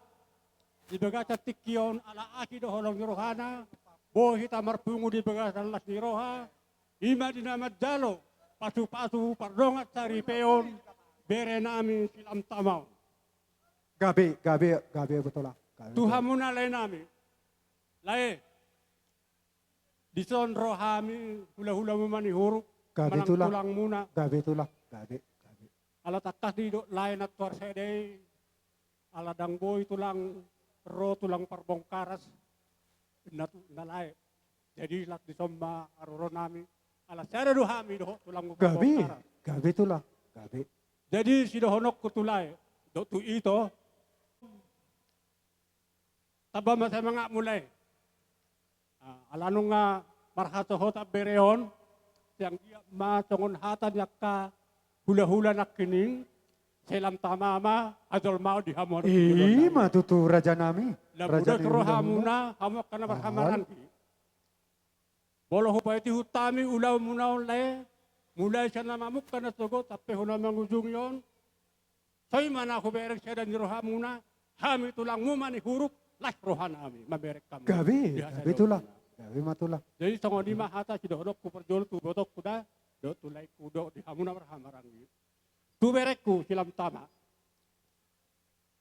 di bagasan tingki on ala asi do holong ni rohana, boi hita marpungu di bagasan las ni roha, i ma di na manjalo pasupasu pardongan saripeon bere nami Silam Tama on. Gabe, gabe, gabe, betul lah. Gabe, tu hamuna lae nami. Lae. Dison ro hami hulahulamu Manihuruk, gabe manang tulang, tulangmuna. Gabe tulang, gabe, gabe. Ala tangkas didok lae nantuan sada i, ala ndang boi tulang ro tulang Parbongkaras, na tu, na lae. Jadi las dison ma haroronami, ala sada do hami dohot tulangmu Parbongkaras. Gabe tulang, gabe. Jadi sidohononku tu lae, dohot tu ito. Tamba ma semangatmu lae. Ah, ala nunga marhasohotan bere on, sai anggiat ma songon hata ni angka hulahula nangkining, Silam Tama ma hajolmaon di hamu. I ma tutu raja nami. Lam udas rohamuna, hamu angka na marhahamaranggi. Molo hupaihutihut hami ulaonmuna on lae, mulai sian na mamungka na sogot sampe hona mangujungi on, songon i ma na hubereng sada ni rohamuna, hami tulangmu Manihuruk, las rohanami mamereng hamu. Gabe, gabe tulang. Gabe ma tulang. Jadi songon i ma hata sidohononku parjolo tu ibotongku da, dohot tu laengku, dohot di hamu na marhahamaranggi. Tu berengku Silam Tama.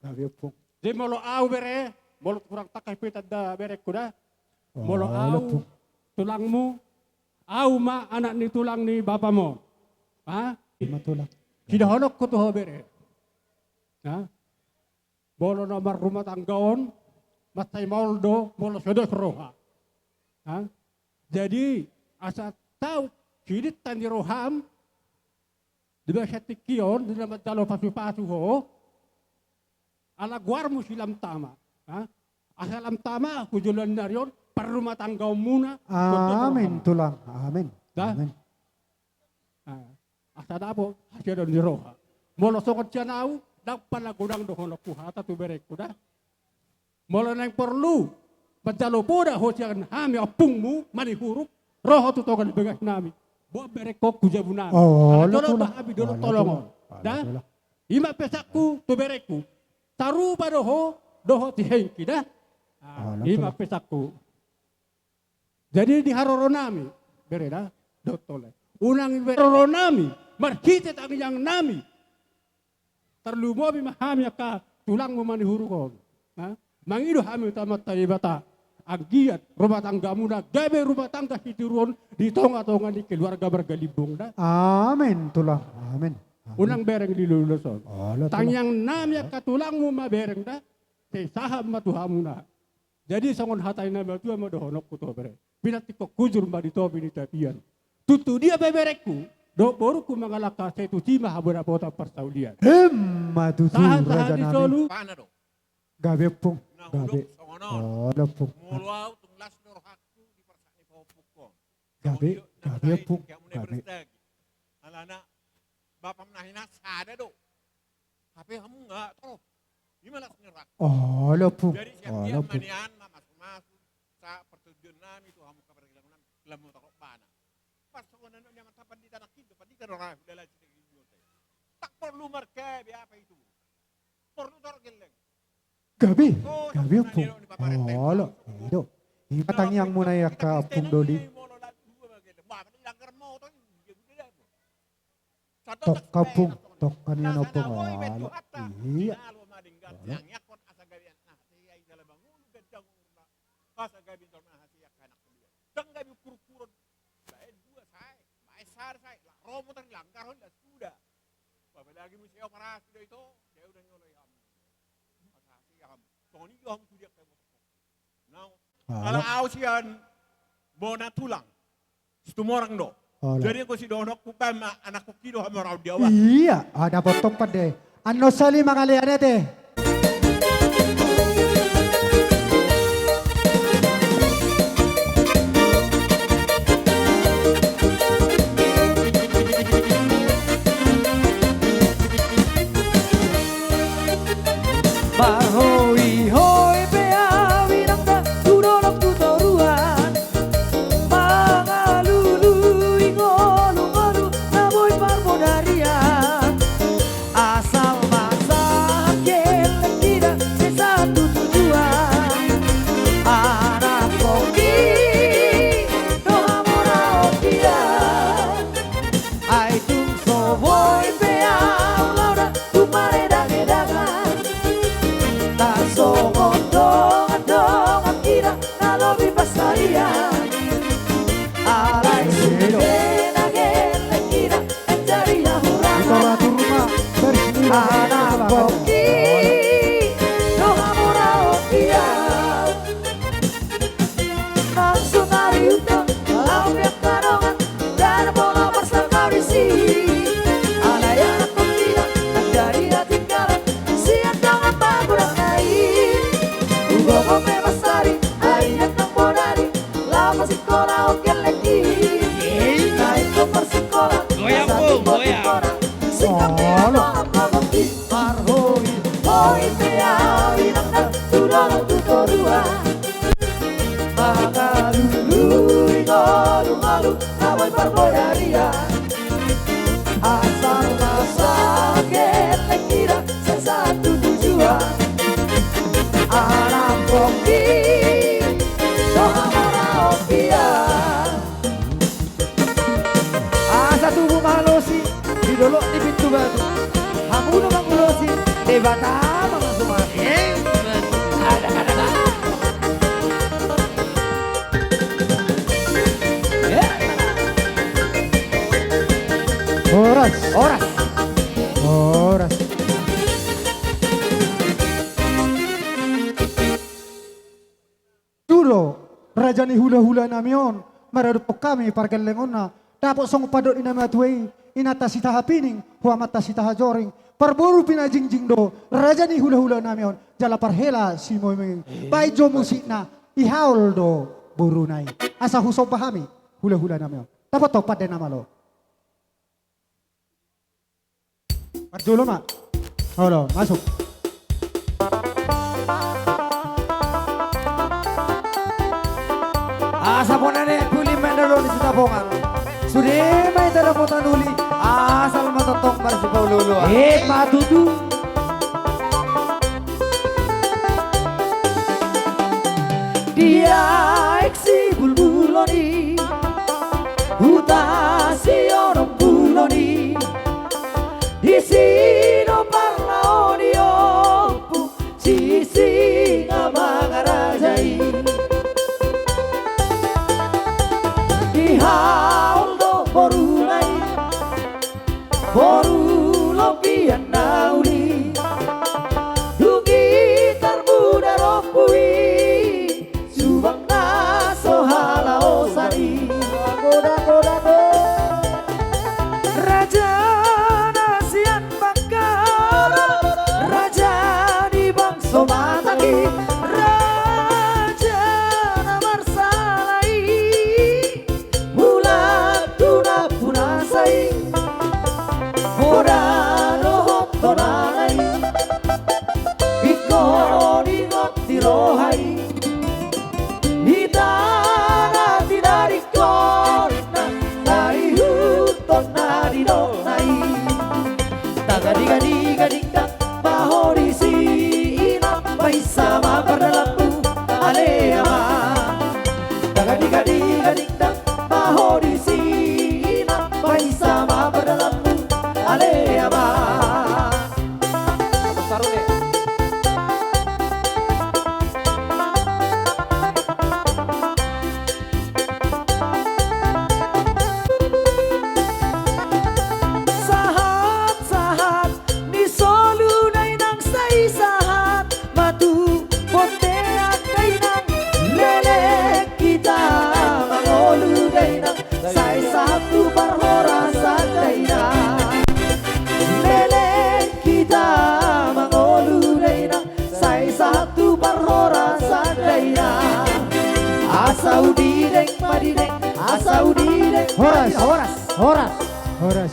Gabe ompung. Jadi molo au bere, molo hurang tangkas pe tanda berengku da. Molo au tulangmu, au ma anak ni tulang ni bapam on. Ha? I ma tulang. Sidohononku tu ho bere. Ha? Molo na marrumah tangga on, mansai maol do molo so dos roha. Ha? Jadi asa tauk sidinta ni roham, di bagasan tingki on, di na manjalo pasupasu ho, ala goarmu Silam Tama. Ha? Asa lam tama tu joloan ni ari on parrumatanggaonmuna. Amin tulang, amin. Asa dapot hasiadon ni roha. Molo songon sian au, ndang pala godang dohononku hata tu berengku da. Molo naeng porlu manjalo poda ho sian hami ompungmu Manihuruk, ro ho tu tonga ni bagasnami. Boan berengku tu jabunami. Ala jolo do hami dolok tolongon da. I ma pesanku tu berengku. Sarupa do ho dohot si Hengki da. I ma pesanku. Jadi di haroronami bere da, dohot tole, unang di haroronami marhite tangiangnami, tarlumobi ma hami angka tulangmu Manihuruk on. Mangido hami tu Amanta Debata, anggiat rumatanggamuna gabe rumatangga sitiruon di tongatonga ni keluarga marga Limbong da. Amin tulang, amin. Unang bereng di ulos on. Tangiangnami angka tulangmu ma bereng da. Sai sahat ma tu hamuna. Jadi songon hata ni na matua ma dohononku tu ho bere. Pinantikhon hujur ma di topi ni tapian. Tung tu dia pe berengku dohot borungku mangalangka, sai tusi ma hamu dapotan parsaulian. Ima tutu rajanami. Gabe ompung. Gabe. Olo ompung. Molo au tung las do rohangku di parsahat ni pahompungkon. Gabe, gabe ompung. Gabe. Alana bapam na hinan sada do. Hape hamu nga toro. Ima las ni rohangku. Olo ompung. Jadi sian dia ma nian mamasumasu, sa partondionnami tu hamu angka pargellengonnami, lam mutaro bana. Pas songon na nian ma ta pandita nangkin do, pandita do ra hulala si daging jual sai. Tak porlu markabe apa itu. Porlu toro gelleng. Gabe, gabe ompung. Olo, i do. Ima tangiangmuna i angka ompung doli. Tokka ompung, tokka nian ompung. Olo. Iya. Asa gabe jolma na hasea anak keluar. Ndang gabe ukur-ukuron. Baen dua sae, baen sada sae. Lah romo tari langgar hon las suda. Bapak Lagi muse operasi do ito, saya udah nyoloi ham. Operasi ham. Songon i do ham tu dia kayak bosok. Nah, ala au sian bona tulang. Situmorang do. Jadi anggo sidohononku pe ma anakku ki do hamoraon di awa. Iya, ada potong pande. Annon sali mangalean ate. Marhoi-hoi pe au inang na tu dolok tu toruan, mangalului ngolu-ngolu na boi parbodarian. Asal ma sahat gelleng hita sai satu tujuan. Anakkon i do hamoraon dia. Ai tung so boi pe au laho da tu paredagedangan. Tarsongon dongan-dongan hita na lobi parsalian. Alai sude na gelleng hita, ndang jadi na hurang. Anakkon i do hamoraon dia. Nang sonari uta, au pe angka dongan, ndada pola parsangkap disi. Alai anakkon hita, ndang jadi na tinggalan sian dongan pagodang na i. Ugogo pe mansari, ai ndang bodari, laho pasingkolahon gelleng i. Naeng do parsingkola, goyang, na satu goyang. Singkap ni dongan pagodang i. Marhoi-hoi pe au inang na tu dolok tu toruan, mangalului ngolu-ngolu na boi parbodarian. Asal ma sahat gelleng hita sai satu tujuan. Anakkon i do hamoraon dia. Asa tubu ma halosi di dolok ni Pintu Batu. Hamu do mangulosi, Debata ma mansumahi. Horas. Horas. Horas. Tudo, raja ni hula-hula nami on, maradophon hami pargellengonna, dapot songon pandok ni na matua i, inanta Sitahapining, tu amanta Sitahajoring, parboru pinajingjing do, raja ni hula-hula nami on, jala parhela Simoiming. Baen jo musikna, ihaol do boruna i. Asa husomba hami, hula-hula nami on. Dapot pande na malo. Parjolo ma. Olo, masuk. Asa bona ne puli mendolo ni Sitapongan. Sude ma i tarapotan uli, asal ma tongtong marsipaolo-oloan. Emma tutu. Di aek Sibulbulon i, huta Sionom Bulon i, disi do parlao ni Ompu Sisingamangaraja i. Dihaol do boruna i, boru lombian na uli. Dung i tarmuda rompu i, subang na so halaosan i. Raja na sian Bangka, raja ni bangso Batak i, raja na marsala i. Mulak tu nampuna sa i, poda dohot tonana i, ingkon ingot ni roha i. Hita na tinadingkon na, na ihuthon na nidokna i. Tagadigading-gading da ma ho disi, inang, painsa ma pardalanmu, ale ama. Tagadigading-gading da ma ho disi, inang, painsa ma pardalanmu, ale ama. Sahat, sahat. Horas. Horas. Horas. Horas.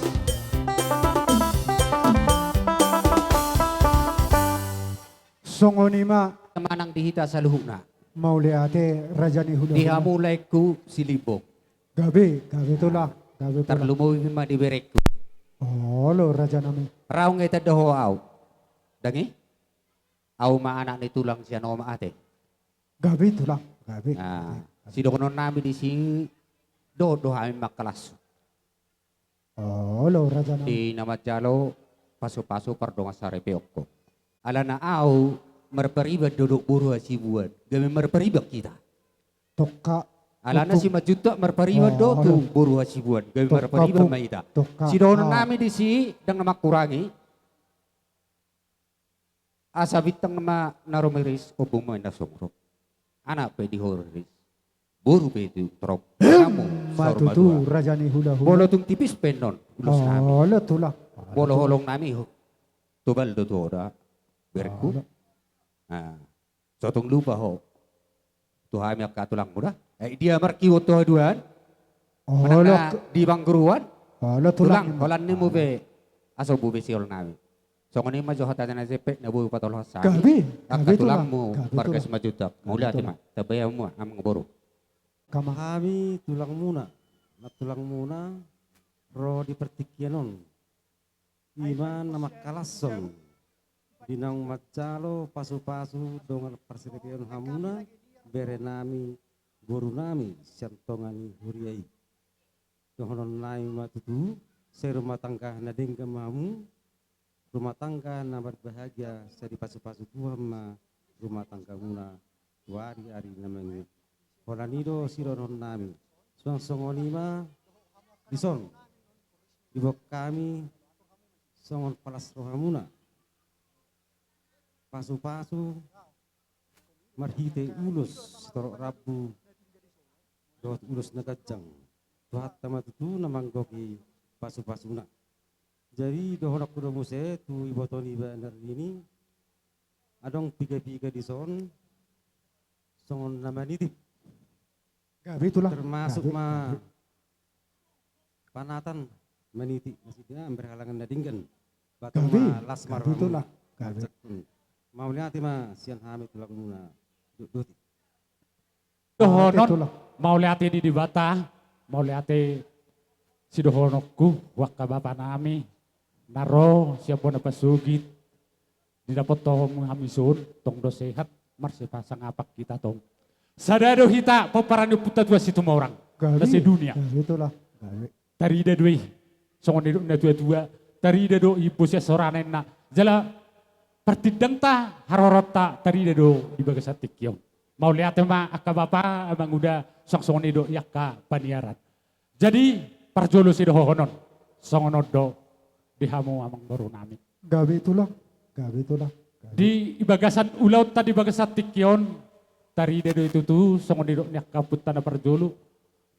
Songon i ma. Manang di hita saluhutna. Mauliate raja ni hulahula. Di hamu laengku si Limbong. Gabe, gabe tulang, gabe tulang. Tarlumobi ma di berengku. Olo raja nami. Raung i tanda ho au. Dang i? Au ma anak ni tulang sian omak ate. Gabe tulang, gabe. Nah, gabe, gabe. Sidohonon nami disi, dohot do hami mangkalashon. Olo raja nami. Di na manjalo pasupasu pardongan saripeonku. Alana au marpariban do dohot boru Hasibuan, gabe marpariban hita. Tongka. Alana si Manjuntak marpariban do tu boru Hasibuan, gabe marpariban ma hita. Sidohonon nami disi, dang na mangkurangi. Asa bintang ma na ro miris, ombun ma na sumurung. Anak pe di ho riris, boru pe di ho torop. Hamu ma tutu raja ni hulahula. Molo tung tipis pe annon ulos nami. Olo tulang. Molo holong nami ho. Tobal do tu ho da, berengku. Olo. Nah, so tung lupa ho tu hami angka tulangmu da. Eh, dia markiwot tu haduan. Olo. Manang na di pangguruan. Olo tulang. Tulang, holan nimu pe. Asa bube siol nami. Songon i ma jo hata na jempek na boi patolhas hami. Gabe, gabe tulang. Angka tulangmu marga Simanjuntak. Mauliate ma. Tabaen hamu amang boru. Hami tulangmuna, na tulangmuna ro di partingkian on. I ma na mangkalashon di naung manjalo pasupasu dongan parsaripeon hamuna, bere nami, boru nami sian tonga ni huria i. Dohonon nami ma tutu, sai rumah tangga na denggan ma hamu, rumah tangga na marbahagia, sai dipasupasu Tuhan ma rumah tanggamuna tu ari-ari na mangihut. Holan i do sidohonon nami. Suang songon i ma dison diboan hami songon palas rohamuna. Pasupasu marhite ulos sitorop rambu dohot ulos na ganjang. Tuhanta ma tutu na manggohi pasupasuna. Jadi dohononku do muse tu iboto ni banar ini, adong piga-piga dison songon na manitip. Gabe tulang. Termasuk ma panatan manitip nasida berhalangan na denggan. Batang ma las marhang tulang. Gabe. Mauliate ma sian hami tulangmuna. Duk duti. Dohonon, mauliate di Debata, mauliate sidohononku, tu angka bapa nami, na ro sian bona pasogit, didapothon hami son, tong do sehat, marsipasangap hita tong. Sada do hita, pomparan ni ompunta Tuan Situmorang, na sedunia. Tarida do i, songon nidok ni na tua-tua, tarida do i bosi asorana inna. Jala partindangta, haroroanta, tarida do di bagasan tingki on. Mauliate ma angka bapa, amang uda, songon-songon i do i angka paniaran. Jadi, parjolo sidohonon, songon on do di hamu amang boru nami. Gabe tulang, gabe tulang, gabe. Di bagasan ulaonta di bagasan tingki on, tarida do i tutu, songon nidok ni angka ompunta na parjolo,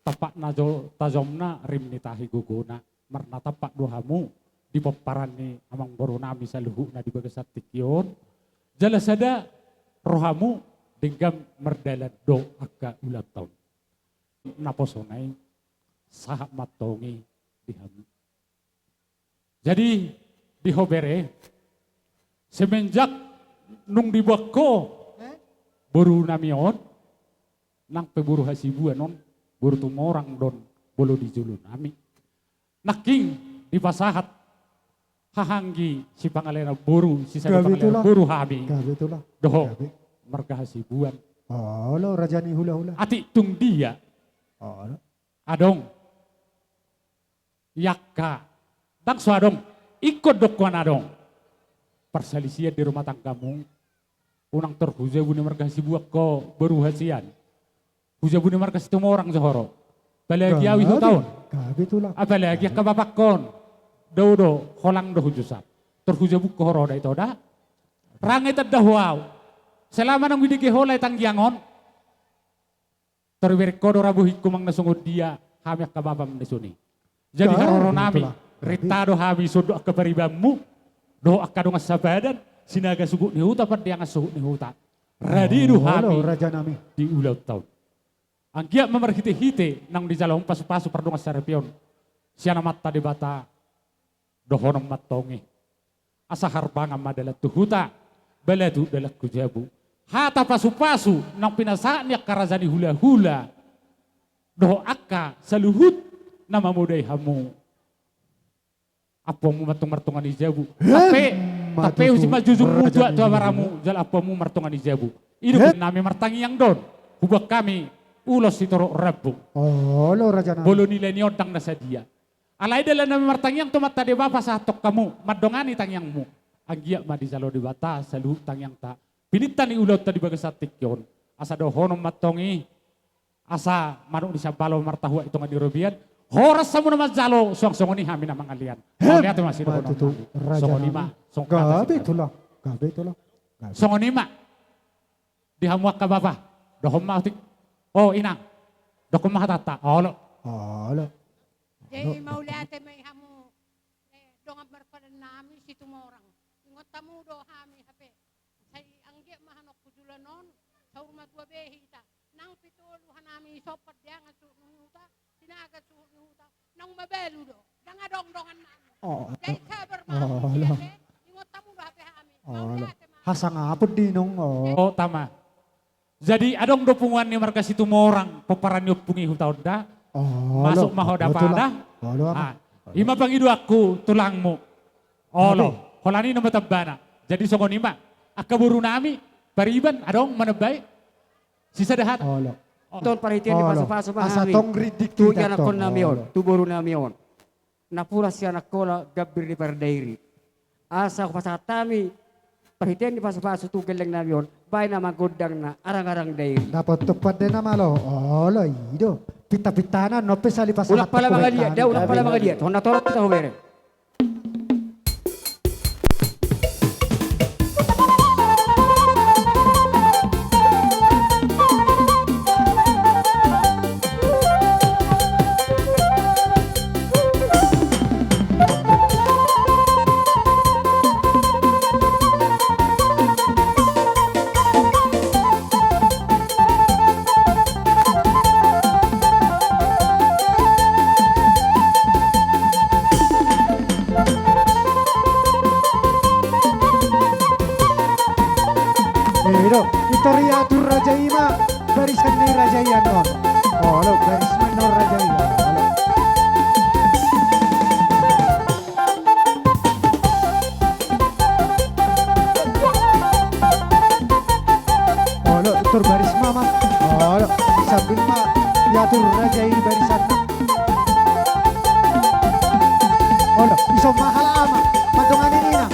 tampak na jo-, tajomna, rim ni tahi gogona, marnatampak do hamu, di pomparan ni amang boru nami saluhutna di bagasan tingki on, jala sada rohamu, denggan mardalan do angka ulaonta on. Naposona i, sahat ma antong i di hamu. Jadi, di ho bere, semenjak nunga diboan ho boru nami on, nang pe boru Hasibuan on, boru Tumorang do on, molo di jolo nami. Nangkin dipasahat haha anggi sipangalehon boru, sisada pangalehon boru hami. Gabe tulang. Dohot marga Hasibuan. Olo, raja ni hulahula. Atik tung dia. Olo. Adong. I angka. Ndang so adong. Ingkon do ingkon adong parsalisian di rumah tanggamu. Unang tor hu jabu ni marga Hasibuan ho boru hasian. Hu jabu ni marga Situmorang jo ho ro. Apalagi au i huta on. Gabe tulang. Apalagi angka bapangkon. Dao do, holang do hu Jusak. Tor hu jabu ho ro da ito da. Rang i tanda ho au. Selama naung dibege ho lae tanggiang on. Tor dibereng ho do ra bohingku manang na songon dia, hami angka bapam na songon i. Jadi haroro nami, rinta do hami sondok angka paribanmu, dohot angka dongan sapadan, Sinaga suhut ni huta, Pandiangan suhut ni huta. Rade do hami di ulaonta on. Anggiat ma marhitehite naung dijalo hamu pasupasu pardongansaripeon sian Amanta Debata, dohonon ma antong i: Asa harbangan ma dalan tu huta, balatu dalan tu jabu. Hata pasupasu naung pinasahat ni angka raja ni hulahula dohot angka saluhut na mamodai hamu. Ampuanmu ma antong martonga ni jabu. Hep, tampe, ma tampe tutu, husi ma jujurmu raja ni hulahula. Jala ampuanmu martonga ni jabu. Hep. Ido nami martangiang do on. Huboan hami ulos sitorop rambu. Olo, raja nami. Molo nilai ni on ndang na sadia. Alai dalan nami martangiang tu Amanta Debata pasahathon hamu mandongani tangiangmu. Anggiat ma dijalo Debata saluhut tangiangta. Pinangidoan ni ulaonta di bagasan tingki on. Asa dohonon ma antong i: Asa manuk ni sambalo martahuak i tonga ni robean. Horas hamu na manjalo, suang songon i hami na mangalean. Hep. Mauliate ma sidohonon nami. Ma tutu, raja nami. Songon i ma, songon i ma. Gabe, tulang. Gabe, tulang. Gabe. Songon i ma. Di hamu angka bapa, dohon ma otik. O inang, dokkon ma hatanta. Olo. Olo. Jadi, olo, mauliate ma i hamu, eh, dongan marpadan nami Situmorang. Ingot hamu do hami hape. Sai anggiat ma annon tu joloan on, saur matua be hita. Nang pitolu hanami, sompat Deangan suhut ni huta, Sinaga suhut ni huta, naung mabalu do. Ndang adong dongan nami. O. Jadi sabar ma hamu, o, olo, ingot hamu do hape hami. O, olo. Mauliate ma. Hasangapon di inong, o. O, tama. Jadi adong do punguan ni marga Situmorang pomparan ni ompung i huta on da. O, olo. Masuk ma ho da, betul lah. Pada. Olo, ama. Ah, olo. I ma pangidoanku tulangmu. Olo, tapi holan i nama tambana. Jadi songon i ma. Angka boru nami, pariban, adong manomba i? Sisada hata. Olo. O. Antong parhitean ni, olo, pasupasu ma hami. Asa tong rindik tu hita ianakhon nami on, olo, tu boru nami on. Napuran sian Angkola, gambir ni pardairi. Asa hupasahat hami parhitean ni pasupasu tu gelleng nami on, baen na manggondang na arang-arang dairi. Dapot tu pande na malo. Olo, i do. Pinta-pintana, nunga pe sali pasahat. Unang pala mangaliat, da, unang pala mangaliat. Hona torop hita hubereng. Ido, i tor i atur raja i ma, barisan ni raja i annon. Olo, baris ma annon raja i. Olo. Olo, tor baris ma, ma. Olo, sambil ma, i atur raja i barisan. Olo, ison ma halak ama, mandongani ina.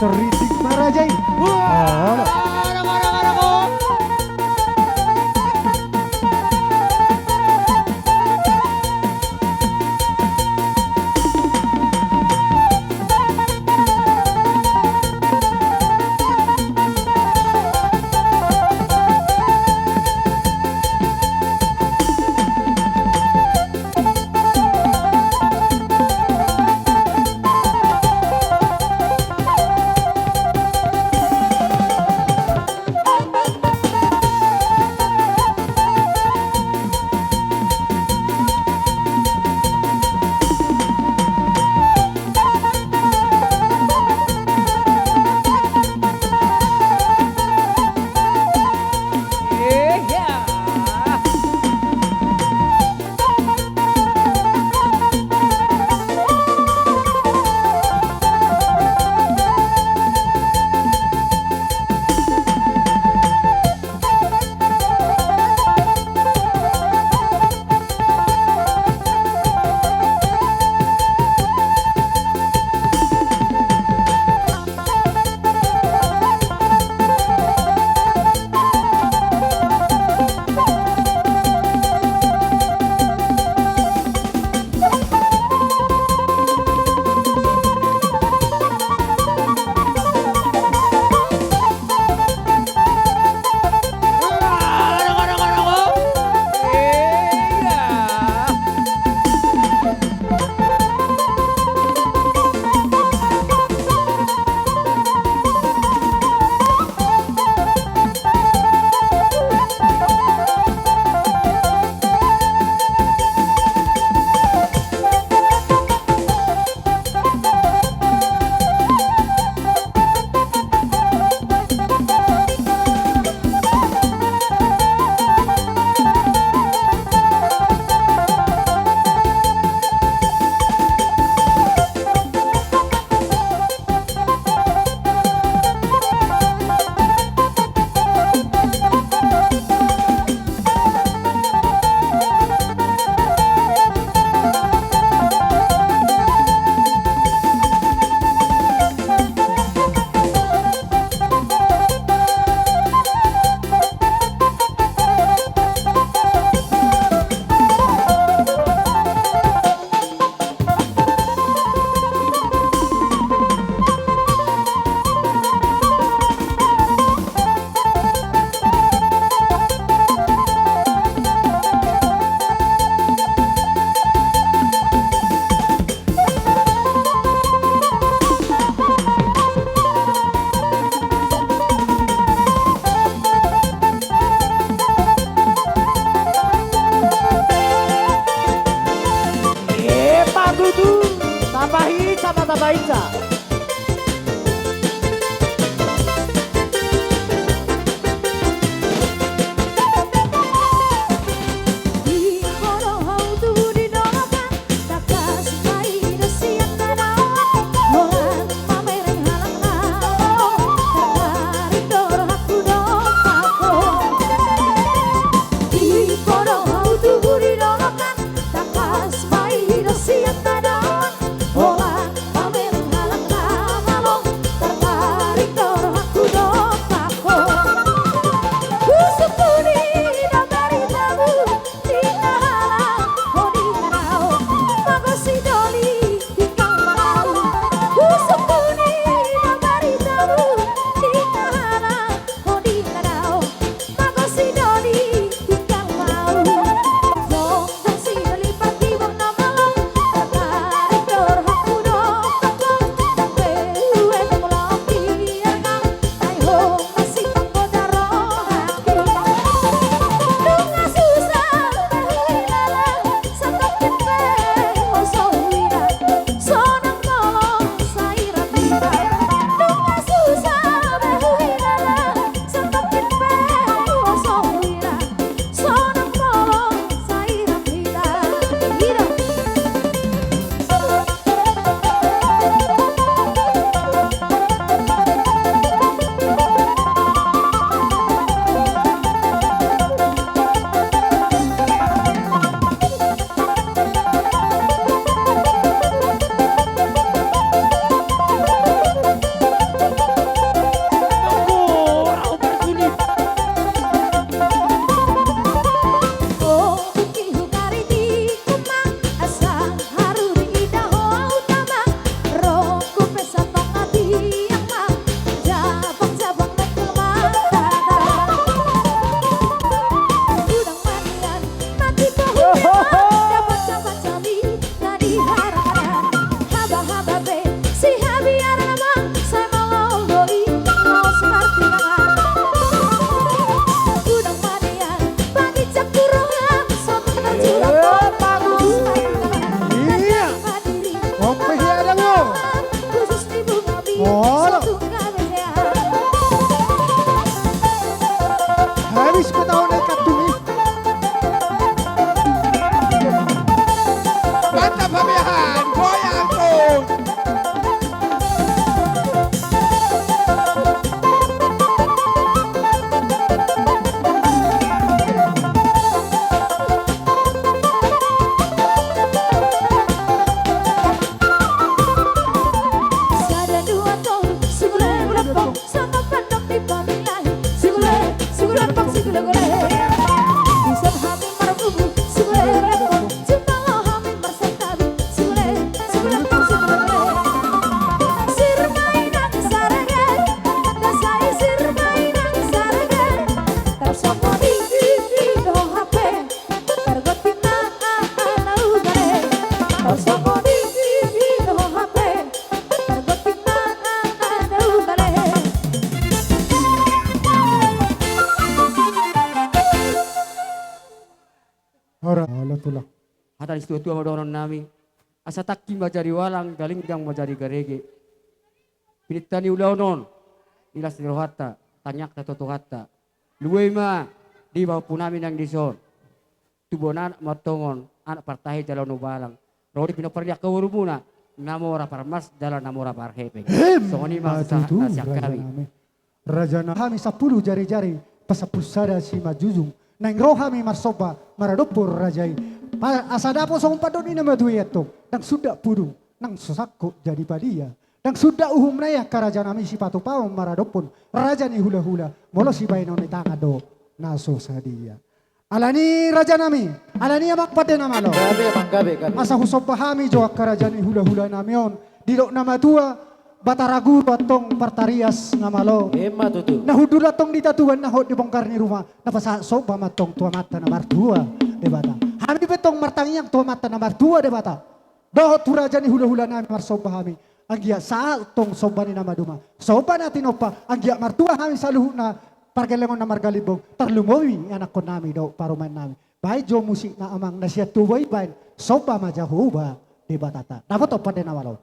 Teritik ma raja i. Wah. Epa tutu, tapahinsa ma, tapahinsa. Ora, ala tulang. Hata ni situatua ma dohonon nami. Asa tangki ma jadi walang, galinggang ma jadi garege. Pininta ni ulaon on, di las ni rohanta, tangiangta tu Tuhanta. Lua i ma di pahompu nami nang dison. Tubuan anak ma antong on, anak partahi jala na umbalang. Ro di pinompar ni angka borumuna, na mora parmas jala na mora parhepeng. Em, songon i ma tutu, na sian hami. Raja nami. Raja na hami sampulu jari-jari, pasampulu sada simanjujung. Naeng ro hami marsomba, maradophon raja i. Pa-, asa dapot songon pandok ni na matua i antong. Ndang suda pudung, nang so sangkot jadi padia. Ndang suda uhum na i angka raja nami sipatupaon maradophon. Raja ni hula-hula, molo sibahenon ni tangan do, na so sadia. Alani raja nami, alani amang pande na malo. Gabe, amang, gabe, gabe. Asa husomba hami jo angka raja ni hula-hula nami on. Didok na matua, Batara Guru antong partarias na malo. Emma tutu. Na hundul antong di tatuan na hot di bongkar ni ruma. Na pasahat somba ma antong tu Amanta na martua Debata. Hami pe antong martangiang tu Amanta na martua Debata. Dohot tu raja ni hula-hula nami marsomba hami. Anggiat sahat tong somba ni na maduma. Somba na tinompa, anggiat martua hami saluhutna, pargellengon na margalimbong, tarlumobi anakkon nami dohot parumaen nami. Baen jo musik na amang na sian Toba i baen, somba ma Jahowa Debatanta. Dapot tong pande na malo.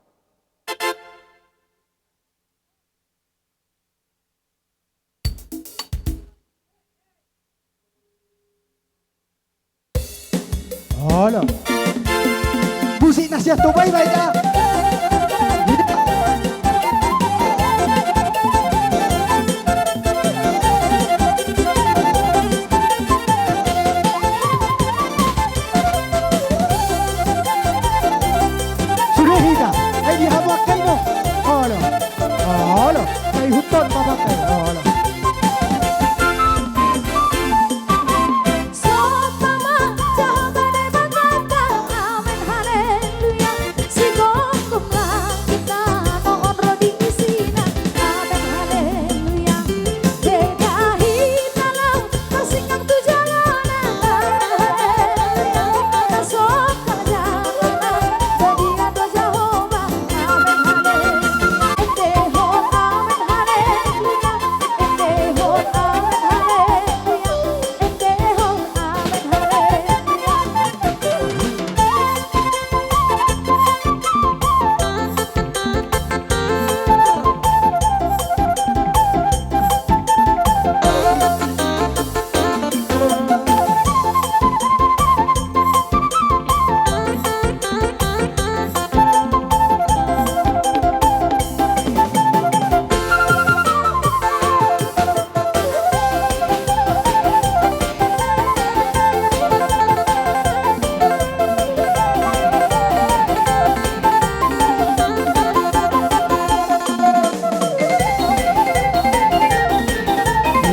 Olo. Musik na sian Toba i baen da. Sude hita, ai di hamu angka ino. Olo. Olo, sai huton bapak, olo.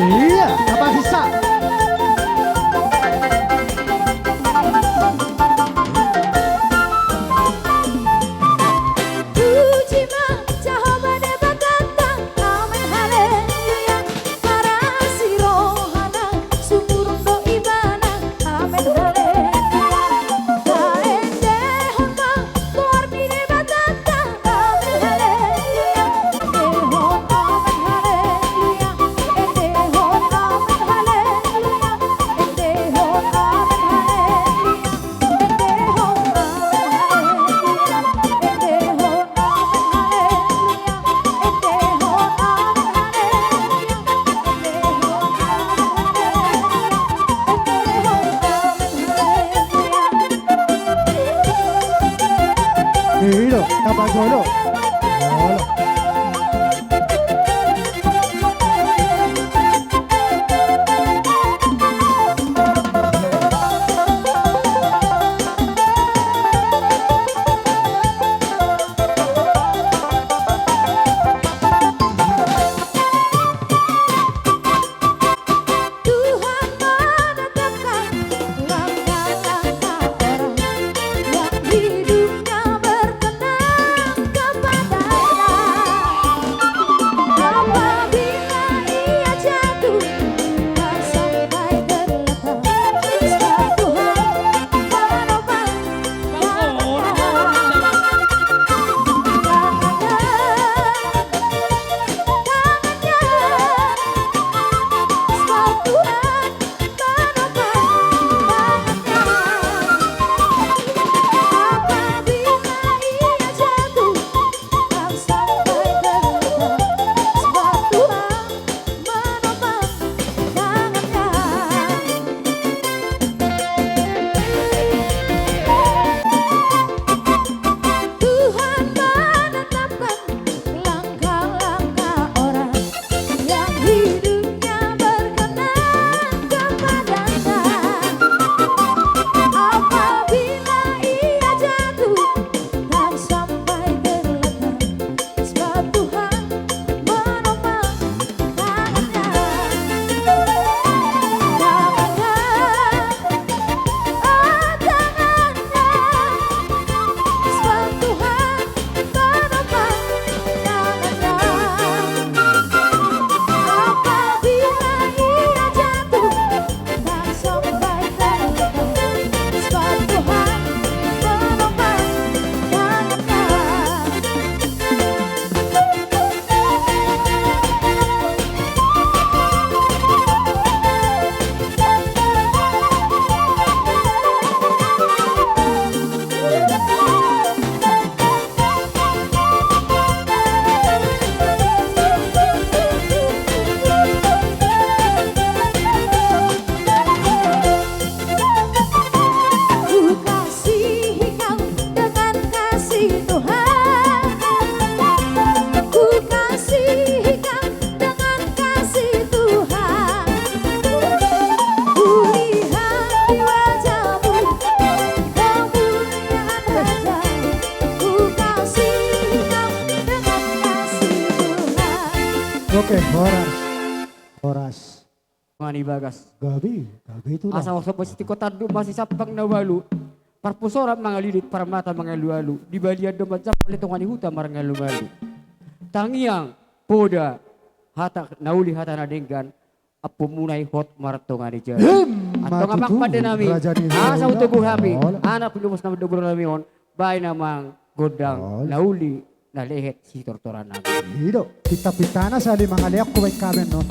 Iya, apa bisa? Ilo, tamba jolo. Olo. Oke, horas. Horas. Mani bagas. Gabe, gabe tu. Asa horas. Oso bos tiko tandu masisampang na ualu. Parpusoran mangalilit, parmata mangalualu. Di balian do manjampal, di tonga ni huta marngalumalu. Tangiang, poda, hata na uli, hata na denggan. Ampumu na i hot martonga ni jabu. Antong amang pande nami, asa utogu hami anak pinomos na mandobor nami on, baen amang gondang na uli na lehet sitortoran nami. I do, pinta-pintana sali mangalean hubaen hami annon.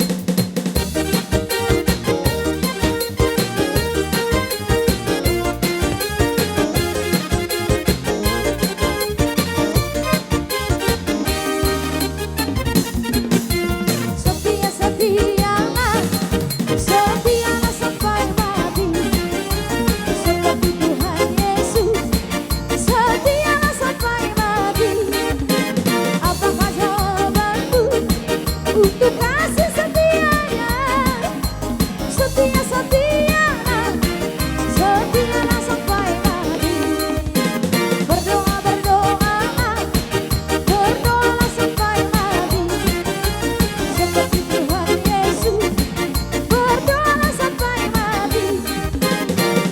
Setia, setia, setia sampai mati. Seperti Tuhan Yesus, setia sampai mati. Apakah jawabanku untuk kasih setianya? Setia, setia, setia sampai mati. Berdoa, berdoa, berdoalah sampai mati. Seperti Tuhan Yesus, berdoalah sampai mati.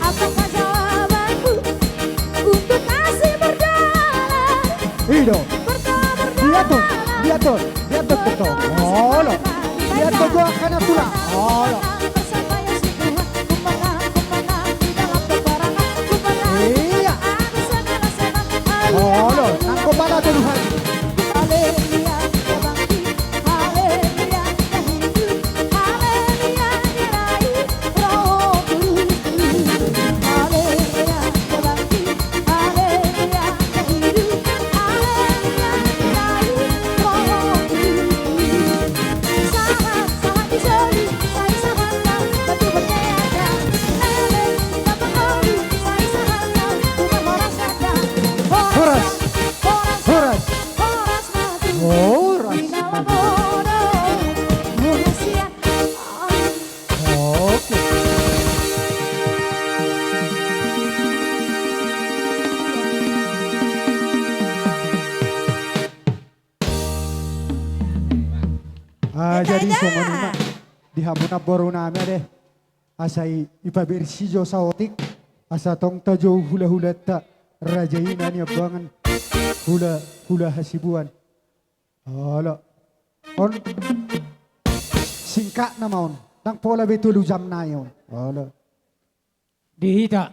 Apakah jawabanku untuk kasih berdoalah? I do. Berdoa, berdoa. Lihat tuh, lihat tuh, lihat tuh, betul. Olo. Lihat tuh, gua kena tulang. Olo. Iya. Olo, nang kepala tuduhan. Horas. Horas. Horas. Oke. Ah, jadi songon i ma di hamu namboru nami ate. Asa i, ipabersi jo saotik, asa tong tajou hulahulanta, raja i na niambangan, hula, hula Hasibuan. Olo. On singkatna ma on. Ndang pola be tolu jam nai on. Olo. Di hita